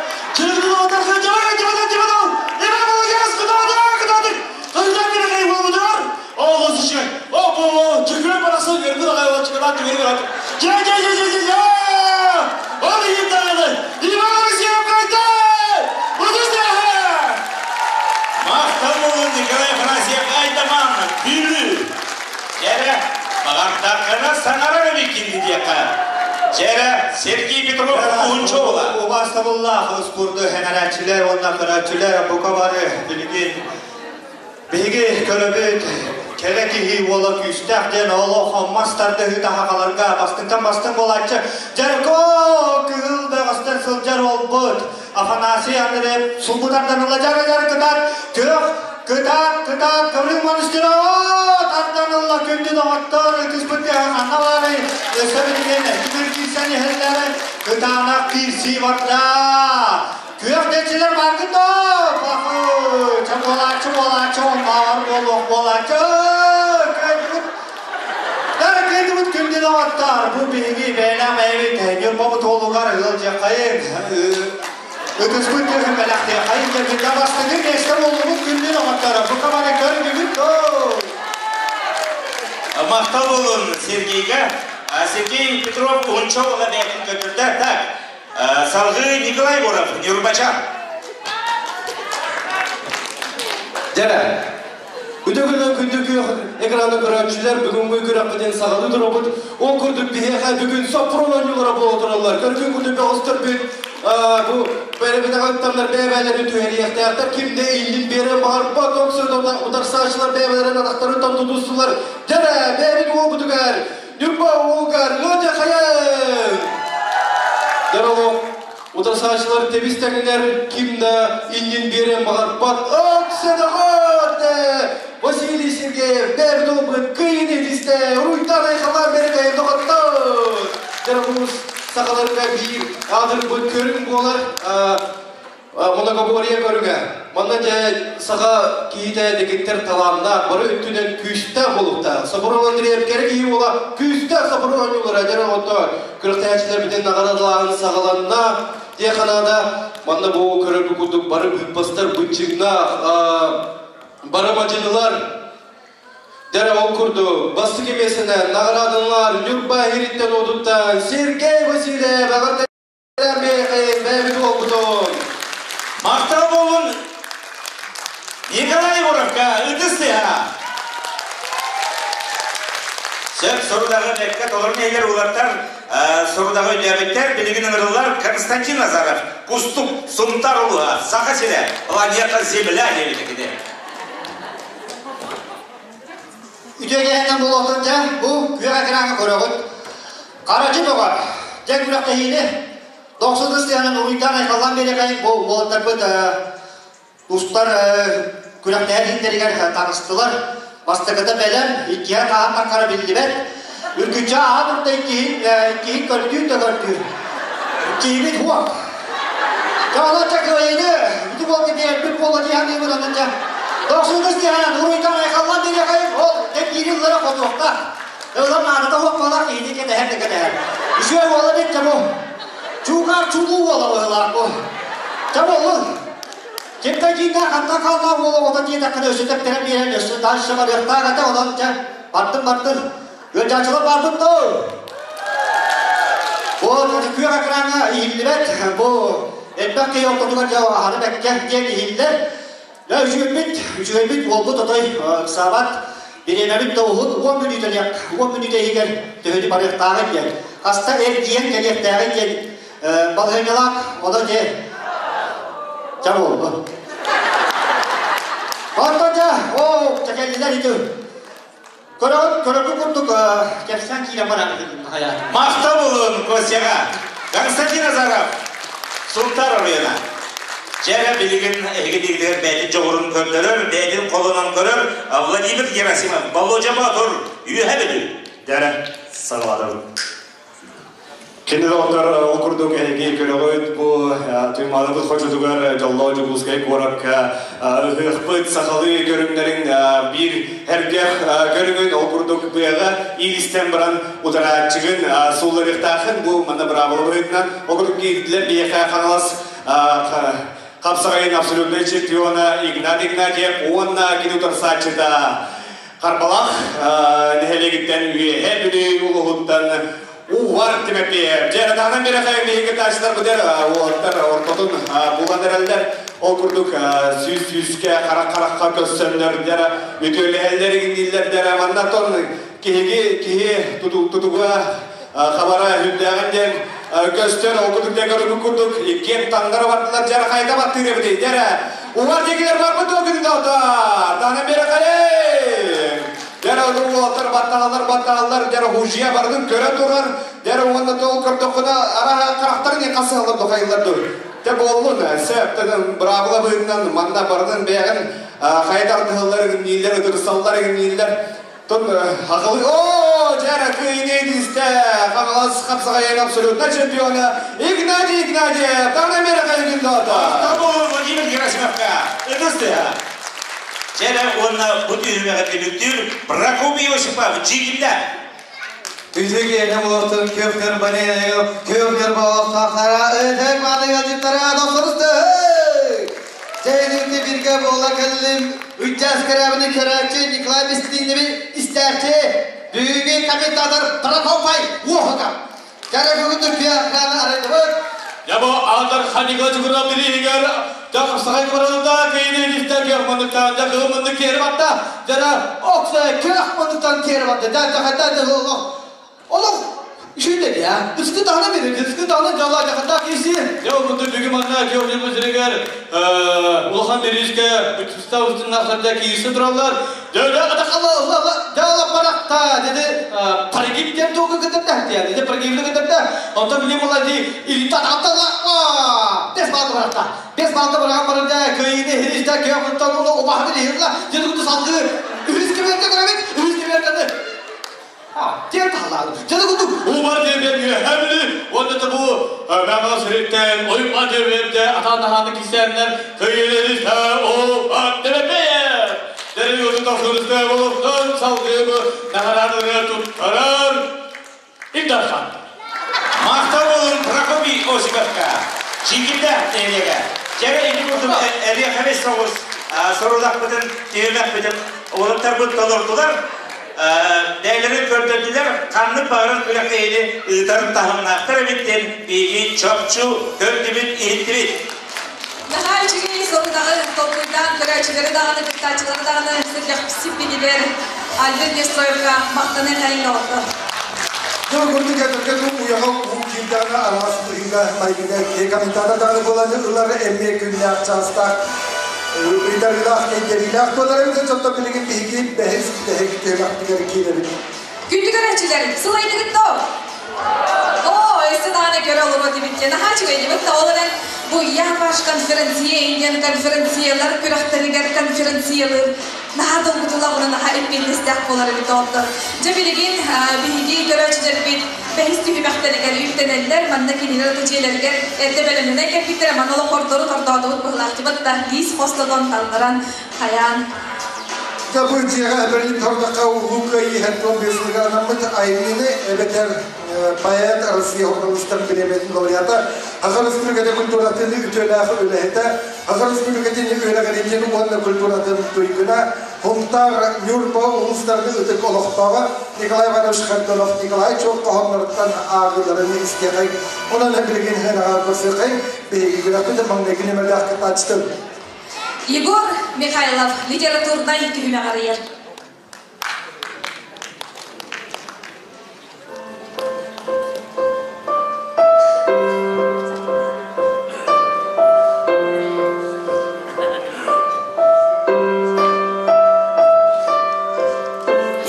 Махтал буолун Николай Афанасьев Айтаман Бүлүү. Дьэрэ, баҕардаххына саҥарар эбиккин диэххэ. Дьэрэ, Сергей Петров Уһунчуола. Убаастабыллаах спорду хэнэрээччилэр уонна көрөөччүлэр бука бары билигин биһиги көрөбүт кэрэ киһи уола күүстээх диэн олох мас тардыһыы таһаҕаларга бастыҥтан бастыҥ буолааччы Дьэрко кыһыл бөҕөстөн сылдьар уолбут Афанасий Андреев сулбутардан ыла дьары дьары кытаат күөх кытаат кытаат Гаврил Монастырев тардан ылла күндү доҕоттор ытыспыт тыаһа ханна баарый өссө билигин тимир киирсэн иһэллэр кытаанах киирсии барда күөх дэччилэр бааргыт доо пахы ча буолааччы буолааччы оннооҕор буолуох буолааччы кыайдыбыт кыайдыбыт күндү доҕоттор бу биһиги бэйэлээх бэйэбит Ньурбабыт уолугар ыалдьыаххайын Ытыспыт тыаһын бэлэхтиэххэйин кэлбитэ бастакы миэстэ буоллубут күндү доҕотторо. Бука бары көрдүгүт доо. Махтал буолун Сергейга. Сергей Петров уһунча уола бэйэтин көрдөрдө. Так, салгыы Николай Егоров, Ньурбача. Дьэ, Үтө күнү күндү күөх экраны көрөөччүлэр бүгүҥҥү күрэхпитин саҕалыы турабыт. Ол курдук биһиэхэ бүгүн Сопрун оонньуулара буола тураллар. Көргүн курдук бөҕөстөрбүт бу бэрэбинэҕэ ыттаннар бэйэ-бэйэлэрин түһэриэхтээхтэр. Ким да иннин биэрэн баҕарбат утарсааччылар бэйэ-бэйэлэрин атахтарыттан тутустулар. Дьэрэ, бэйэбит уолбутугар, Ньурба уолугар, Лёдя Хайын! Дьэ, Утарсааччылар тэбис тэҥнэр, ким да иннин биэрэн баҕарбат. Өксөдөҕөр Василий Сергеев бэйэбит уолбут кыйын илистэ, уруйдан айхаллаан бэрикэйин доҕоттор! Дьэ, сахаларга биир аатырбыт көрүҥ буолар. Многоборье көрүҥэ. Манна дьэ саха киһитэ дэгиттэр талааннаах, бары өттүнэн күүстээх буолуохтаах. Сопрун Андреев кэрэ киһи уола күүстээх Сопрун оонньуулара дьэ оҕото күрэхтэһээччилэрбитин наҕараадалааһын саҕаланна. Диэ ханаада манна бу көрөрбүт курдук бары быыппастар быччыҥнаах, бары мадьынылар Дэрэ ол курдук, бастакы миэстэнэн наҕараадаланар Ньурба иһириттэн уотуттан Сергей Васильев эҕэрдэ бэйэбит уолбутун. Махтал буолун Николай Егоровка ытыс тыаһа. Сөп сорудаҕы бэккэ толору нэһилэр улаттар сорудаҕы өйдөөбүттэр билигин ыҥырыллар Константин Назаров Кустук Сунтар улууһа Саха сирэ планета Земля диэбитэ кини. Үтүөгэһинэн буолуохтун дьэ бу күөх экраҥҥа көрөҕүт. Харачы бөҕө дьэ күрэхтэһиини дохсун ыстыанан уруйдаан айхаллаан биэрэкэйин бу уолаттарбыт устар күрэхтэһэр иһиттэригэр таҕыстылар. Бастакыта бэлэм, иккиһэ хаһан таххара биллибэт. Үргүччэ аһа турда иккиһин, иккиһин көрдүүр да көрдүүр. Киһибит хуох. Дьэ онон дьэ кыайыыны ити буолга биэрбит буолла дии саныыбын онон дьэ. Дохсунус диһэнэн уруйдан айхаллан биэриэхэйим ол дьэ биири ыллара хотуохтаах. Ылар наадата суох буолар киһини кэтэһэр да кэтэһэр. Үчүгэй уола бит дьэ бу. Чуукаар чулуу уола быһыылаах бу. Дьэ буоллун. Кимтэн кииннээх хантан хааллаах уола оҕото диэтэххинэ өссө тэптэрэн биэрэн өссө дальше барыахтаах этэ онон дьэ бардым бардым. Ыалдьааччылар баарбыт доо. Бу күөх экраҥҥа иһиллибэт бу элбэх киһи ортотугар дьэ аһары бэккэ диэн иһиллэр. Дьэ үчүгэйбит, үчүгэйбит уолбут отой ыксаабат. Бириэмэбит да уһун, 10 мүнүүтэлиэх, 10 мүнүүтэ иһигэр төһөнү барыахтааҕын диэн, хаста эргийэн кэлиэхтээҕин диэн балаһыанньалаах, ону дьэ, дьэ буоллу. Онтон дьэ, оо, кэллилэр ити. Көрөҕүт, көрөргүт курдук кэпсээн киирэн баран Махтал болун Костяга. Константин Азаров, Сунтар оройуона. Дьэрэ билигин эһиги дигилер бэйэтин дьоҕурун көрдөрөр, бэйэтин холонон көрөр Владимир Герасимов, Болуодьа Боотур, Үөһэ Бүлүү. Дьэрэ, саҕаладым. Кини доҕоттор ол курдук эһиги көрөҕүт бу Туймаадабыт хочотугар Дьоллоох Дьокуускай куоракка ыһыахпыт сахалыы көрүҥнэрин биир эргэх көрүҥүн ол курдук быаҕа иилистэн баран утарааччыгын суулларыахтаахын бу манна быраабыла быһыытынан ол курдук киирдилэр биһиэхэ Хаҥалас хапсаҕайын абсолютнай чемпиона Игнат Игнатьев уонна кини утарсааччыта Харбалах нэһилиэгиттэн Үөһээ Бүлүү улууһуттан Увар Тимофеев. Дьэ, таһынан бирэхэ биһиги таачтарбытыр уолаттар ортотун булан эрэллэр. Ол курдук сүүс сүүскэ харах-харахха көссөннөр дьара үтүөлэһэллэр иҥнииллэр дьара манна тон киһиги киһи тутуга хабара үрдээҕин диэн көстөр ол курдук дэ көрүгү курдук иккиэн таҥнары бардылар дьара хайда баттыыр эбитий дьэрэ Увар диэкилэр барбыт дуо күнүн отар таһынан биэрэхэй Дьэрэ уолаттар баттааллар баттааллар дьэрэ хужья бардын көрө турар дьэрэ уонна тол көрдөххүнэ араха харахтарын не хасыһаллар дохайыллар дур те буоллун сөп быраабыла быһыытынан манна бардын бэйэҕин хайа тардыһаллар иҥнииллэр ытырсаллар иҥнииллэр Тон хахалы о дьэрэ кыйыны дистэ Хаҥалас хапсаҕайын абсолютно чемпиона Игнатий Игнатьев тана мере кайгын Табу Владимир Герасимовка ытысты. Дьэрэ уонна бу түһүмэҕи түмүктүүр Прокопий Осипов Дьиикимдэ. Үтүө олохтон көптөр банею, көптөр болоқтақтара, өтек маныга жыттара досторусты. Жайныкты бирге бола кэллим, үччас көрәбini көрәчі Николай Бестиневи истәчі, бүгүнкү комментатор Прокопай Уохака. Жара бүгүндү пиакраны арайдыбыт. Я бу Алдар Ханига жүгүрө биригер Жакып көрөдө кейини лифте көх мындыктан жакы мындык кери батта. Жара Окса көх мындыктан кери батта. Жа жаката жа Олох Үшүйдеді я. Үскү даны берет, үскү даны жала жакында киси. Я мынды бүгүн манна кео жемесирегер улахан беришке үтүстә үстүн нахарда кийси туралар. Дөлө атакала алла жала баракта деди. Прогиб деп тугу кытырда деди. Прогиб кытырда. Онто билим олади илита атала. Бес балды баракта. Бес балды бараган барында көйүнө хиристе көө мынтан уну убахны лихирла. Деди куту салгы. Үрүс кеберде көрөбүт, үрүс кеберде. Тер таллады. Деди куту Умар деп хәмли, онда да бу мәмәл сиректен ойма деп де атан ханы кисәннәр көйләре о бат деп Дери өзі тапсырысты болуқтан салғымы нағарадыны туттарар. Илдархан. Мақтау болун Прокопий Осиповка. Дьиикимдэ нэһилиэгэ. Дьэрэ ити курдук эрия хабес соҕус сорудах бытын, түһүмэх бытын, уолаттар бут толордулар. Бэйэлэрин көрдөрдүлэр, ханнык баҕарар күрэхтэһиини ыытар таһымнаахтар эбиттэн биһиги чопчу көрдүбүт, иһиттибит. Наһаа үчүгэй сорудаҕы толкуйдаан көрөөччүлэри даҕаны кыттааччылары даҕаны сэргэхсиппитигэр Альберт Нестоевка махтаныы хайын оҕото. Дьон курдук этэргэ уйаҕа уу киирдэҕинэ араас быһыыга майгыга киһи комментатор даҕаны буолан ылар эмиэ күннээх чаастаах ыйдарыылаах кэйдэриилээх буолар эбит дьонтон билигин биһиги бэһис бүтэһик түһүмэхпитигэр киирэбит. Күндү көрөөччүлэр, сылайдыгыт доо? Оо, өссө даҕаны көрө олоруо дибит диэн наһаа үчүгэй дибит да ол эрэн бу я ваш конференция диэн конференциялар күрэхтэригэр конференциялыр наһаа долгутуулаах уонна наһаа эппиэтинэстээх буолар эбит оҕолор. Дьэ билигин биһиги көрөөччүлэрбит бэһис түһүмэхтэригэр үктэнэллэр, манна кинилэр дьиэлэригэр эрдэ бэлэмнэнэн кэлбиттэрэ, манна олохордору тордоотубут быһылаахтыбыт да лиис хостотон талларан хайаан. Бу дьиэҕэ эбэрин тордохха улуу кыайыы 75 сылыгар анаммыт айымньыны эбэтэр поэт Россия журналистарын бириэмийэтин лауреата, Саха Республикатын культуратын үтүөлээх үлэһитэ, Саха Республикатын үөрэҕириитин уонна культуратын туйгуна, Һунтаар, Ньурба улуустарын ытык олохтооҕо Николай Иванович Харитонов Николай Чуох хоһоонноруттан ааҕыыларын истиэхэҥ. Онон билигин һыанаҕа көрсүөххэйиҥ. Биһиги күрэхпит маҥнайгы нүөмэрдээх кыттааччытын Егор Михайлов литературнай түһүмэҕи арыйар.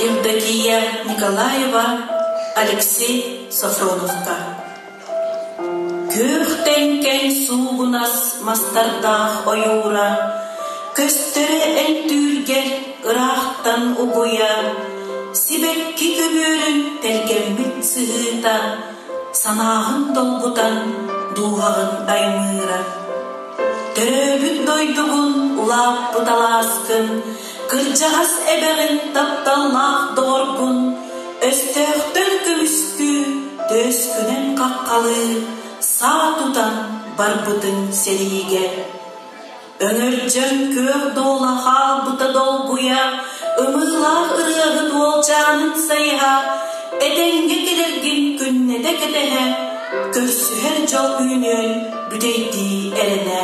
Евдокия Николаева Алексей Софроновка Күөх тэҥкэҥ суугунас мастардаах ойуура, Көстөрө эн түүлгэр ыраахтан угуйа, Сибэкки көбүөрүн тэлгэммит сыһыыта, Санааҕын долгутан дууһаҕын аймыыра. Төрөөбүт дойдугун улааппыт алааскын, Кырдьаҕас эбэҕин тапталлаах доҕоргун, Өстөөхтөн көмүскүү, түөскүнэн хаххалыы, Саа тутан барбытыҥ сэриигэ. Өҥөрдьөн күөх дуола хаалбыта долгуйа, Ымыылаах ырыаһыт уолчаанын сайыһа, Этэҥҥэ кэлэргин күннэтэ кэтэһэ, Көрсүһэр дьол үүнүөн бүтэйдии эрэнэ.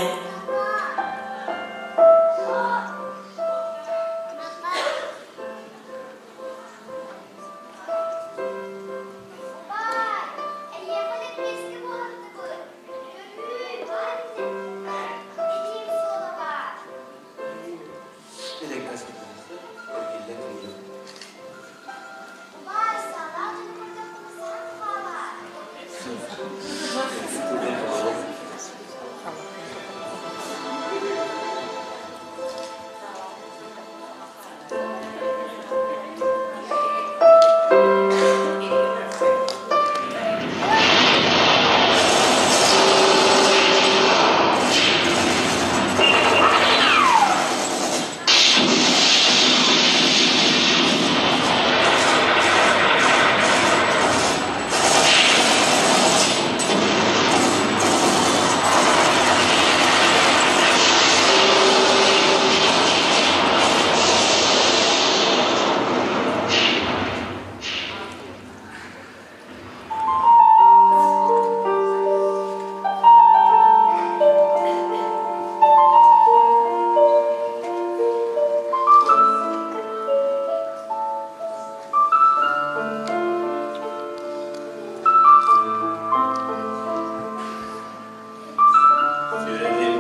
Сүрэҕим,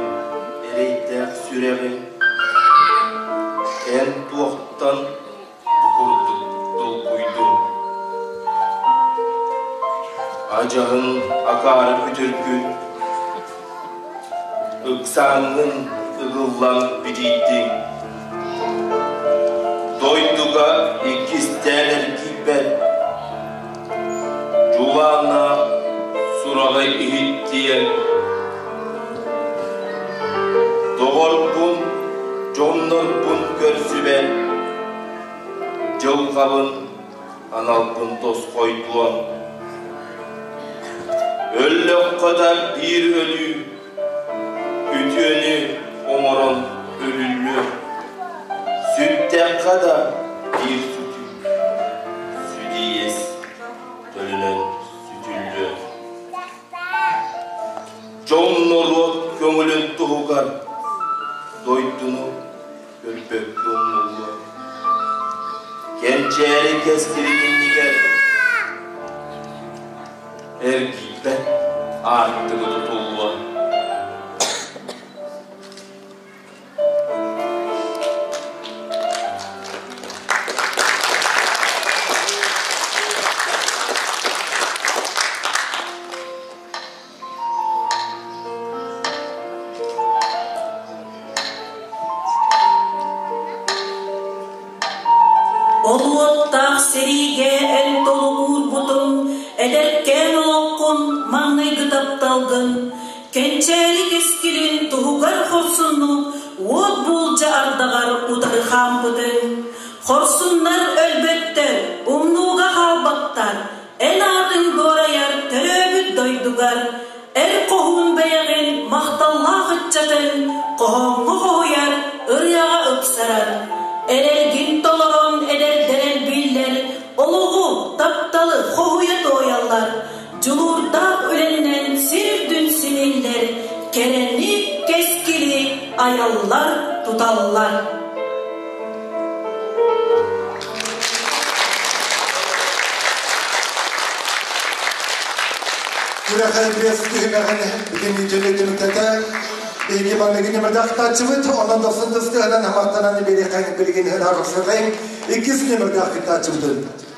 эрэйдээх сүрэҕим, эн туохтан бу курдук долгуйдуҥ? Адьаһын акаары күтүргүн, ыксааҥҥын ыгыллан бидийдиҥ. Дойдуга иккистээн эргийбэт, дьулааннаах сураҕы иһиттиэн. Доҕорбун, дьоннорбун көрсүбэт, дьылҕабын аналбын тосхойдуом. Өллөххө да биир өлүү, үтүөнү оҥорон өлүллүө. Сүттэххэ да биир сүтүү, сүдиэс төлөнөн сүтүллүө. Дьон норуот көҥүлүн туһугар дойдуну көрбөккө умнуллуо. Кэнчээри кэскилин иннигэр эргийбэт аартыгы тутуллуо. Олуоттаах сэриигэ эн толугуурбутун, эдэркээн олоххун маҥнайгы тапталгын, кэнчээри кэскилин туһугар хорсуннук уот буулдьа ардаҕар утары хаампытыҥ. Хорсуннар өлбөттөр, умнууга хаалбаттар, эн аатыҥ дуорайар төрөөбүт дойдугар, эр хоһуун бэйэҕин махталлаах ыччатын хоһооҥҥо хоһуйар, ырыаҕа ыпсарар. Эрэлгин толорон эдэрдэр элбииллэр, олоҕу, тапталы хоһуйа туойаллар, дьулуурдаах үлэннэн сир үрдүн симииллэр, кэрэни, кэскили айаллар, туталлар. Күрэхэ пресс түһүмэҕин бүтүн үтүлү түмүктэтэ биһиги манныгы нөмердаахтааччыбыт, онон дохсун тыстыһынан хамахтанан бириэхэ билигин ыраахсытайын иккис нөмердаах кыттааччыбытын.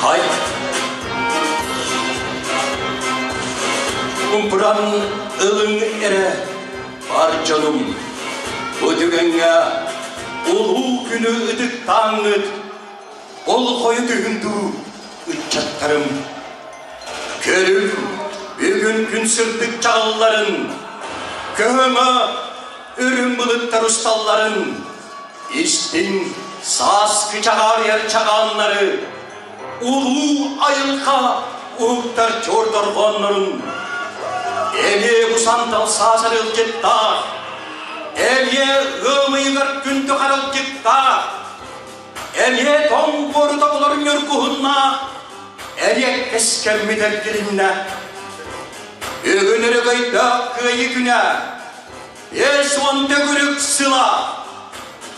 Хай. Умпуран ылыҥ эрэ бар дьонум. Бу түгэҥҥэ улуу күнү ытыктааҥҥыт, ол хойу түһүн дуу ыччаттарым. Көрүҥ, бүгүн күн сырдык чаҕылларын, көһөҥө үрүҥ былыттар усталларын, истиҥ сааскы чаҕаарыйар чаҕааннары, улуу айылҕа уһуктар чуор дорҕооннорун, эмиэ бу сандал саас арылдьыттаах, эмиэ ыам ыйыгар күндү харалдьыттаах, эмиэ тоҥ буору тобулар ньургуһуннаах, эриэккэс кэммит эргилиннэ. Бүгүн өрөгөйдөөх кыайыы күнэ, 50 төгүрүк сыла,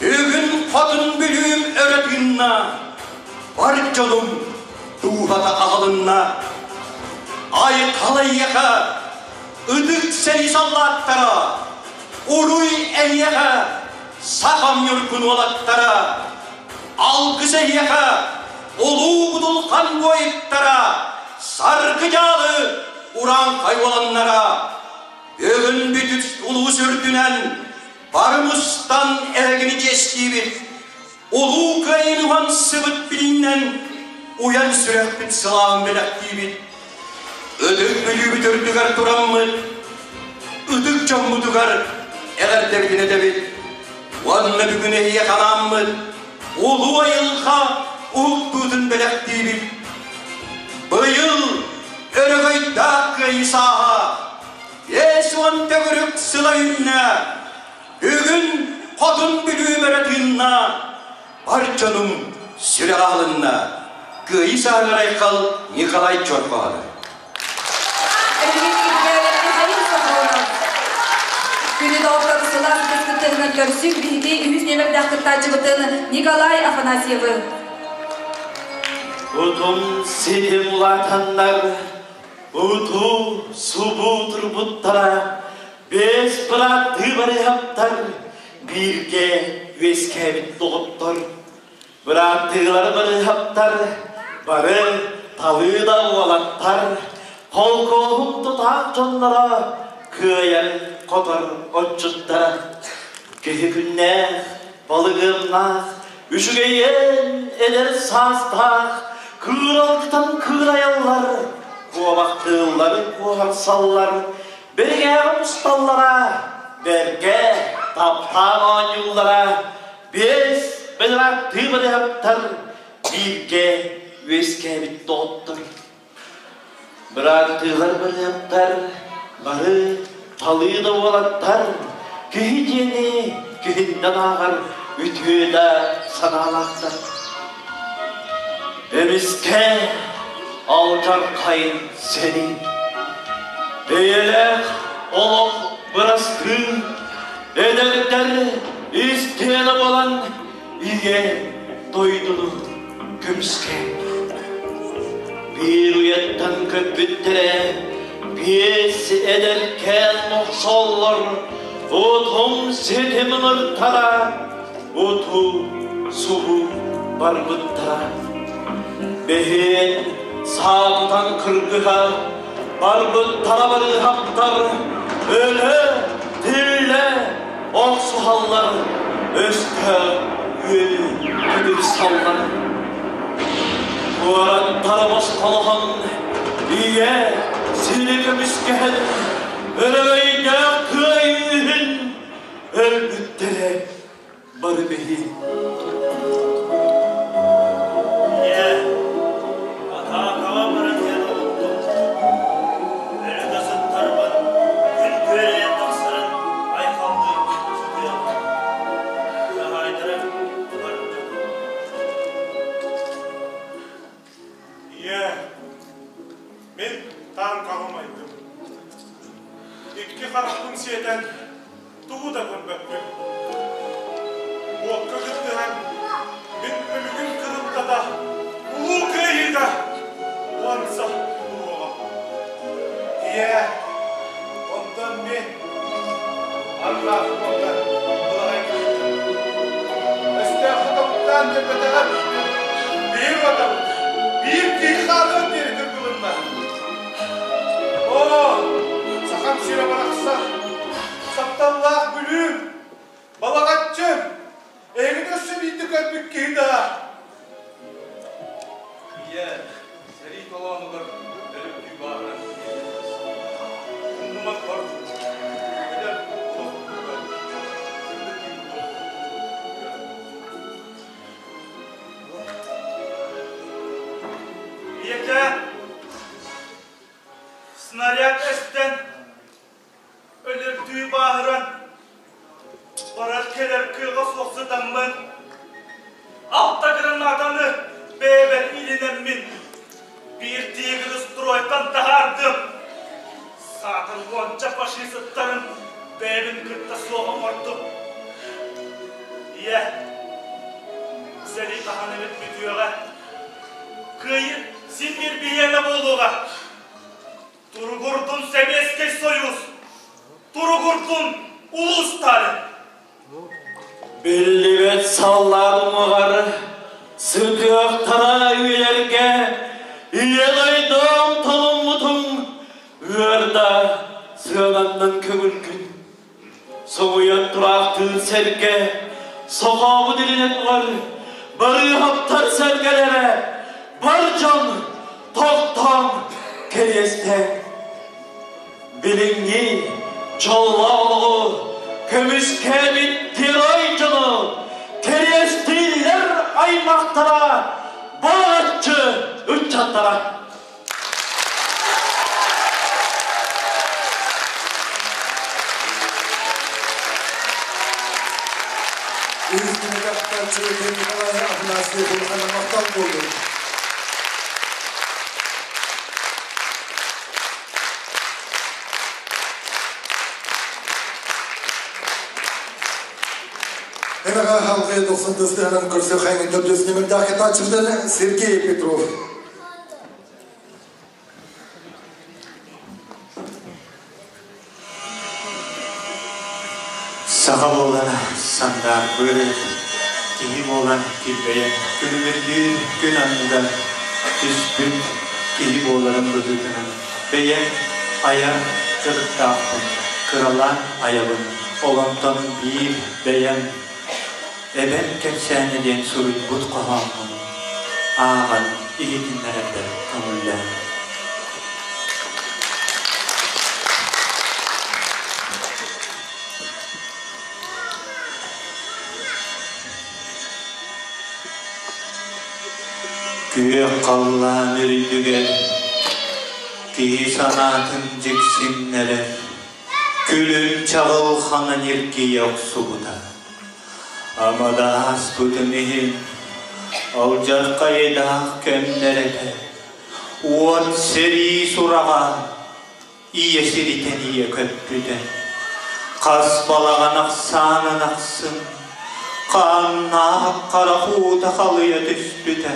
бүгүн хотун бүлүүм өрө тыынна, бар дьонум дууһата аҕылынна. Айхал эйиэхэ, ытык сэрии саллааттара, уруй эйиэхэ, сахам ньургун уолаттара, алгыс эйиэхэ, улуу будулхан буойуттара, саргы дьаалы урааҥхай уоланнара, Бүгүн бүтүт улуус үрдүнэн бары мустан эһигини чиэстиибит. Улуу Кыайыыны уһансыы Ыпсыбыт билиинэн уйан сүрэхпит сылаан бэлэхтиибит. Ытык Бүлүүбүт үрдүгэр тураммыт, ытык дьоммутугар эҕэрдэбитин этэбит. Уонна бүгүн эһиэхэ анааммыт улуу айылҕа уһуктуутун бэлэхтиибит. Быйыл өрөгөйдөөх кыайыы сааһа 50 төгүрүк сыла үүннэ. Бүгүн Хотун Бүлүү мөрө тыынна, бар дьонум сүрэҕэ аһылынна. Кыайыы сааһыгар айхал Николай Чорбоҕону. Күнү доҕоттор сылаас кыттыһынан көрсүк биһиги үһүс нүөмэрдээх кыттааччыбытын Николай Афанасьевы. Утум ситим улаатаннар, утуу субуу турбуттара, бэс бырааттыы барыһаптар, бииргэ үөскээбит доҕоттор. Бырааттыылар барыһаптар, бары талыы да уолаттар, холкуоһум тутаах дьонноро, кыайар хотор отчуттара. Киһи күннээх, балыгымнаах, үчүгэйэн эдэр саастаах, кыыралгытан кыырайаллар, куобахтыыллары куоһарсаллар, бэригээҕэ мусталлара, бэргэ таптаан оонньууллара, биэс бырааттыы барыһаптар бииргэ үөскээбит доҕоттор. Бырааттыылар барыһаптар бары талыы да уолаттар, киһи диэни киһиннэн ааҕар үтүө да санаалаахтар. Эмискэ алдьархайын сэрии, бэйэлээх олох бырастыы, эдэрдэр истиэнэ буолан ийэ дойдуну көмүскээн. Биир уйаттан көппүттэрэ биэс эдэркээн мохсоллор, утум ситим ыртара, уту субу барбыттара. Бэһиэн саатан кыргыһа барбыттара барыһаптар, өлө, тиллэ охсуһаллар, өстөөх үөлү күдүрсаллар. Куораттара босхолоһон, ийэ сири көмүскэһэн, өрөгөйдөөх кыайыыһын өлбүттэрэ бары биһи. Ийэ, атаакаҕа баран иһэн оҕуттум. Өрө да сыттарбын, күн күөрэйэн тахсарын айхаллыырбын сытыаҕым. Саһаайдарым бары дьонум. Ийэ, мин тааҥкаҕым айдым. Икки харахпын сиэтэн тугу да көрбөппүн. Уокка кыттыһан, мин өлүгүм кырымтата улуу кыайыыга уонса туруоҕа. Ийээ, онтон мин арҕаа фронтан былаҕай кэлбитим. Өстөөххө тобуктаан биэрбэтэҕим. Биир батабыт, биир киһи хаалыан диэри кыргылынна. Оо, сахам сирэ барахсан, тапталлаах Бүлүүм, Балаҕаччым, эһигини өссө биирдэ көрбүт киһи да. Ийэ, сэрии толоонугар өлүктүү бааһыран Умнумат бар эдэр олохпутугар сырдык тыын Ийэкэ, снаряд эстэн, өлөрдүү бааһыран, барар-кэлэр кыаҕа суох сытаммын, алта гранатаны бэйэбэр илинэммин, биир тигры стройтан таһаардым. Саатар уонча фашисттарын бэйэбин кытта суох оҥордум. Ийэ, сэрии хаһан эбит бүтүөҕэ, Кыайыы син биир биһиэнэ буолуоҕа. Туругурдун Сэбиэскэй Союз! Туругурдун Улуу Сталин! Биллибэт саллаат уҥуоҕар сытыахтара үйэлэргэ ийэ дойдум толуммутуҥ ыарда сыананнан көҥүлгүн Соҥуйан тураахтыыр сэргэ, сохообут илинэн угар, Барыыһаптар сэргэлэрэ, бар дьон тохтоон кэриэстээн. Билиҥҥи дьоллоох олоҕу көмүскээбит герой дьону кэриэстииллэр аймахтара, балаччы ыччаттара. Үстүнүгэр Николай Афанасьев улахан махтал буоллун. Энаға халқы 90 көрсө хайны төрдөс нөмірдәгі тачыбыдан Сергей Петров. Саха буолан сандаарбыт, киһи буолан килбэйэн, күлүмүрдүүр күн анныгар түспүт киһи буоларым быһыытынан бэйэм айар дьарыктаахпын, кыралаан айабын. Олонтон биир бэйэм эбэм кэпсээнэ диэн суруйбут хоһооммун ааҕан иһитиннэрэрбэр көҥүллээн. Күөх халлаан үрдүгэр киһи санаатын дьиксиннэрэр күлүм чаҕылхана ньиргийэ охсубута. Амадааспытын иһин алдьархайдаах кэмнэр этэ. Уот сэрии сураҕа ийэ сиритэн ийэ көппүтэ. Хас балаҕан ахсаанын ахсын хааннаах харах уута халыйа түспүтэ.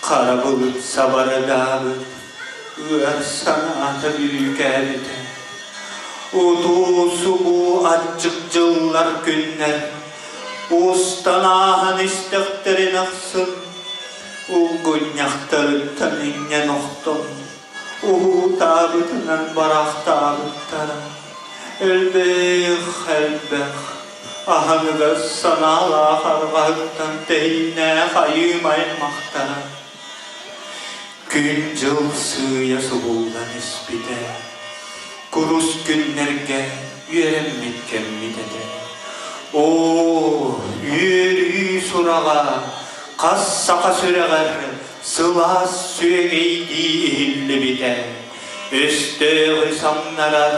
Хара былыт сабардаабыт, ыар санаата бүрүүкээбитэ. Утуу-субуу аччык дьыллар күннэр устан ааһан истэхтэрин ахсын улгунньахтарыттан иҥнэн охтон уһуутаабытынан бараахтаабыттара. Элбэх элбэх аһыныгас санаалаах арҕаһыттан тэһииннээх айыым аймахтара. Күн-дьыл сыыйа субуллан испитэ. Курус күннэргэ үөрэммит кэммит этэ. Оо, үөрүү сураҕа хас саха сүрэҕэр сылаас сүөгэйдии иһиллибитэ. Өстөөҕү самнарар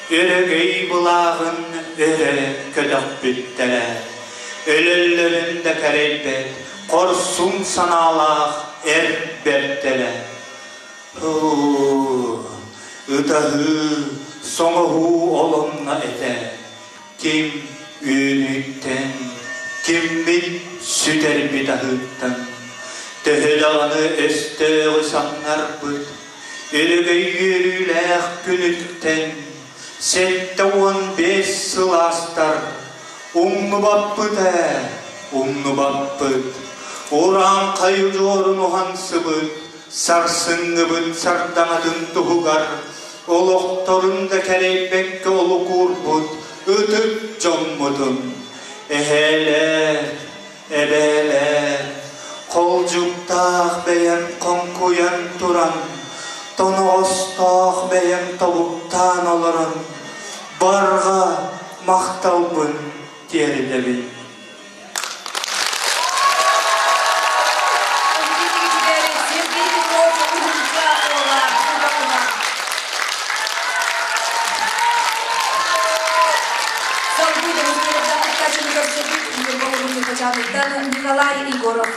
өрөгөй былааҕын өрө көтөхпүттэрэ. Өлөллөрүн да кэрэйбэт хорсун санаалаах эр бэртэрэ. Ытаһыы, соҥоһуу олонно этэ. Ким үөрүүттэн, киммит сүтэрбит аһыыттан, төһө даҕаны өстөөҕү самнарбыт, өрөгөй үөрүүлээх күнүттэн 75 сыл аастар, умнубаппыт ээ, умнубаппыт, урааҥхай удьуорун уһансыбыт, сарсыҥҥыбыт сардаҥатын туһугар олохторун да кэрэйбэккэ олукуурбут ытык дьоммутун эһээлэр, эбээлэр, холдьуктаах бэйэм хоҥкуйан туран, тоноҕостоох бэйэм тобуктаан олорон, барҕа махталбын тиэрдэбин. Николай Егоров.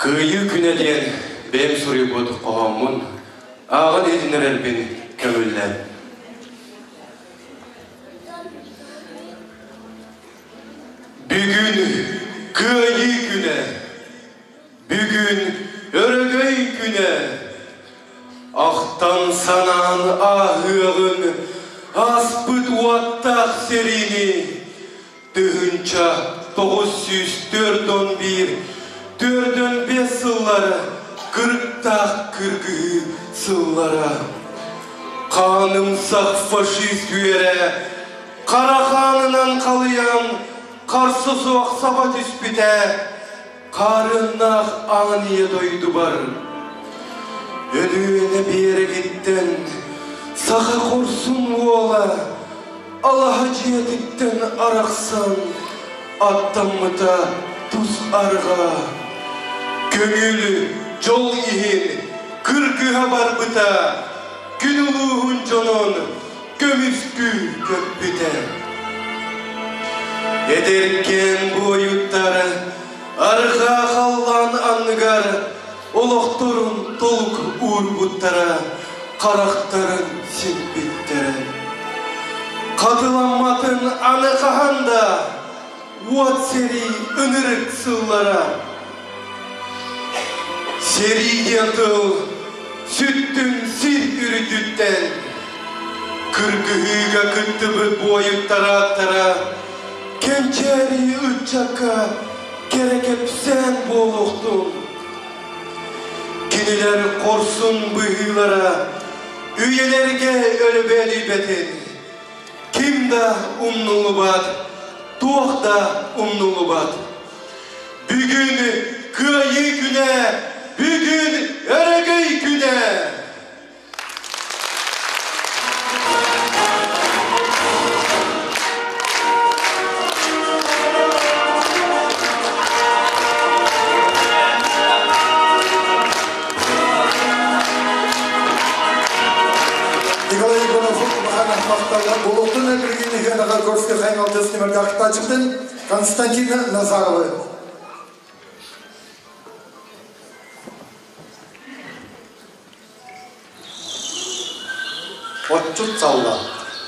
Кыайыы күнэ диэн бэйэм суруйбут хоһооммун ааҕан иһитиннэрэрбин көҥүллээн. Бүгүн Кыайыы күнэ! Бүгүн Өрөгөй күнэ! Ахтан санаан ааһыаҕыҥ ааспыт уоттаах сэриини 1941 45 сыллара кырыктаах кыргыһыы сыллара. Хаанымсах фашист үөрэ хара хаанынан халыйан харса суох саба түспүтэ хаарыаннаах аан ийэ дойдубар. Өлүөнэ биэрэгиттэн саха хорсун уола алаһа дьиэтиттэн арахсан аттаммыта тус арҕаа. Көҥүл дьол иһин кыргыһа барбыта күн улууһун дьонун көмүскүү көппүтэ. Эдэркээн буойуттар арҕаа халлаан анныгар олохторун толук уурбуттара, харахтарын симпиттэрэ. Хатыламматын аны хаһан да уот сэрии ынырык сыллара. Сэрии диэн тыл сүттүн сир үрдүттэн кыргыһыыга кыттыбыт буойуттарааттара кэнчээри ыччакка кэрэ кэпсээн буолуохтун. Кинилэр хорсун быһыылара үйэлэргэ өлөбөлүйбэтин ким да умнуллубат, туох да умнуллубат. Бүгүн Кыайыы күнэ! Бүгүн Өрөгөй күнэ! Николай Егоров улахан махталга болуктун билигин Хенаға Горский хайналдыс немердактачыктын Константина Назарова. Отчут салла.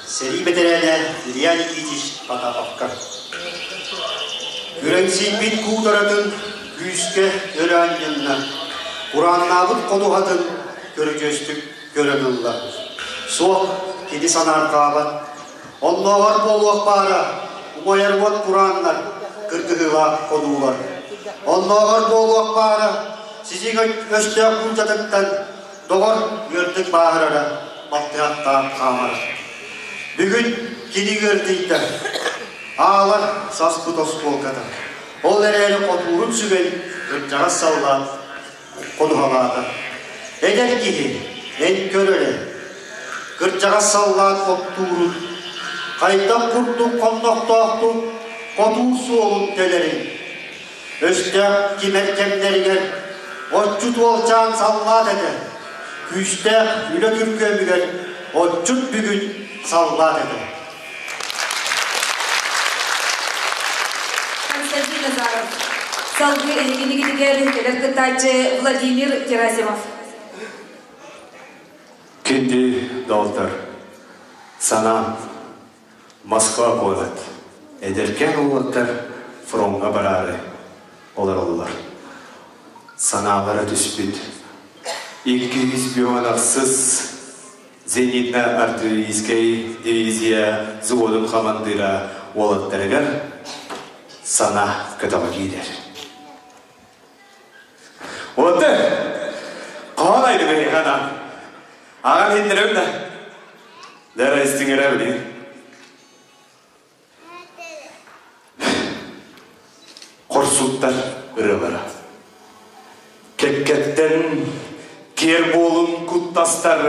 Сэрии бэтэрээнэ Илья Никитич Потаповка. Күрэҥсийбит куударатын күүскэ өрө анньынна. Курааннаабыт ходуһатын көрүдьүөстүк көрөн ылла. Суох, кини санаарҕаабат. Оннооҕор буолуох баара, умайар уот курааннар, кыргыһыылаах хонуулар. Оннооҕор буолуох баара, сизиҥ өстөөх буулдьатыттан доҕор үөрдүк бааһырара, балтыһахтаан хаамара. Бүгүн кини үөрдүйдэ, аалар саспыт оскуолката. Ол эрээри хотуурун сүгэн кырдьаҕас саллаат ходуһалаата. Эдэр киһи, эн көр эрэ, кырдьаҕас саллаат оттуурун, хайдах курдук хоннохтоохтук хотуур суолун тэлэрин. Өстөөх кимэр кэмнэригэр отчут уолчаан саллаат этэ, күүстээх үлэ күргүөмүгэр отчут бүгүн саллаат этэ. Константин Назаров. Салгыы эһигинигитигэр кэлэр кыттааччы Владимир Герасимов. Күндү доҕоттор, санаам Москва куорат. Эдэркээн уолаттар фроҥҥа бараары олороллор. Санаалара түспүт. 256 зенитно-артиллерийскай дивизия взводун хамандыыра уолаттарыгар сана көтөҕө киирэр. Уолаттар, хаһан айдым эһиэхэ анаан? Аҕам иһитиннэрэбин да? Дара истиҥэрэ билигин. Хорсуттар ырыалара. Кэккэттэн киэр буолун куттастар,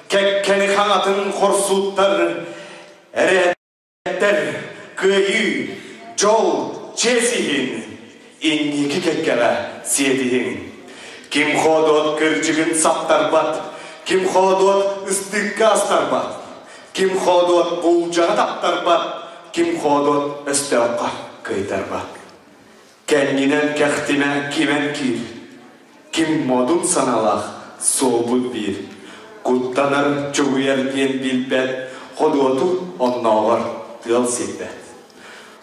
кэккэни хаҥатын хорсуттар, эрээттэр кыайыы, дьол, чиэс иһин, инники кэккэҕэ сиэтиһиҥ. Ким хоодуот кырдьыгын саптарбат, ким хоодуот ыстыыкка астарбат, Ким хоодуот булдьаҕа таптарбат, ким хоодуот өстөөххө кыайтарбат. Кэннинэн кэхтимэ кимэн киир, ким модун санаалаах суолбут биир. Куттанар, чугуйар диэн билбэт, ходуоту оннооҕор тыал сирбэт.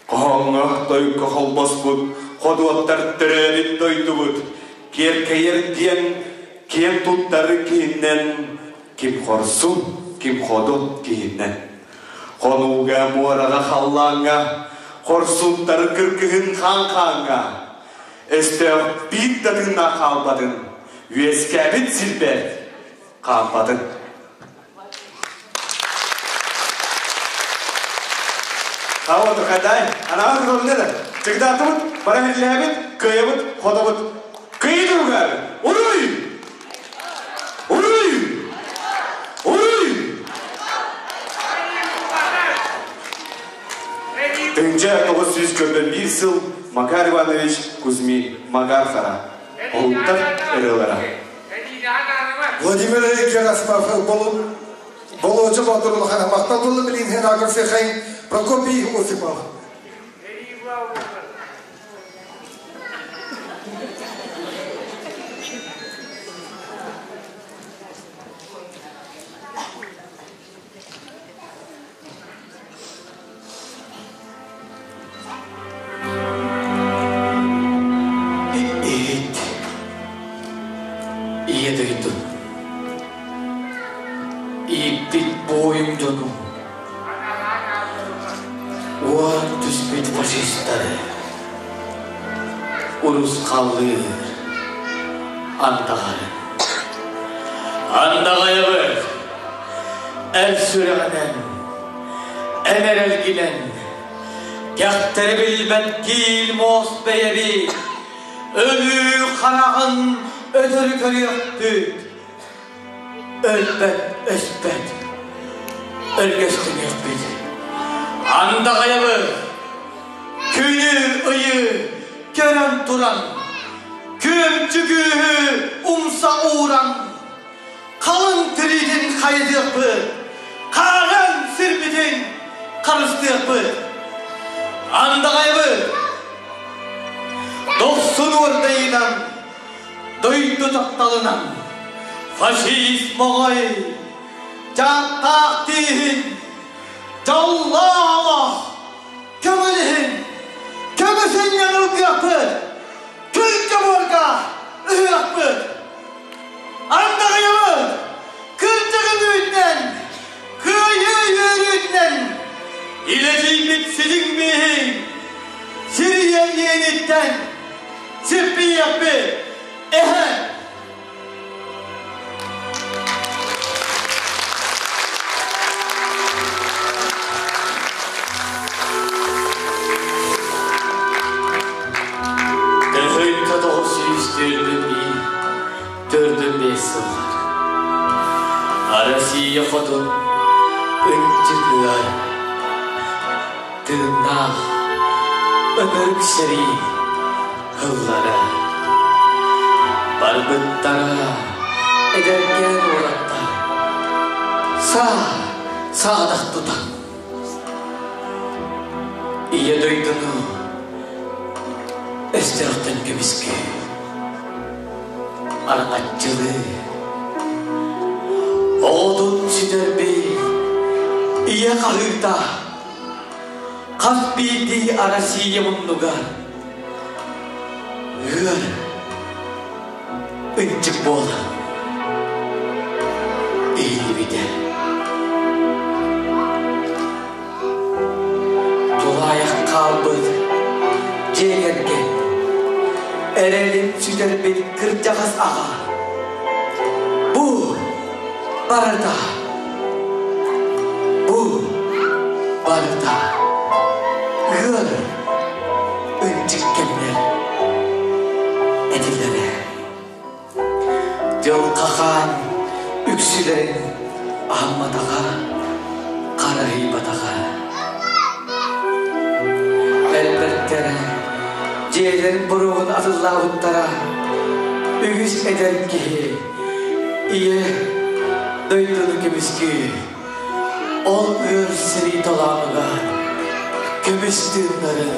Хоһооҥҥо тойукка холбоспут ходуоттар төрөөбүт дойдубут киэркэйэр диэн киэн туттар киһиннэн ким хорсун, ким ходуот киһиннэн. Хонууга, муораҕа, халлааҥҥа хорсунтар кыргыһын хаан-хааҥҥа өстөөх биир да тыыннаах хаалбатын, үөскээбит сирбэр хаампатын. Хао тухадай, анаҕа тутулунна да. Чыгдаатыбыт, бара иһиллээбит, кыайабыт, хотобут. Кыйы туругар! Уруй! Уруй! Уруй! Тыһыынча 941 сыл Макар Иванович Кузьмин Макар Хара. Оһуттар ырыалара. Владимир Герасимов Болуочу Боотур улахан махтал буолла билигин Агар Прокопий Осипов. Иһит. Ийэ дойду. Ииппит буойум дьону. Уон түспүт фашистары. Урусхаллыыр. Андаҕары. Андаҕайабыт. Эр сүрэҕинэн, эн эрэлгинэн, кэхтэри билбэт киил муос бэйэбит, өлүү хараҕын өтөрү көрүөхпүт, өлбөт өспөт, өргөстүнүөхпүт. Андаҕайабыт, күнү ыйы көрөн туран, күөмчү күүһү умса ууран, халыҥ тириитин хайытыахпыт, хаарыан сирбитин харыстыахпыт. Андаҕайбыт дохсун уордайынан, дойду тапталынан, фашист моҕой, дьааттаах тииһин, дьоллоох көҥүл иһин, көмүс инньэн ылгыахпыт, күн-дьобуорга ыһыахпыт. Андаҕайабыт кырдьыгын үүтүнэн, кыайыы үөрүүтүнэн илэчийбит силиҥ бииһин сирийэ иэниттэн сиппийиэхпит эһэ. Төһөйтө 904 4-5 сыллар. Россия хотун ынчыгыар тыыннаах ынырык сэрии ыллара. Барбыттара эдэркээн уолаттар саа саадах тутан Ийэ дойдуну өстөөхтөн көмүскүү араҥаччылыы оҕотун сүтэрбит ийэ хаһыыта хас биирдии Россия муннугар ыар ынчык буолан иһиллибитэ. Тулаайах хаалбыт дьиэ кэргэн эрэлин сүтэрбит кырдьаҕас аҕа бу барыта бу барыта ыар ынчык кэмнэр этиллэрэ. Дьылҕа хаан үксүлэрин аһымматаҕа, харайбатаҕа. Элбэттэрэ дьиэлэрин боруогун атыллаабыттара. Үгүс эдэр киһи ийэ дойдуну көмүскүү Ол ыар сэрии талааныгар көмүс тыыннарын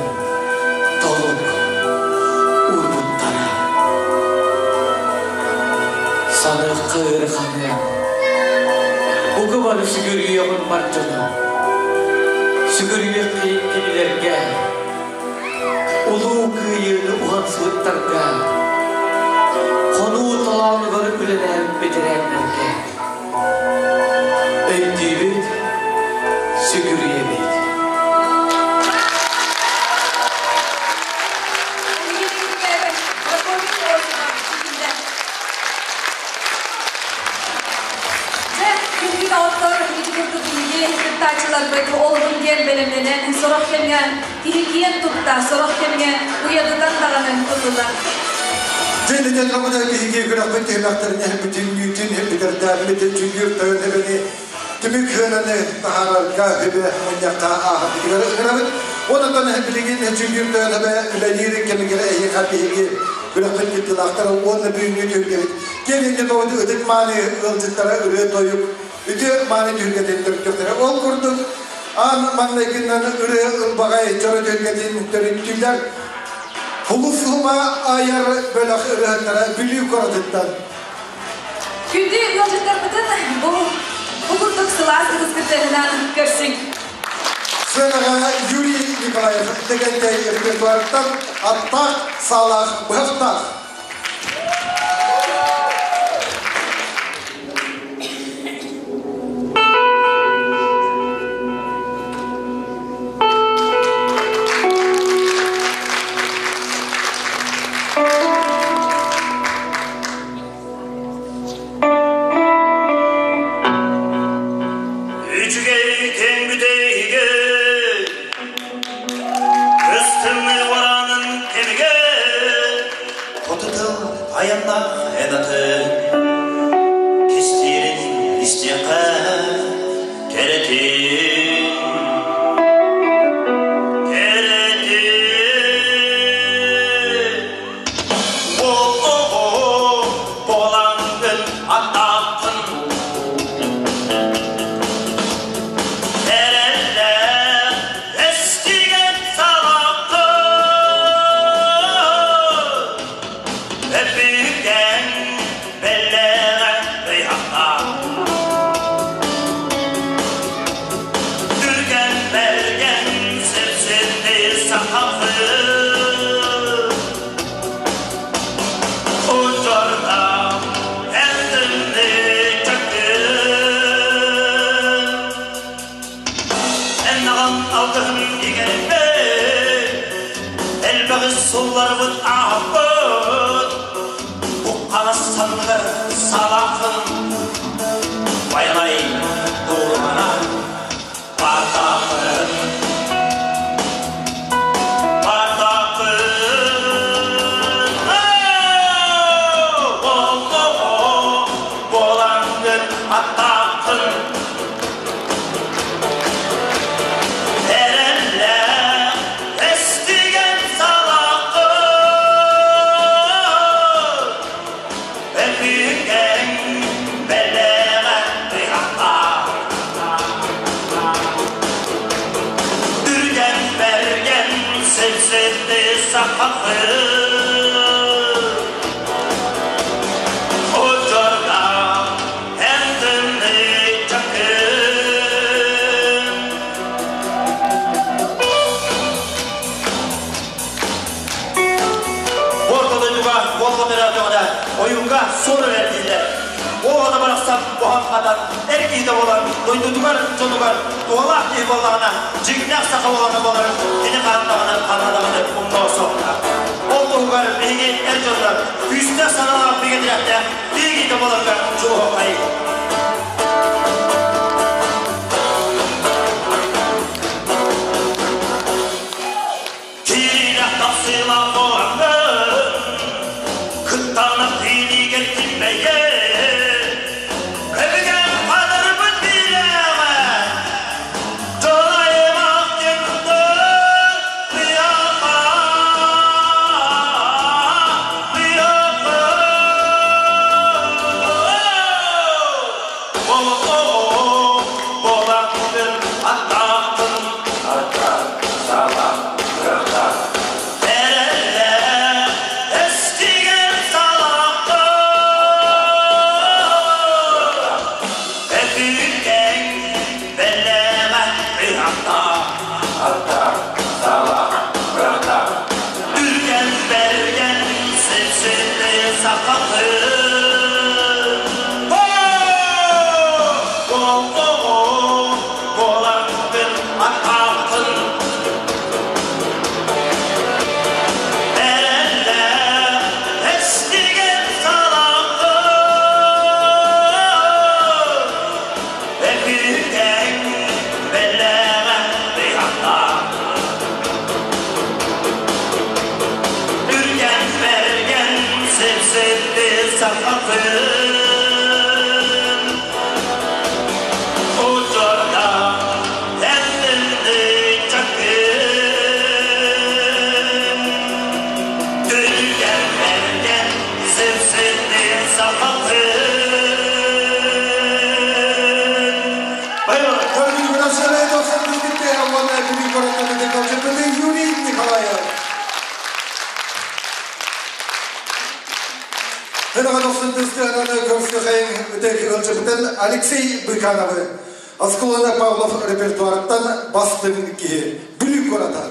толук уурбуттара. Саныахха ыараханыан, бука бары сүгүрүйэҕин бар дьону, сүгүрүйүөххэ кинилэргэ. Кыайыыны уһансыбыттарга, хонуу толоонугар үлэлээбит бэтэрээннэргэ өйдүүбүт, сүгүрүйэбит. Күндү доҕоттор, ити курдук биһиги кыттааччыларбыт олуһун диэн бэлэмнэнэн, сорох кэмҥэ киһи киэн тутта, сорох кэмҥэ уйадытан даҕаны ыллылар. Дьиэлитен хамыда биһиги күрэхпит түһүмэхтэрин бүтүннүүтүн бүтэрдээбит дьүүллүүр тойон эбэни түмүк сыананы таһаарарга үбэ мунньахха ааһарбытыгар ыҥырабыт. Онон билигин дьүүллүүр тойон эбэ үлэлиир кэмигэр эһиэхэ биһиги күрэхпит кыттыылаахтара уонна бүгүҥҥү түһүлгэбит киэҥ тоҕуду ытык мааны ыалдьыттара ырыа тойук үтүө мааны түһүлгэтин төрүттүөхтэрэ. Ол курдук аан маҥнайгынан ырыа ылбаҕай дьоро түһүлгэтин төрүттүүлэр Хулус-Хума айар бөлөх ырыаһыттара Бүлүү куоратыттан. Күндү ыалдьыттарбытын бу бу курдук сылаас ытыскытынан көрсүҥ. Сыанаҕа Юрий Николаев Дэгэнтэй репертуарыттан аттаах, саалаах, быһахтаах. Үчүгэй кэм бүтэйигэ, Көстүммү варанын кэмигэ, Хоту айаннаах эн атын, Кистиирин истиэххэ кэрэтин. Кэрэтин. О-о-о, болаңгын аттааххын, Эрэллээх эстиген салааххын, Өбүгэн бэлэҕэ ыйахтаах. Түргэн бэргэн сипсинни сахахы, Учурда эрдинни чакын. Эн аҕам алгыһын иҥэрбит, Элбэҕи сулларбыт ааһаппыт, Уххаҥас санныгар салаахын, Байанай туурумана баатаахын. Баатаахын. О-о-о, буолаҥҥын аттааххын, Эрэллээх эстиген салааххын, Өбүгэҥ бэлэҕэ ыйахтаах. Түргэн бэргэн сипситти сахахы, Учурда эн тымныы чакын. Орто дойдуга уолга төрөөтөҕүнэ ойууҥҥа суор эрдииллэр. Оҕото барахсан буһан хатан эр киһитэ буолан дойдутугар дьонугар туһалаах киһи буоллаҕына дьиҥнээх саха уолана буоларын кини хаһан даҕаны ханна даҕаны умнуо суохтаах. Ол туһугар биһиги эр дьоннор күүстээх санаалаах бигэ тирэхтээх биир киһитэ буоларга дьулуһуоххайыҥ. Киирэх тахсыылаах буолаҥҥын, Кыттаанах иилиигэр килбэйэн, Өбүгэм хатырбыт биилээҕэ, Дьон аймах диэн ыйаха, ыйаха. Бэргэн сипсити сахалыы Буолардын атаахтын Эрэллээх эстиген салаҕын Эпитэҥ бэлэҕэ быһахтаах Үргэн бэргэн сипсити сахатын Учорда эллинди чакын Түргэн бэргэн сипсити сахатын Юрий Николаев. Алексей Быкановы. Осколона Павлов репертуарыттан бастыгын киһи. Бүлүү куората.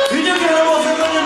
Күнү күнү болсын күнү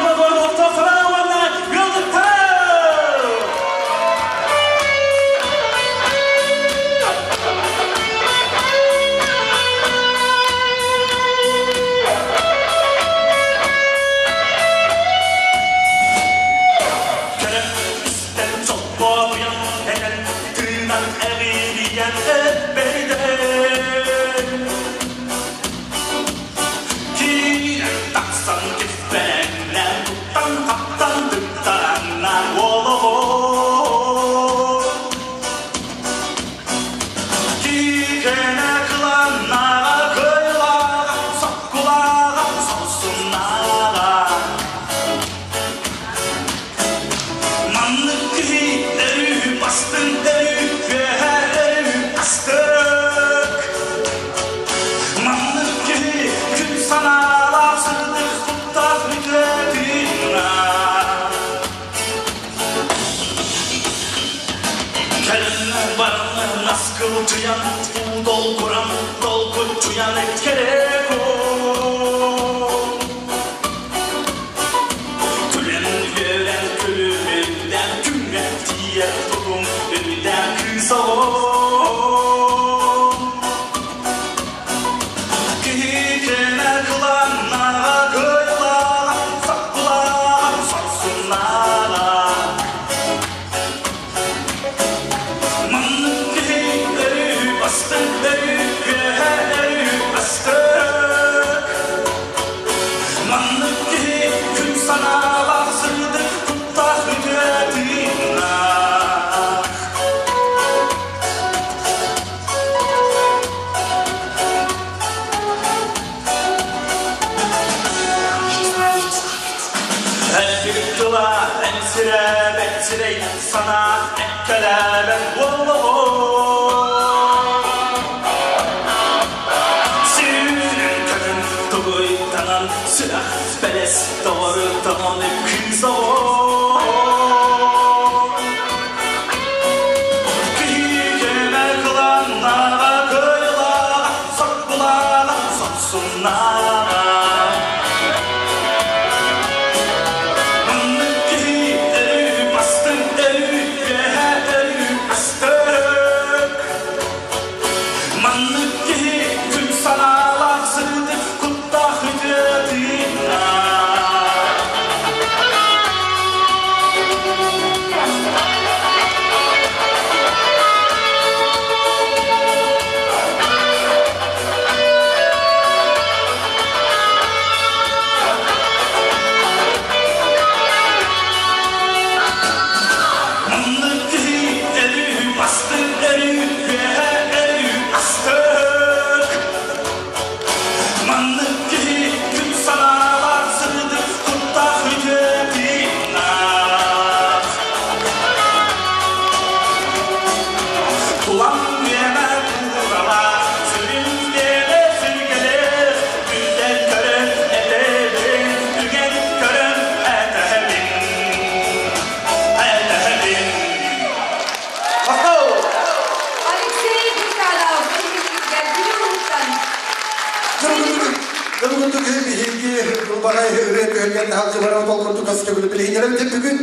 Хыраҕай ырыа түһүлгэн хаалдьыбара толкурдук көстөгүлү билиһиннэрэбит бүгүн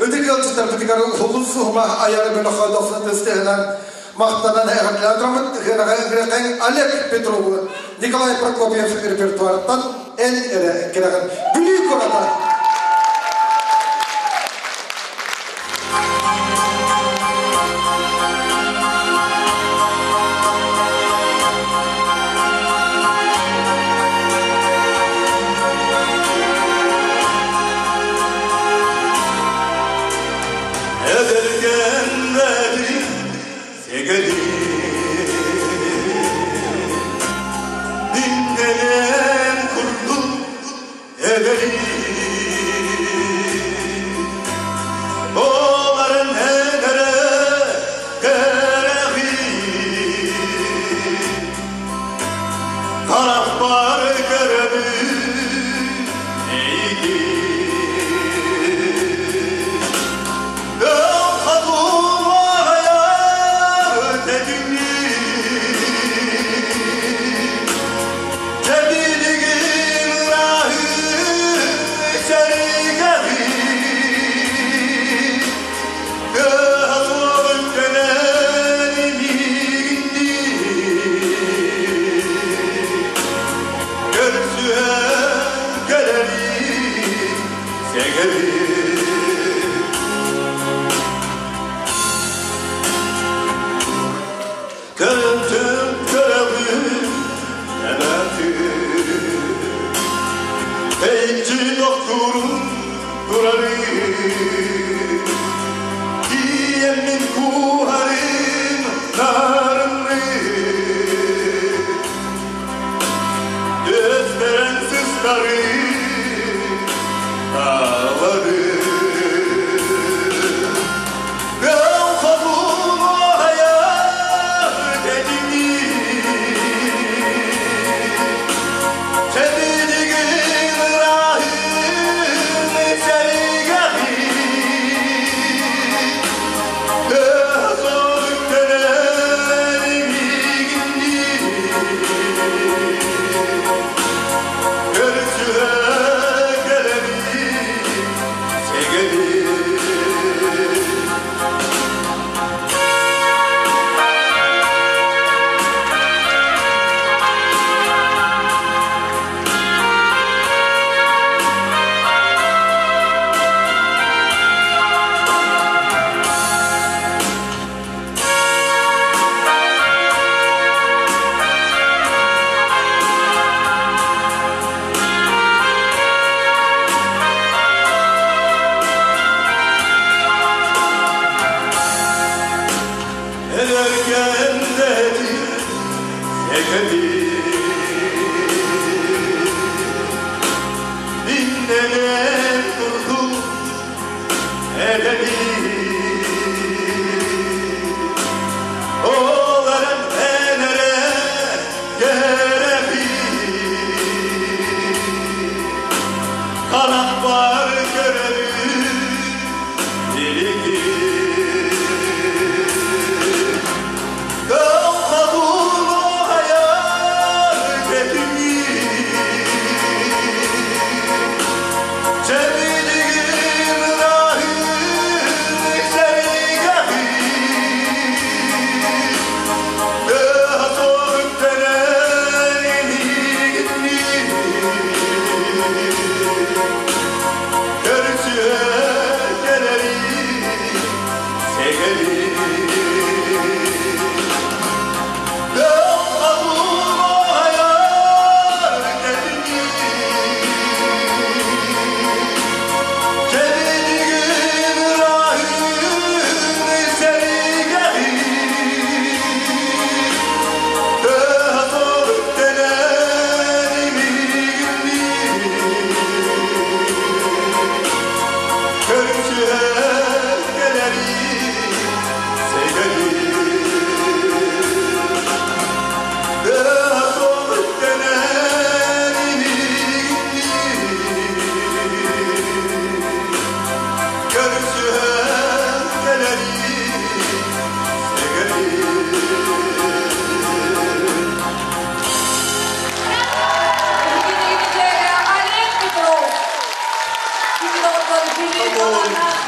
ытык ыалдьыттарбытыгар Улус Уһума айар бөлөххө дохсун тыстыһынан махтанан эҕэрдэлээн тураммыт Хыраҕай ырыаҕай Олег Петрову Николай Прокопьев репертуарыттан эн эрэ кэрэҕин Бүлүү куората. Эдэргэннэри сэгeli Dinlenen kurdu ebeli Oların enere gereği Taraflar görevi neydi? Görüntüm görevim emetim Peyci doktorum durarım Diyemin kuharım narımlı Gösteren sızları ağlarım.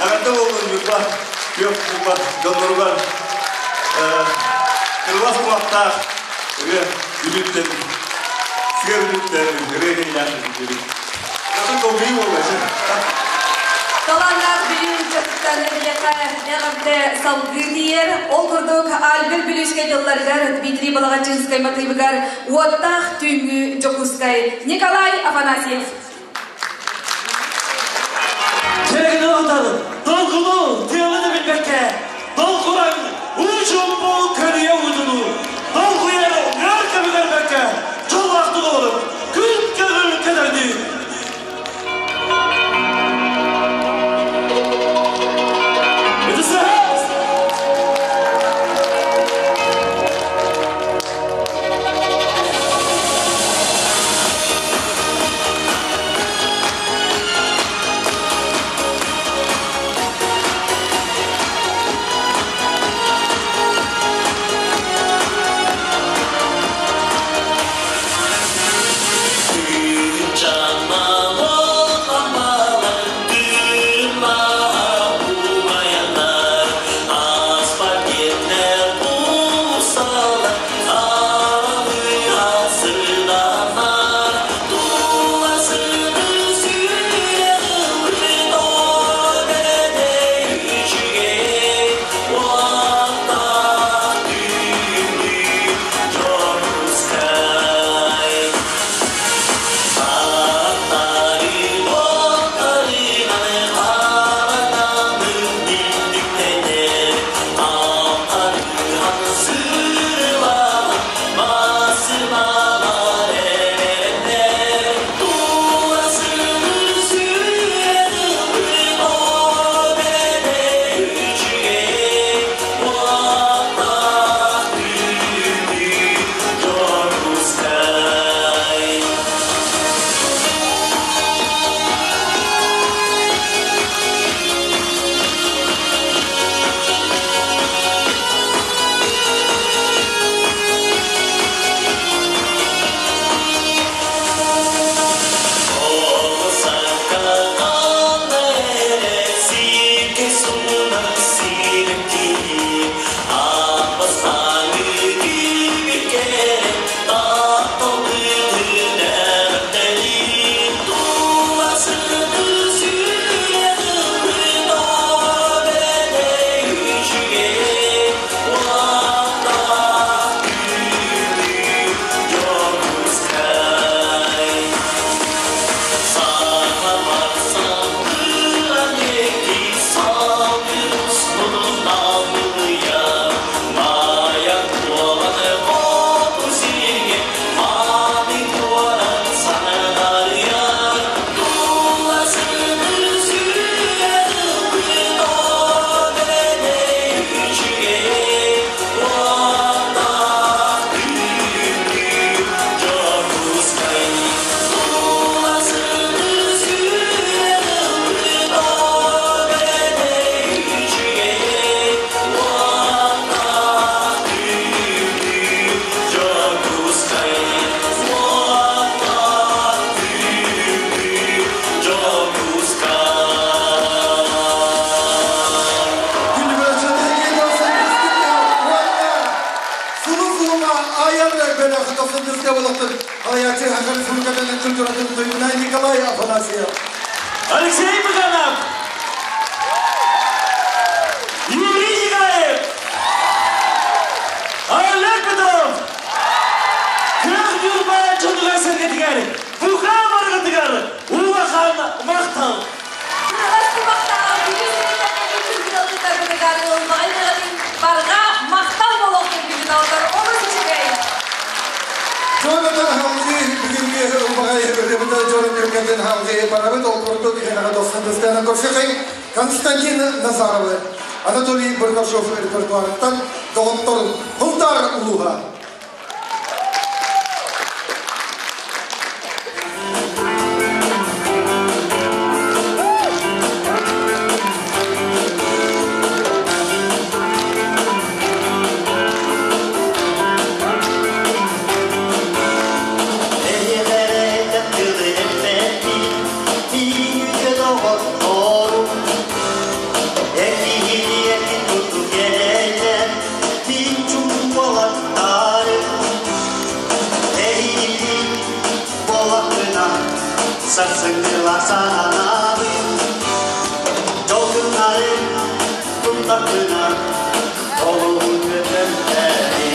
Эҕэрдэ буоллун Ньурба, Күөх Ньурба дьонноругар кырылас кумахтаах ырыа Бүлүүттэн, сыа Бүлүүттэн ырыа кэйилээх бүлүү. Атын долгуйуу буолла. Талааннаах Бүлүү ыччатыттан эһиэхэ эҕэрдэ салгыы тиийэр. Ол курдук Альберт Бүлүүскэй тылларыгар Дмитрий Балаҕаччынскай матыыбыгар Уоттаах түүҥҥү Дьокуускай Николай Афанасьев. Тэрэгини утары, долгуну, тыалы да билбэккэ, долгуран, уу-чуумпу көлүйэ уутунуу, долгуйар ыар кэми көрбөккө, дьоллоохтук олоруҥ, күн көҥүл көтөрдүү. Николай Афанасьев. Алексей Быганов! Юрий Николаев! Олег Петров! Күөх Ньурба дьонугар сэргэтигэр, бука барыгытыгар улахан махтал! Барҕа махтал буолуохтун бүгүн алдар олус үчүгэй. Жонатан халгы бүгүнкү ылбаҕай ырыабыта дьонун түргэтин халгы барабыт ол курдук хенаға достан көрсөкөй Константин Назаровы Анатолий Бурнашов репертуарыттан доҕоттор Хултар улууһа. Thank you. Сананабын Жолгуннары тунтакына Олуğun ötümleri.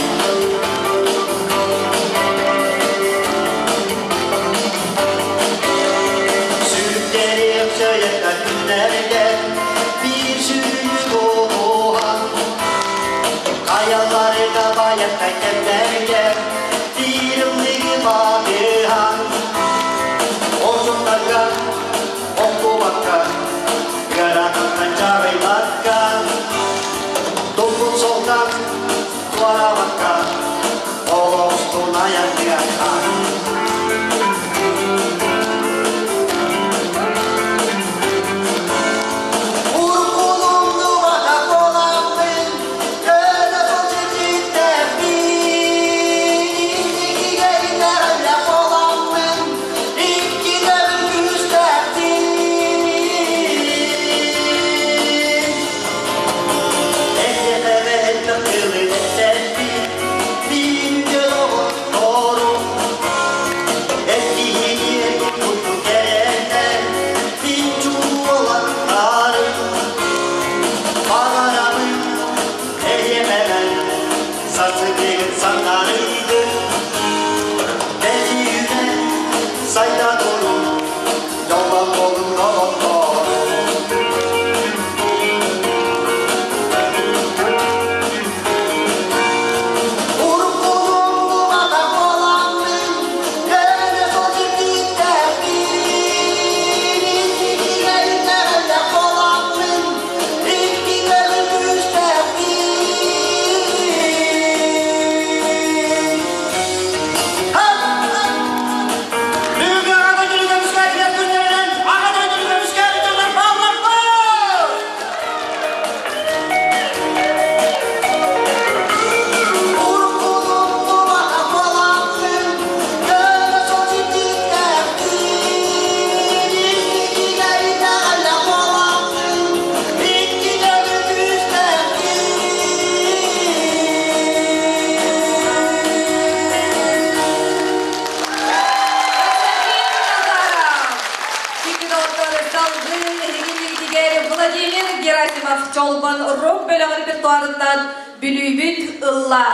Sürükleri söyleten günlerde bir sürü doğan Kayaları da bayat kemlerde bir ılığı bağıhan Ozunlarga okuvakka Yaranından çağrımakka Dokun soldan tuaravakka Olostuna yandırakka. Владимир Герасимов Чолбон рок бөлөҕө репертуарыттан Бүлүүбүт ылла.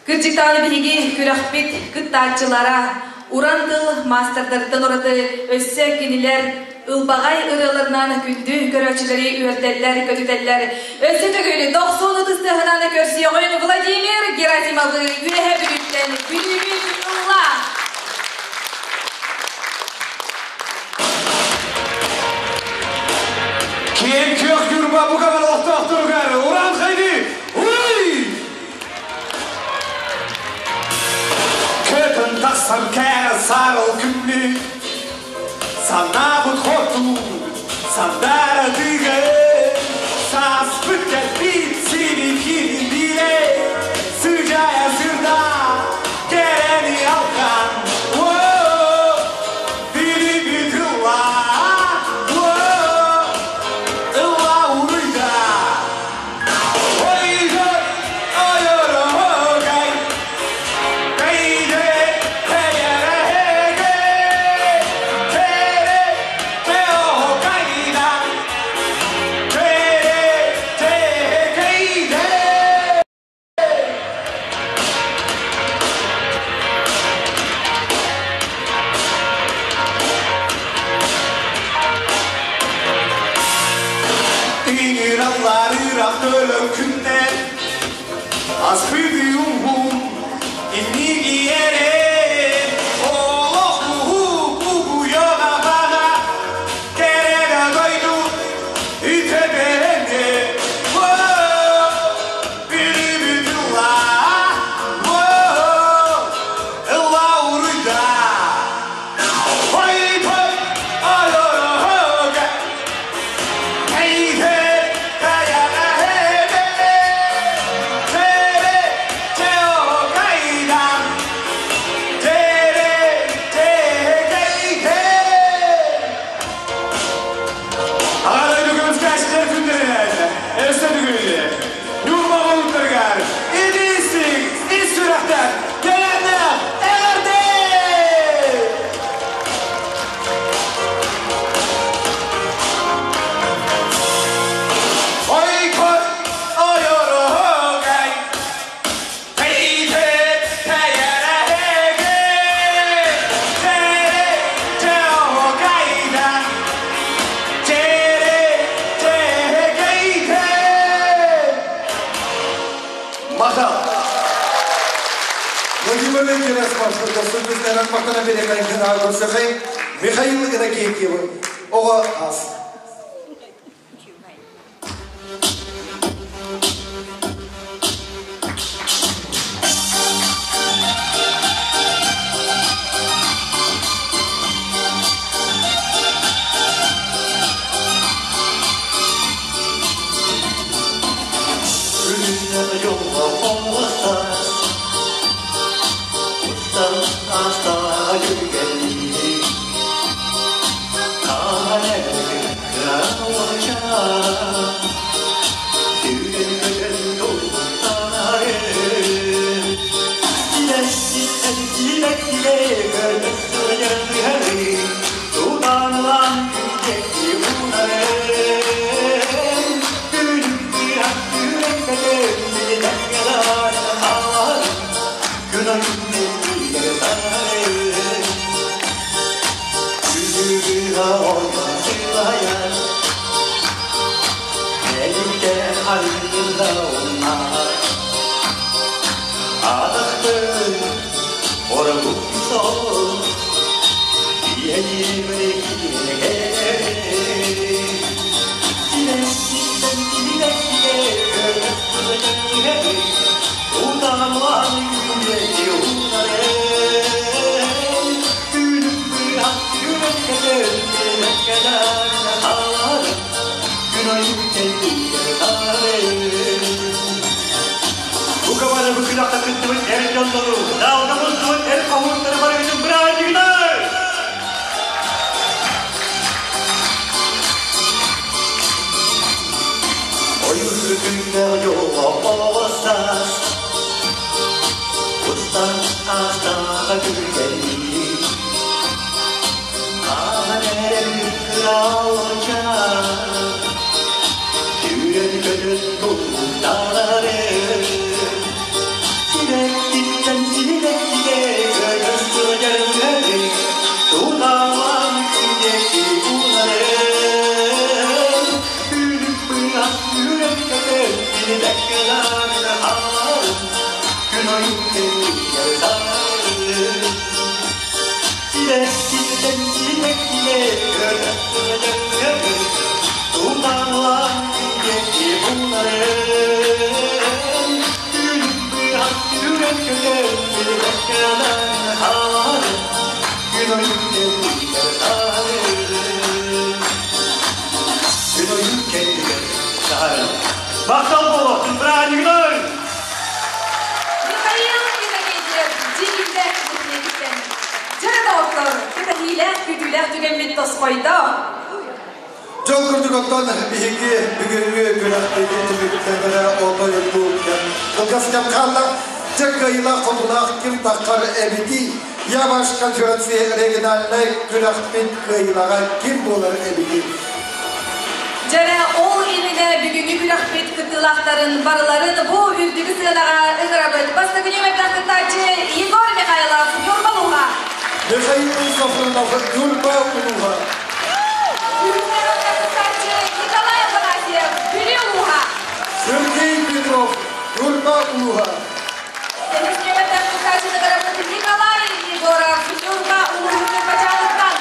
Кырдьыктааны биһиги күрэхпит кыттааччылара уран тыл мастердарыттан ураты өссө кинилэр ылбаҕай ырыаларынан күндү көрөөччүлэри үөрдэллэр, көтүтэллэр. Өссө төгүл дохсун ытыстыһынан көрсүөҕүн Владимир Герасимовы Үөһэ Бүлүүттэн Бүлүүбүт ылла. Киэн күөх Ньурба бука олохтоохторугар Уран Хайды! Уй! Көтөн тахсан кээр сарыл күммү Санаабыт хоту сандара тыгын Сааспыт кэлбит сири кирин Сыдьаайа сырда кэрэни алхан Бүлүүбүт ылла Ылла уруйда Ой, ой, ой, Hey, hey, hey, hey, hey, hey, hey, hey, hey, Ырыатынан мактана берекайын көрсөкөй Михаил Иннокентьев оҕо ас. Михаил Иннокентьев дьиҥинэ нэһилиэгиттэн. Дьэ доҕоттор, кэтэһиилээх, күүтүүлээх түгэммит тосхойдо. Дьол курдук оттон биһиги бүгүҥҥү күрэхпитин түмүктэнэрэ отой кэм. Кылгас кэм хаалла. Дьэ кыайыылаах хотулаах ким таххар эбитий? Я ваш конференция региональнай күрэхпит кыайыылааҕа ким буолар эбитий? Дьэрэ ол иннинэ бүгүҥҥү күрэхпит кыттыылаахтарын барыларын бу үрдүкү сыанаҕа ыҥырабыт. Бастакы нүөмэрдээх кыттааччы Егор Михайлов, Ньурба улууһа. Михаил Софронов, Ньурба улууһа. Үһүс кыттааччы Николай Афанасьев, Бүлүү улууһа. Сергей Петров, Ньурба улууһа. Сэһис нүөмэрдээх кыттааччы ыҥырабыт Николай Егоров, Ньурба улууһун Ньурбачааныттан.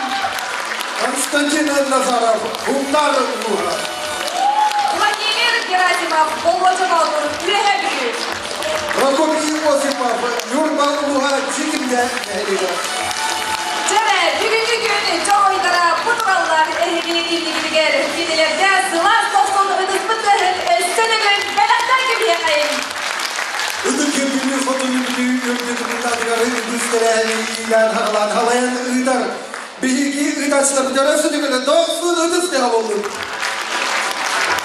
Константин Назаров, Сунтаар улууһа. Владимир Герасимов, Болуоча Боотур, Үөһээ Бүлүү. Прокопий Осипов, Ньурба улууһа Дьиикимдэ нэһилиэгэ. Дьэрэ, бүгүҥҥү күн дьоруойдара бу тураллар эһиги иннигитигэр кинилэргэ сылаас дохсун ытыспыт тыаһын өссө төгүл бэлэхтэр кэбиһиэхэйин. Ытык Бүлүү хотуну Бүлүү үрдүк депутатыгар үгүс тэрээһини иилээн хаҕалаан халайан ыытар. Биһиги ыытааччыларбыт өссө төгүл дохсун ытыс тыаһа буоллун.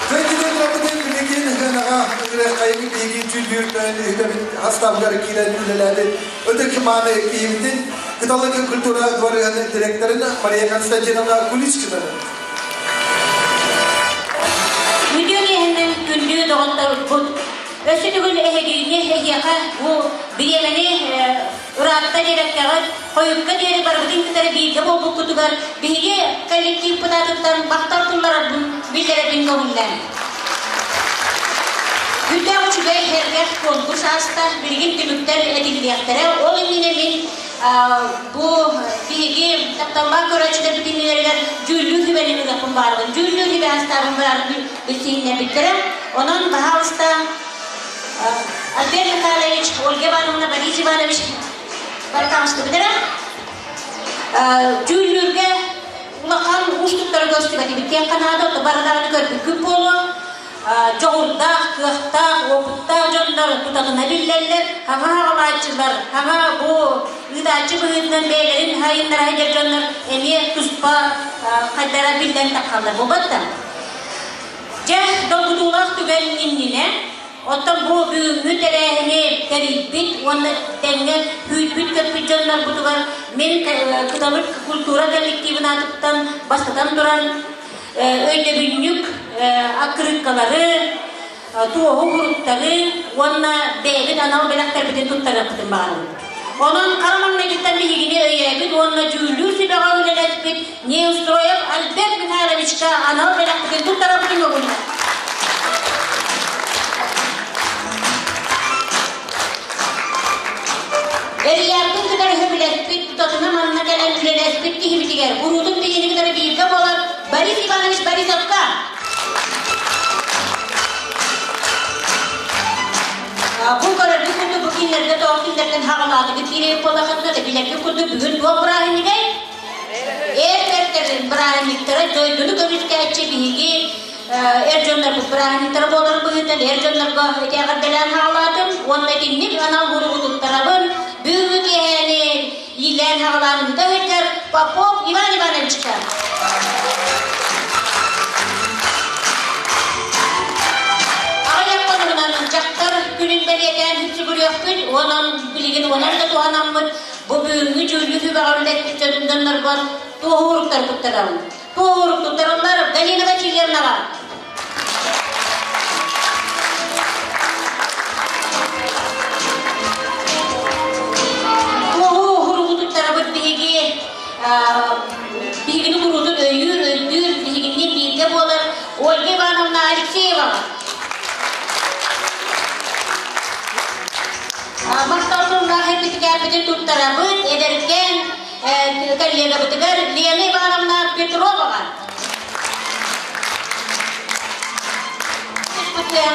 Дьэ турабытын билигин ынаҕа ыҥырыаххайын биһиги дьүүллүүр үһүбэбит хастаабыгар киирэн үлэлээбит ытык мааны киһибитин Кыталык культура дворыгын директорын Мария Константиновна Куличкинаны. Үтүө киэһэнэн күндү доҕотторбут. Өссө төгүл эһигини эһиэхэ бу бириэмэни ыраатта диэбэккэҕит, хойукка диэри барыбытын кытары бииргэ буолбуккутугар биһиги коллективпыт аатыттан махтал тылларарбын биллэрэбин көҥүллээн. Үрдээх үчүгэй сэргэх конкурс ааста, билигин түмүктэр этиллиэхтэрэ. Ол иннинэ мин Бу биһиги тапталлаах көрөөччүлэрбит иннилэригэр дьүүллүүр сүбэни ыһыахпын баарбын. Дьүүллүүр сүбэ астаабын баарбын билсиһиннэрбиттэрэ. Онон, баһаалыста, Альберт Михайлович, Ольга Ивановна, Борис Иванович бары таҕыстыбыт эрэ. Дьүүллүүргэ улахан уустуктары көрсүбэтибит диэххэ наада, бары даҕаны көрбүккүт буолуо. Дьоҕурдаах, кыахтаах, уопуттаах дьоннор тутатына биллэллэр, хаҥа хаҕалааччылар, хаҥа бу ыытааччы быһыытынан бэйэлэрин хайыннара сылдьар дьоннор эмиэ туспа хайдара биллэн таххаллар буолбат да. Дьэ, долгутуулаах түгэн иннинэ, оттон бу бүгүҥҥү тэрээһини тэрийбит уонна тэҥҥэ күүрбүт-көппүт дьоннорбутугар мин Кыталык культура коллективын аатыттан бастатан туран өйдөбүнньүк аккырыыккалары, туоһу уруктары уонна бэйэбит анал бэлэхтэрбитин туттарыахпытын баҕарабыт. Онон хара маҥнайгыттан биһигини өйөөбүт уонна дьүүллүүр сүбэҕэ үлэлэспит Неустроев Альберт Михайловичка анал бэлэхпитин туттарабытын көҥүллэр. Эрийээппин кытары сөбүлэспит, тутатына манна кэлэн үлэлэспит киһибитигэр куруутун биһигини кытары бииргэ буолар Борис Иванович Борисовка Бу көрөргүт курдук бу кинилэргэ тоҕо кинилэртэн хаҕалаатыгыт киирэйик буоллаххытына да билэргит курдук бүгүн туох бырааһынньыгай? Эр бэртэрин бырааһынньыктара дойдуну көмүскээччи биһиги эр дьоннорбут бырааһынньыктара буоларын быһыытынан эр дьоннорго ити эҕэрдэлээн хаалаатым уонна итинник анал буругу туттарабын бүгүҥҥү киэһээни иилээн хаҕалаан ыыта сылдьар Попов Иван Ивановичка. Аҕыйах хонугунан дьахтар күнүн бэлиэтээн сүгүрүөхпүт онон билигин онон да туһанаммыт бу бүгүҥҥү дьүүллүүр сүбэҕэ үлэлэспит дьоннорбор туоһууруктар туттарабын. Туоһуурук туттарыллар Галина Васильевнаҕа. Туоһу уһуругу туттарабыт биһиги биһигини куруутун өйүүр, өйдүүр, биһигинниин бииргэ буолар Ольга Ивановна Алексееваҕа. Махтал тыллаах сертификаппытын туттарабыт эдэркээн коллегабытыгар Лена Ивановна Петроваҕа.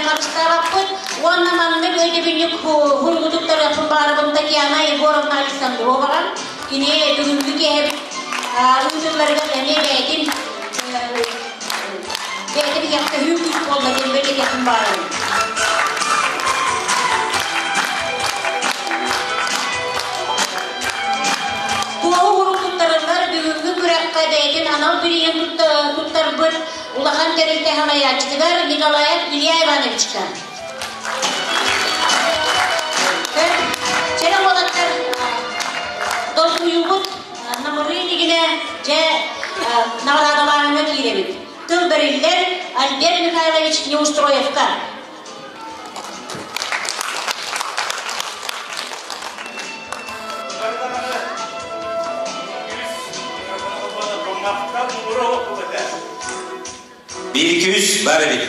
Харыстаабаппыт уонна маннык өйдөбүнньүк хуругутуттарыахпын баҕарабын Татьяна Егоровна Александроваҕа. Кини бүгүҥҥү киэһэбит ыытылларыгар эмиэ бэйэтин бэйэтэ биһиэхэ төһүү күүс буолла диэн бэлиэтиэхпин баҕарабын. Туоһу урук туттарыллар бүгүҥҥү күрэххэ бэйэтин анал бирииһин туттарбыт улахан тэрилтэ салайааччытыгар Николаев Илья Ивановичка. Чэрэ уолаттар долгуйуубут намырыы илигинэ дьэ наҕараадалааһыҥҥа киирэбит. Тыл бэриллэр Альберт Михайлович Неустроевка. Биир күүс бар эбит.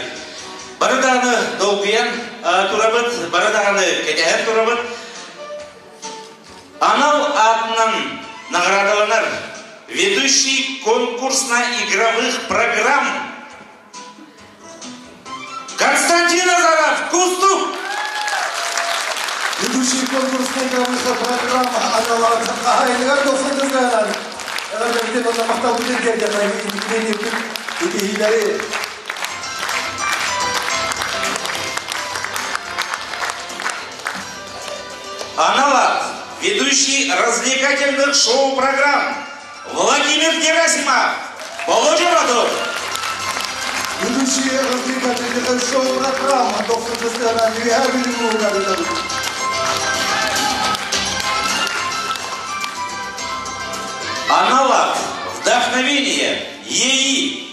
Бары даҕаны долгуйан турабыт, бары даҕаны кэтэһэн турабыт. Анал аатынан наградаланар ведущий конкурсно-игровых программ Константин Азаров, Кустук! Ведущий конкурсной программа аналар хаһайыныгар дохсун Эҕэрдэ онно махтал бүтүн итиһиилэри Аналар, ведущий развлекательных шоу-программ Владимир Герасимов, Володя Радов. Ведущий развлекательных шоу-программ доктор Кристиана Юрьевна Аналог вдохновение ЕИ.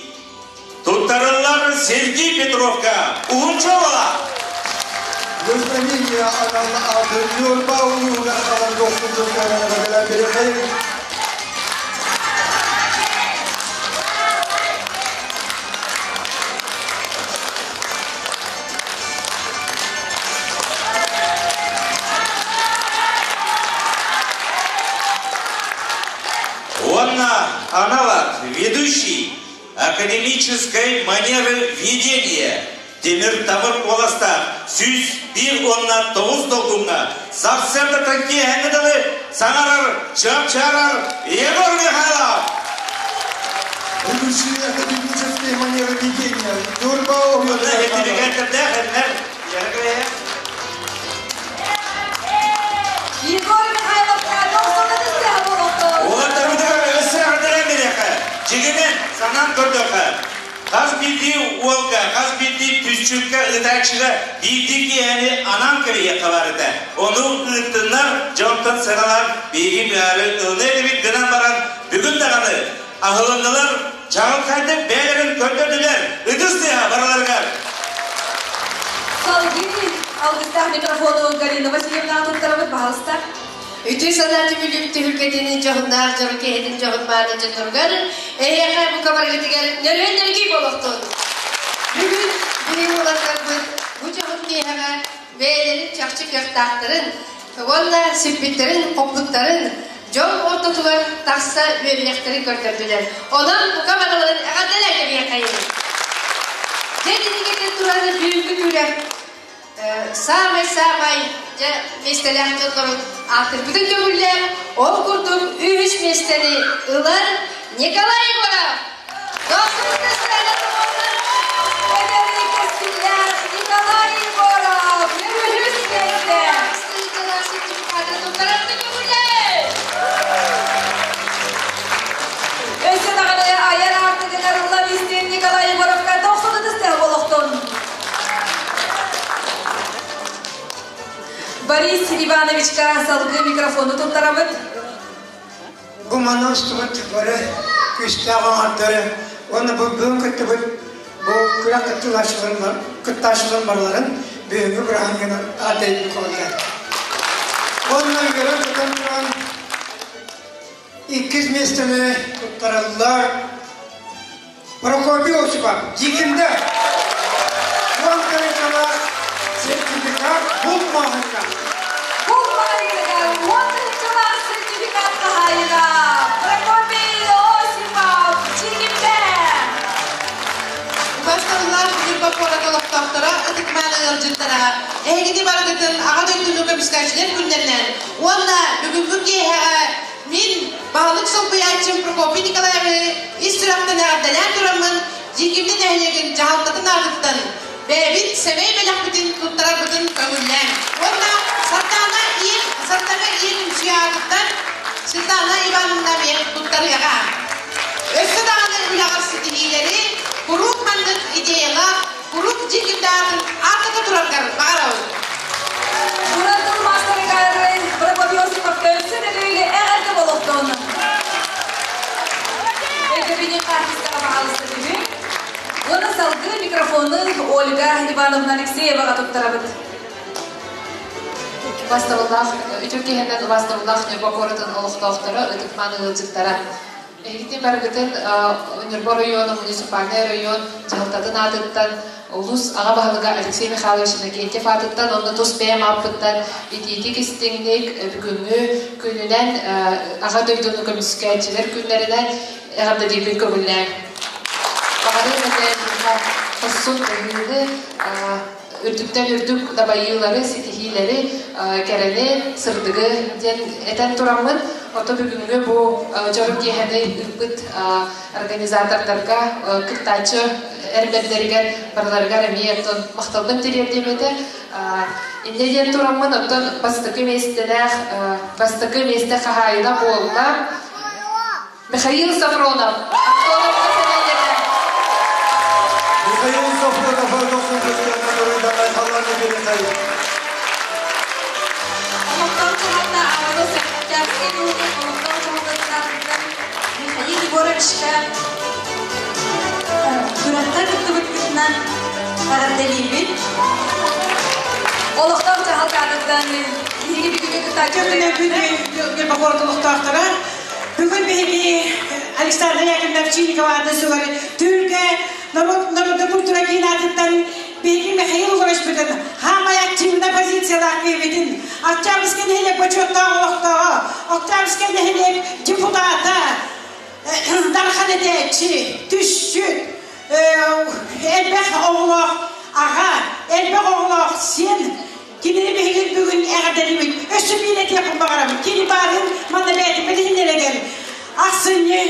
Туттарыллар Сергей Петровка Уһунчуола. Вдохновение анал аты Ньурба улууһугар алан дохсун Кристиана Ведущий академической манеры ведения Тимир Тамыр куоластаах 101 уонна 9 долгуҥҥа сарсыардаттан киэһэҥҥэ дылы саҥарар, чыапчаарар Егор Михайлов. Ведущий академической манеры ведения. Ньурба Сертификаттардаах эннер. Егор Михайловка 90 болуқту. Уолаттарбытыгар өссө эҕэрдэлээн биэриэххэ. Дьиҥинэн, санаан көрдөххө, хас биирдии уолга, хас биирдии түсчүккэ, ыытааччыга биирдии киэһэни анаан кэриһиэххэ баар этэ. Ону ыыттыннар, дьонтон сыралаан биһиги быһаары ылына этибит гынан баран, бүгүн даҕаны аһылыннылар, чаҕылхайдык бэйэлэрин көрдөрдүлэр. Ытыс тыаһа барыларыгар. Салгыы алгыстаах микрофону Галина Васильевна туттарабыт, пожалуйста. Үтүө санаа түмүлүк түһүлгэтин дьоһуннаах дьоро киэһэтин дьоһун мааны дьонноругар, эһиэхэ бука барыгытыгар нөрүөн нөргүй буолуохтун. Бүгүн биһиги уолаттарбыт бу дьоһун киэһэҕэ бэйэлэрин чахчы кыахтаахтарын уонна сиппиттэрин, хоппуттарын дьон ортотугар тахса үөрүйэхтэрин көрдөрдүлэр. Онон бука барыларын эҕэрдэлээн кэбиһиэххэйиҥ. Дьэ итинникэтин туран бүгүҥҥү күрэх саамай-саамай дьэ миэстэлээх дьоннорун ааттырбытын көҥүллээн, ол курдук үһүс миэстэни ылар Николай Егоров. Кэскиллээх Николай Егоров, үһүс миэстэ. Сертификаты туттарарбытын көҥүллээн. Өссө даҕаны айар аартыгын арыллан истин Николай Егоровка 90 ытыс буолуохтун. Борис Ивановичка салгыы микрофону туттарабыт. Бу манна устубут бары күүстээх оҥордору уонна бу бүгүн кыттыбыт бу күрэх кыттааччыларын барыларын бүгүҥҥү бырааһынньыгынан эҕэрдэлиибин көҥүллээн. Уонна үөрэн көтөн туран иккис миэстэни туттараллар Прокопий Осипов, Дьиикимдэ. 10 тыһыынчалаах сертификат Булт маҕаһыыныгар. Булт маҕаһыыныгар 10 тыһыынчалаах сертификат хаһаайына Прокопий Осипов, Дьиикимдэ. Убаастабыллаах Ньурба куорат олохтоохторо, ытык-мааны ыалдьыттара, эһигини барыгытын Аҕа дойдуну көмүскээччилэр күннэринэн уонна бүгүҥҥү киэһэҕэ мин баһылык солбуйааччым Прокопий Николаевиһы ис сүрэхтэн эҕэрдэлээн тураммын, Дьиикимдэ нэһилиэгин дьаһалтатын аатыттан бэйэбит сэмэй бэлэхпитин туттарарбытын көҥүллээҥ. Уонна Сардаана Ийэ Сардаҥа Ийэ түмсүү аатыттан Светлана Ивановна эмиэ туттарыаҕа. Өссө даҕаны үлэҕэр ситиһиилэри, куруук маннык идеялаах, куруук Дьиикимдэ аатын ааттата тураргар баҕарабын. Уран тыл маастарыгар Прокопий Осиповка өссө төгүл эҕэрдэ буолуохтун. Өйдөбүнньүк хаартыскаҕа пожалуйста түһүҥ. Уонна салгыы микрофону Ольга Ивановна Алексееваҕа туттарабыт. Убаастабыллаах үтүө киэһэнэн убаастабыллаах Ньурба куоратын олохтоохторо, ытык-мааны ыалдьыттара. Эһигини барыгытын Ньурба оройуона муниципальнай оройуон дьаһалтатын аатыттан, улуус аҕа баһылыга Алексей Михайлович Иннокентьев аатыттан, онно тус бэйэм ааппыттан итиитик истиҥник бүгүҥҥү күнүнэн Аҕа дойдуну көмүскээччилэр күннэринэн эҕэрдэлиирбин көҥүллээҥ. Баҕарыам этэ хорсун быһыыны, үрдүктэн үрдүк дабайыылары, ситиһиилэри, кэрэни, сырдыгы диэн этэн тураммын, ото бүгүҥҥү бу дьоро киэһэни ыыппыт организатордарга, кыттааччы эр бэрдэригэр барыларыгар эмиэ оттон махталбын тириэрдиэм этэ. Инньэ диэн тураммын, оттон бастакы миэстэлээх, бастакы миэстэ хаһаайына буолла Михаил Софронов. Антоновка сэлиэнньэтэ. Михаил Софронов дохсун ытыстарын халлааны берекай. Олохтоох дьаһалта аҕабыс Октябрьскай нэһилиэк олохтоох дьаһалтатын Михаил Егоровичка күрэххэ кыттыбыккытынан эҕэрдэлиибит. Олохтоох дьаһалта аатыттан биһиги бүгүҥҥү кыттааччы Ньурба куорат олохтоохторо бүгүн биһиги Александра Яковлевна Овчинникова аатын сүгэр Түһүлгэ народ народная культура киин аатыттан биһиги Михаил Егоровичпытын саамай активнай позициялаах киһибитин Октябрьскай нэһилиэк бочуоттаах олохтооҕо, Октябрьскай нэһилиэк депутата. Дархан этээччи, түсчүт, элбэх оҕолоох аҕа, элбэх оҕолоох сиэн кинини биһиги бүгүн эҕэрдэлиибит. Өссө биир этиэхпин баҕарабын. Кини баарын манна бэйэтин билиһиннэрэгэр ахсынньы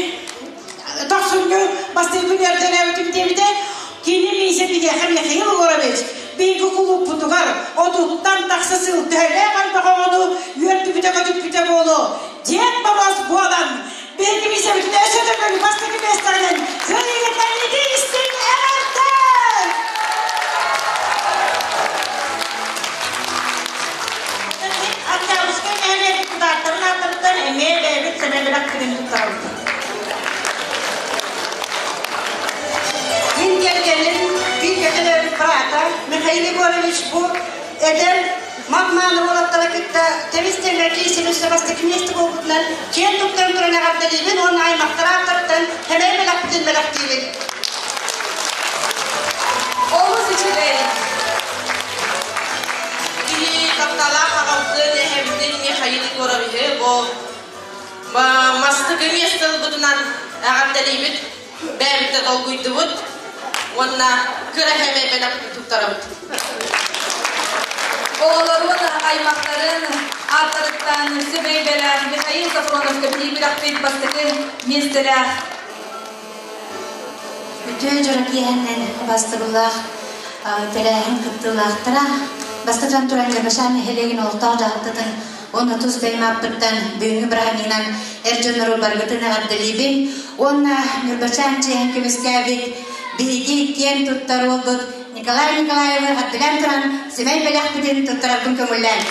тохсунньу бастакы күн өрдөнөөбүтүм диэбитэ. Кини Миисэ биһиэхэ Михаил Егорович биһиги кулууппутугар отуттан тахса сыл төһөлөөх элбэх оҕону үөрдүбүтэ-көтүппүтэ буолуо. Дед Мороз буолан Биһиги миссиябытын өссө төгүл бастакы миэстэҕинэн кыайыыгытынан итии-истиҥ эҕэрдэ! Октябрьскай нэһилиэк депутаттарын ааттарыттан эмиэ бэйэбит сэмэй бэлэхпитин туттарабыт. Мин кэргэним, бииргэ төрөөбүт быраата Михаил Егорович бу эдэр Мап-мааны уолаттары кытта тэбис-тэҥҥэ киирсэн өссө бастакы миэстэ буолбутунан киэн туттан туран эҕэрдэлиибин уонна аймахтар ааттарыттан сэмэй бэлэхпитин бэлэхтиибин. Олус үчүгэй. Киһи тапталаах аҕабытын, эһэбитин Михаил Егоровиһы бу мастыгы миэстэ ылбытынан эҕэрдэлиибит, бэйэбит долгуйдубут уонна кыра сэмэй бэлэхпитин туттарабыт. Оҕолорун, аймахтарын ааттарыттан сэмэй бэлэх Михаил Софроновка биһиги күрэхпит бастакы миэстэлээх. Үтүө дьоро киэһэннэн убастабыллаах тэрээһин кыттыылаахтара бастатан туран Дьабашан нэһилиэгин олохтоох дьаһалтатын уонна тус бэйэм ааппыттан бүгүҥҥү бырааһынньыгынан эр дьоннору барыгытын эҕэрдэлиибин уонна Ньурбачаан чиэһин көмүскээбит биһиги киэн туттар уолбут Николай Николаевы эҕэрдэлээн туран сэмэй бэлэхпитин туттарарбын көҥүллээн.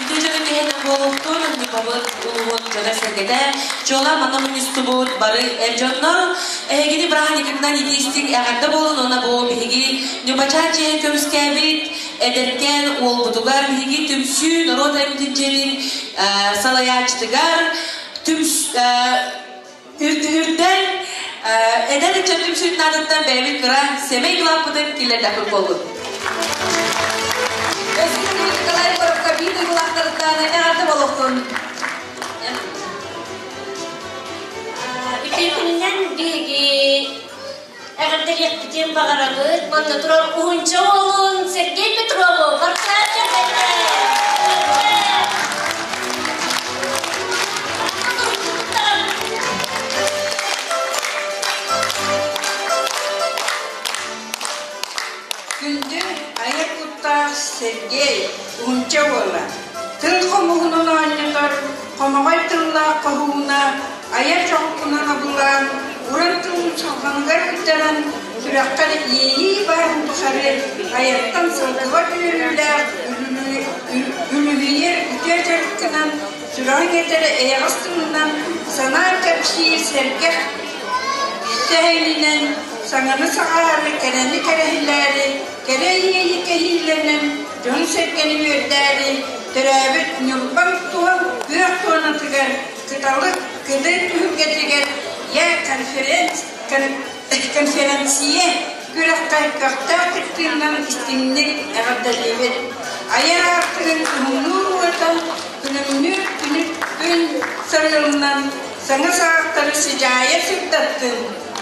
Үтүө дьоно киһинэн буолуохтун, Ньурбабыт улууһун дьоно-сэргэтэ, чуолаан манна мунньустубут бары эр дьоннор, эһигини бырааһынньыккытынан итии-истиҥ эҕэрдэ буолун уонна бу биһиги Ньурбачаан чиэһин көмүскээбит эдэркээн уолбутугар биһиги түмсүү норуот айымньытын дьиэтин салайааччытыгар түмс үрдүһүрдэн эдэр ыччат түмсүүтүн аатыттан бэйэбит кыра сэмэй кылааппытын киллэрдэхпит буоллун. Өссө Николай Егоровка биир дойдулаахтарыттан эҕэрдэ буолуохтун. Үтүө күнүнэн биһиги эҕэрдэлиэхпитин баҕарабыт. Манна турар уһунча уолун Сергей Петрову барсаат Күндү айар куттаах Сергей уһунча уола, тыл хомуһунун оонньотор, хомоҕой тыллаах хоһууна айар дьоҕургунан абылаан, уран тылын салҕаныгар ыктаран, сүрэххэр иэйии баарын тухары айартан сылгыбат үөрүүлээх үлүһүйэр үтүө дьарыккынан, сүрэҕиҥ этэр эйэҕэс тылынан, санаа кэпсиир сэргэх тэһэнинэн, саҥаны саҕаары, кэрэни кэрэһилээри, кэрэ иэйии кэһиилэнэн, дьон-сэргэни үөрдээри, төрөөбүт Ньурбаҥ туһа күөх туонатыгар Кыталык кыдай түһүлгэтигэр Я конференц, конференция күрэххэ көхтөөх кыттыынан истиҥник эҕэрдэлиибит. Айар аартыгын уһуннуур уота күлүмнүүр күн сарыалынан саҥа саҕахтары сыдьаайа сырдаттын,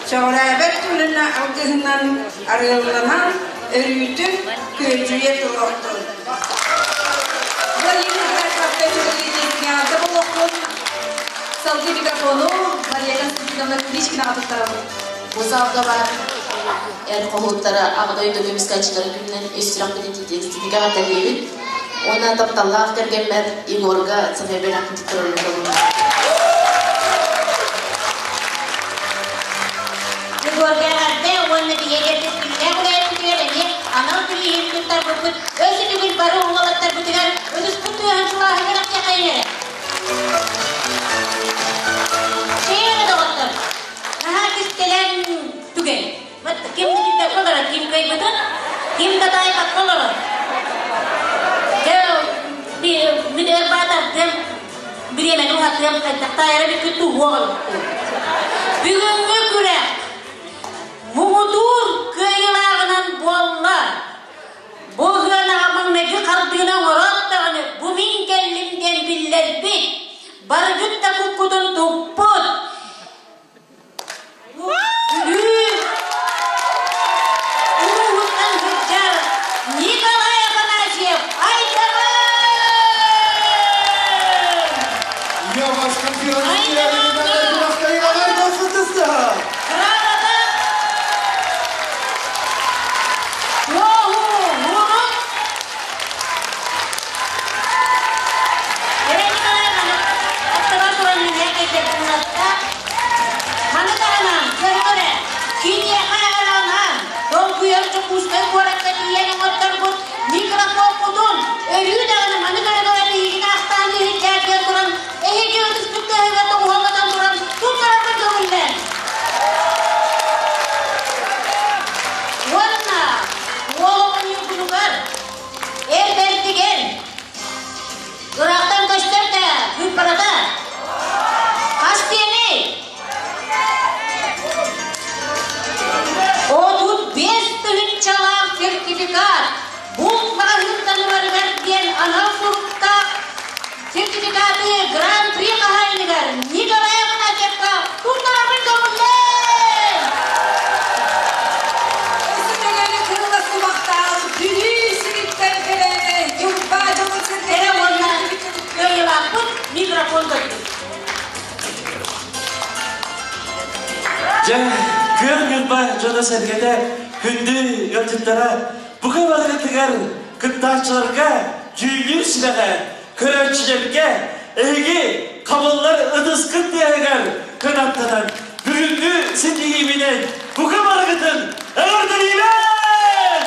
сөҕүрээбэт түлүнэ алгыһынан арыалланан өрүүтүн күөдьүйэ туруохтун. Владимир Салгыы микрофону Мария Константиновна Кличкинаҕа туттарабыт. Бу саалга баар эр хоһууттара Аҕа дойду көмүскээччилэрин күнүнэн ис сүрэхпитин тиийдиэхтинигэ эҕэрдэлиибит. Уонна тапталлаах кэргэммэр Егорга сэмэй бэлэхпин туттарарым көҥүл. Егорга эҕэрдэ уонна биһиги кэскиллээх үлэһиппитигэр эмиэ анал бирииһин туттарбыппыт. Өссө төгүл бары уолаттарбытыгар ытыспыт тыаһын сылааһыгар ахтыаххайын эрэ. Чэйэ доҕоттор, наһаа кистэлэҥ түгэн. Вот ким да билбэккэ олорор, ким кыайбытын, ким да таайбакка олорор. Дьэ, мин өр баатардым, бириэмэни уһатыам, хайдах таайара бүккүт туһуох эбиппин. Бүгүҥҥү күрэх муҥутуур кыайыылааҕынан буолла. Бу ыһыанаҕа маҥнайгы хардыыны оҥороот даҕаны бу мин кэллим диэн биллэрбит. Барыгыт да куккутун туппут. Бүлүү улууһуттан сылдьар Николай Афанасьев Айдаман! Я ваш конферансье Грамота Туоһу мурун Елена Николаевна, аттыбар туран Маны таһынан, көрө-көрө, киниэхэ анаан, долгуйар Дьокуускай куоракка тиийэн оҥотторбут микрофоммутун өрүү даҕаны маны көрө-көрө биһигини ахтаан иһиллээтигэр туран, эһиги ытыспыт тыаһыгар тоҕуһаллатан туран туттарарбыт көҥүллэн. Уонна уол оҕонньоргунугар, эр бэрдигэр, Ыраахтан көстөр да, кыыппарата. Хас диэний? 35 тыһыынчалаах сертификат булт маҕаһыынтан ыларыгар диэн анал суруктаах сертификаты Гран-при хаһаайыныгар Николай Афанасьевка туттарабын көҥүллээн! Өссө төгүл кырыла субахтаах Бүлүү сириттэн кэлэн Ньурба дьонун Эрэ уонна кыайыылаахпыт микрофон көрдүк. Дьэ, күөх Ньурба дьоно-сэргэтэ, күндү ыалдьыттара, бука барыгытыгар кыттааччыларга дьүүллүүр сүбэҕэ, көрөөччүлэргэ эһиги хабыллар ытыскыт тыаһыгар кынаттанан бүгүҥҥү ситиһиибинэн бука барыгытын эҕэрдэлиибин!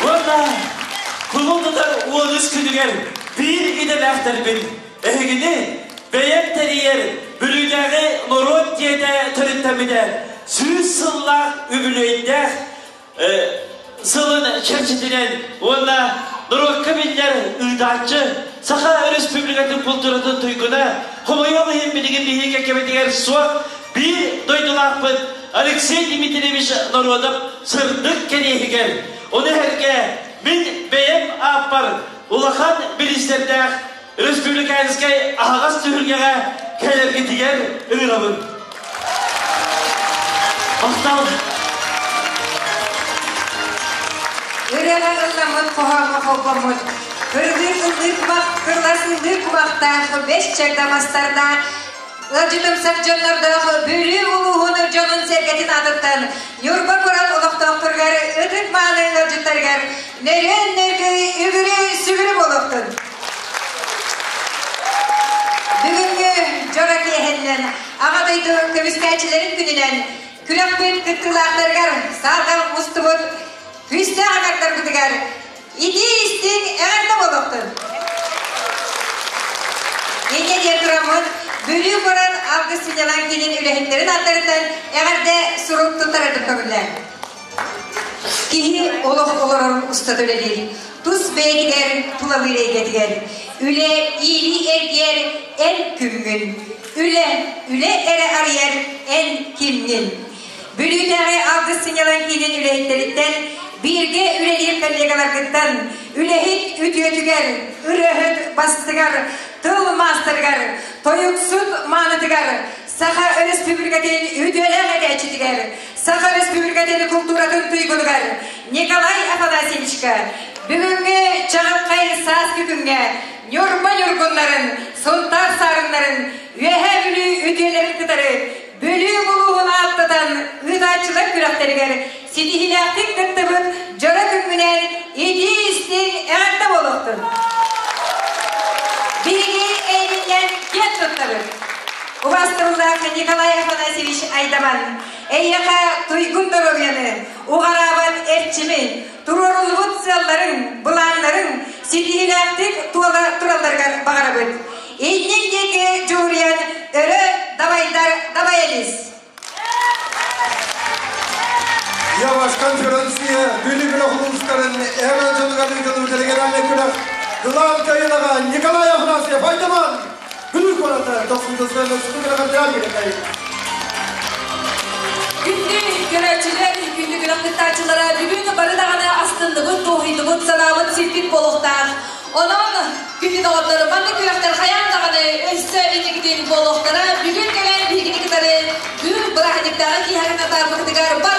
Уонна кулун тутар 13 күнүгэр биир идэлээхтэрбин эһигини бэйэм тэрийэр Бүлүүтээҕи норуот дьиэтэ төрүттэммитэ 100 сыллаах үбүлүөйдээх сылын чэрчитинэн уонна норуокка биллэр ыытааччы Саха Өрөспүүбүлүкэтин култууратын туйгуна хомойуох иһин билигин биһиги кэккэбитигэр суох биир дойдулаахпыт Алексей Дмитриевич Народов сырдык кэриэһигэр ону сэргэ мин бэйэм ааппар улахан бириистэрдээх республиканскай аһаҕас түһүлгэҕэ кэлэргитигэр ыҥырабын. Махтал! Ырыаҕа ылламмыт, хоһооҥҥо холбоммут, кырылыы ыллыы кумах, кырылас ыллыы кумахтаах, бэс чагда мастардаах, ыалдьытымсах дьоннордоох Бүлүү улууһун дьонун-сэргэтин аатыттан Ньурба куорат олохтоохторугар ытык мааны ыалдьыттарыгар нөрүөн нөргүй үгүрү сүгүрү буолуохтун! Бүгүҥҥү дьоро киэһэннэн Аҕа дойду көмүскээччилэрин күнүнэн күрэхпит кыттыылаахтарыгар саатал мустубут күүстээх аҥардарбытыгар итии-истиҥ эҕэрдэ буолуохтун! Инньэ диэн тураммыт Бүлүү куорат Алгыс сынньалаҥ киинин үлэһиттэрин ааттарыттан эҕэрдэ сурук туттарарбыт көҥүллээн. Киһи олох олорорун устата үлэлиир. Тус бэйэтигэр, тулалыыр эйгэтигэр. Үлэ иилии эргийэр эн күҥҥүн. Үлэ, үлэ эрэ арыйар эн кимҥин. Бүлүүтээҕи Алгыс сынньалаҥ киинин үлэһиттэриттэн, бииргэ үлэлиир коллегаларгыттан, үлэһит үтүөтүгэр, ырыаһыт бастыгар, тыл маастарыгар, тойуксут маанытыгар, Саха Өрөспүүбүлүкэтин үтүөлээх этээччитигэр, Саха Өрөспүүбүлүкэтин култууратын туйгунугар Николай Афанасьевичка бүгүҥҥү чаҕылхай сааскы күҥҥэ Ньурба ньургуннарын, Сунтаар саарыннарын, Үөһээ Бүлүү үтүөлэрин кытары Бүлүү улууһун ааттатан ыытааччылар күрэхтэригэр ситиһиилээхтик кыттыбыт дьоро күҥҥүнэн итии-истиҥ эҕэрдэ буолуохтун! Биһиги эйигиннэн киэн туттабыт! Убаастабыллаах Николай Афанасьевич Айдаман, эйиэхэ туйгун доруобуйаны, уҕараабат эрчими, туруоруллубут сыалларыҥ, былааннарыҥ ситиһиилээхтик туола туралларыгар баҕарабыт. Инниҥ диэки дьулуруйан өрө давайдар давай элис! Я ваш конферансье Бүлүү бөлөх улуустарын эҕэ дьонугар ыытыллыбыт региональнай күрэх Глав кыайыылааҕа Николай Афанасьев Айдаман Бүлүү куората 9 Күндү көрөөччүлэр, күндү күрэх кыттааччылара бүгүн бары даҕаны астынныбыт, дуоһуйдубут, санаабыт сиппит буолуохтаах. Онон күндү доҕоттор, маннык күрэхтэр хайаан даҕаны өссө инникитин буолуохтара. Бүгүн кэлэн биһигини кытары бүгүн бырааһынньыктааҕы киэһэҕин атаарбыкытыгар.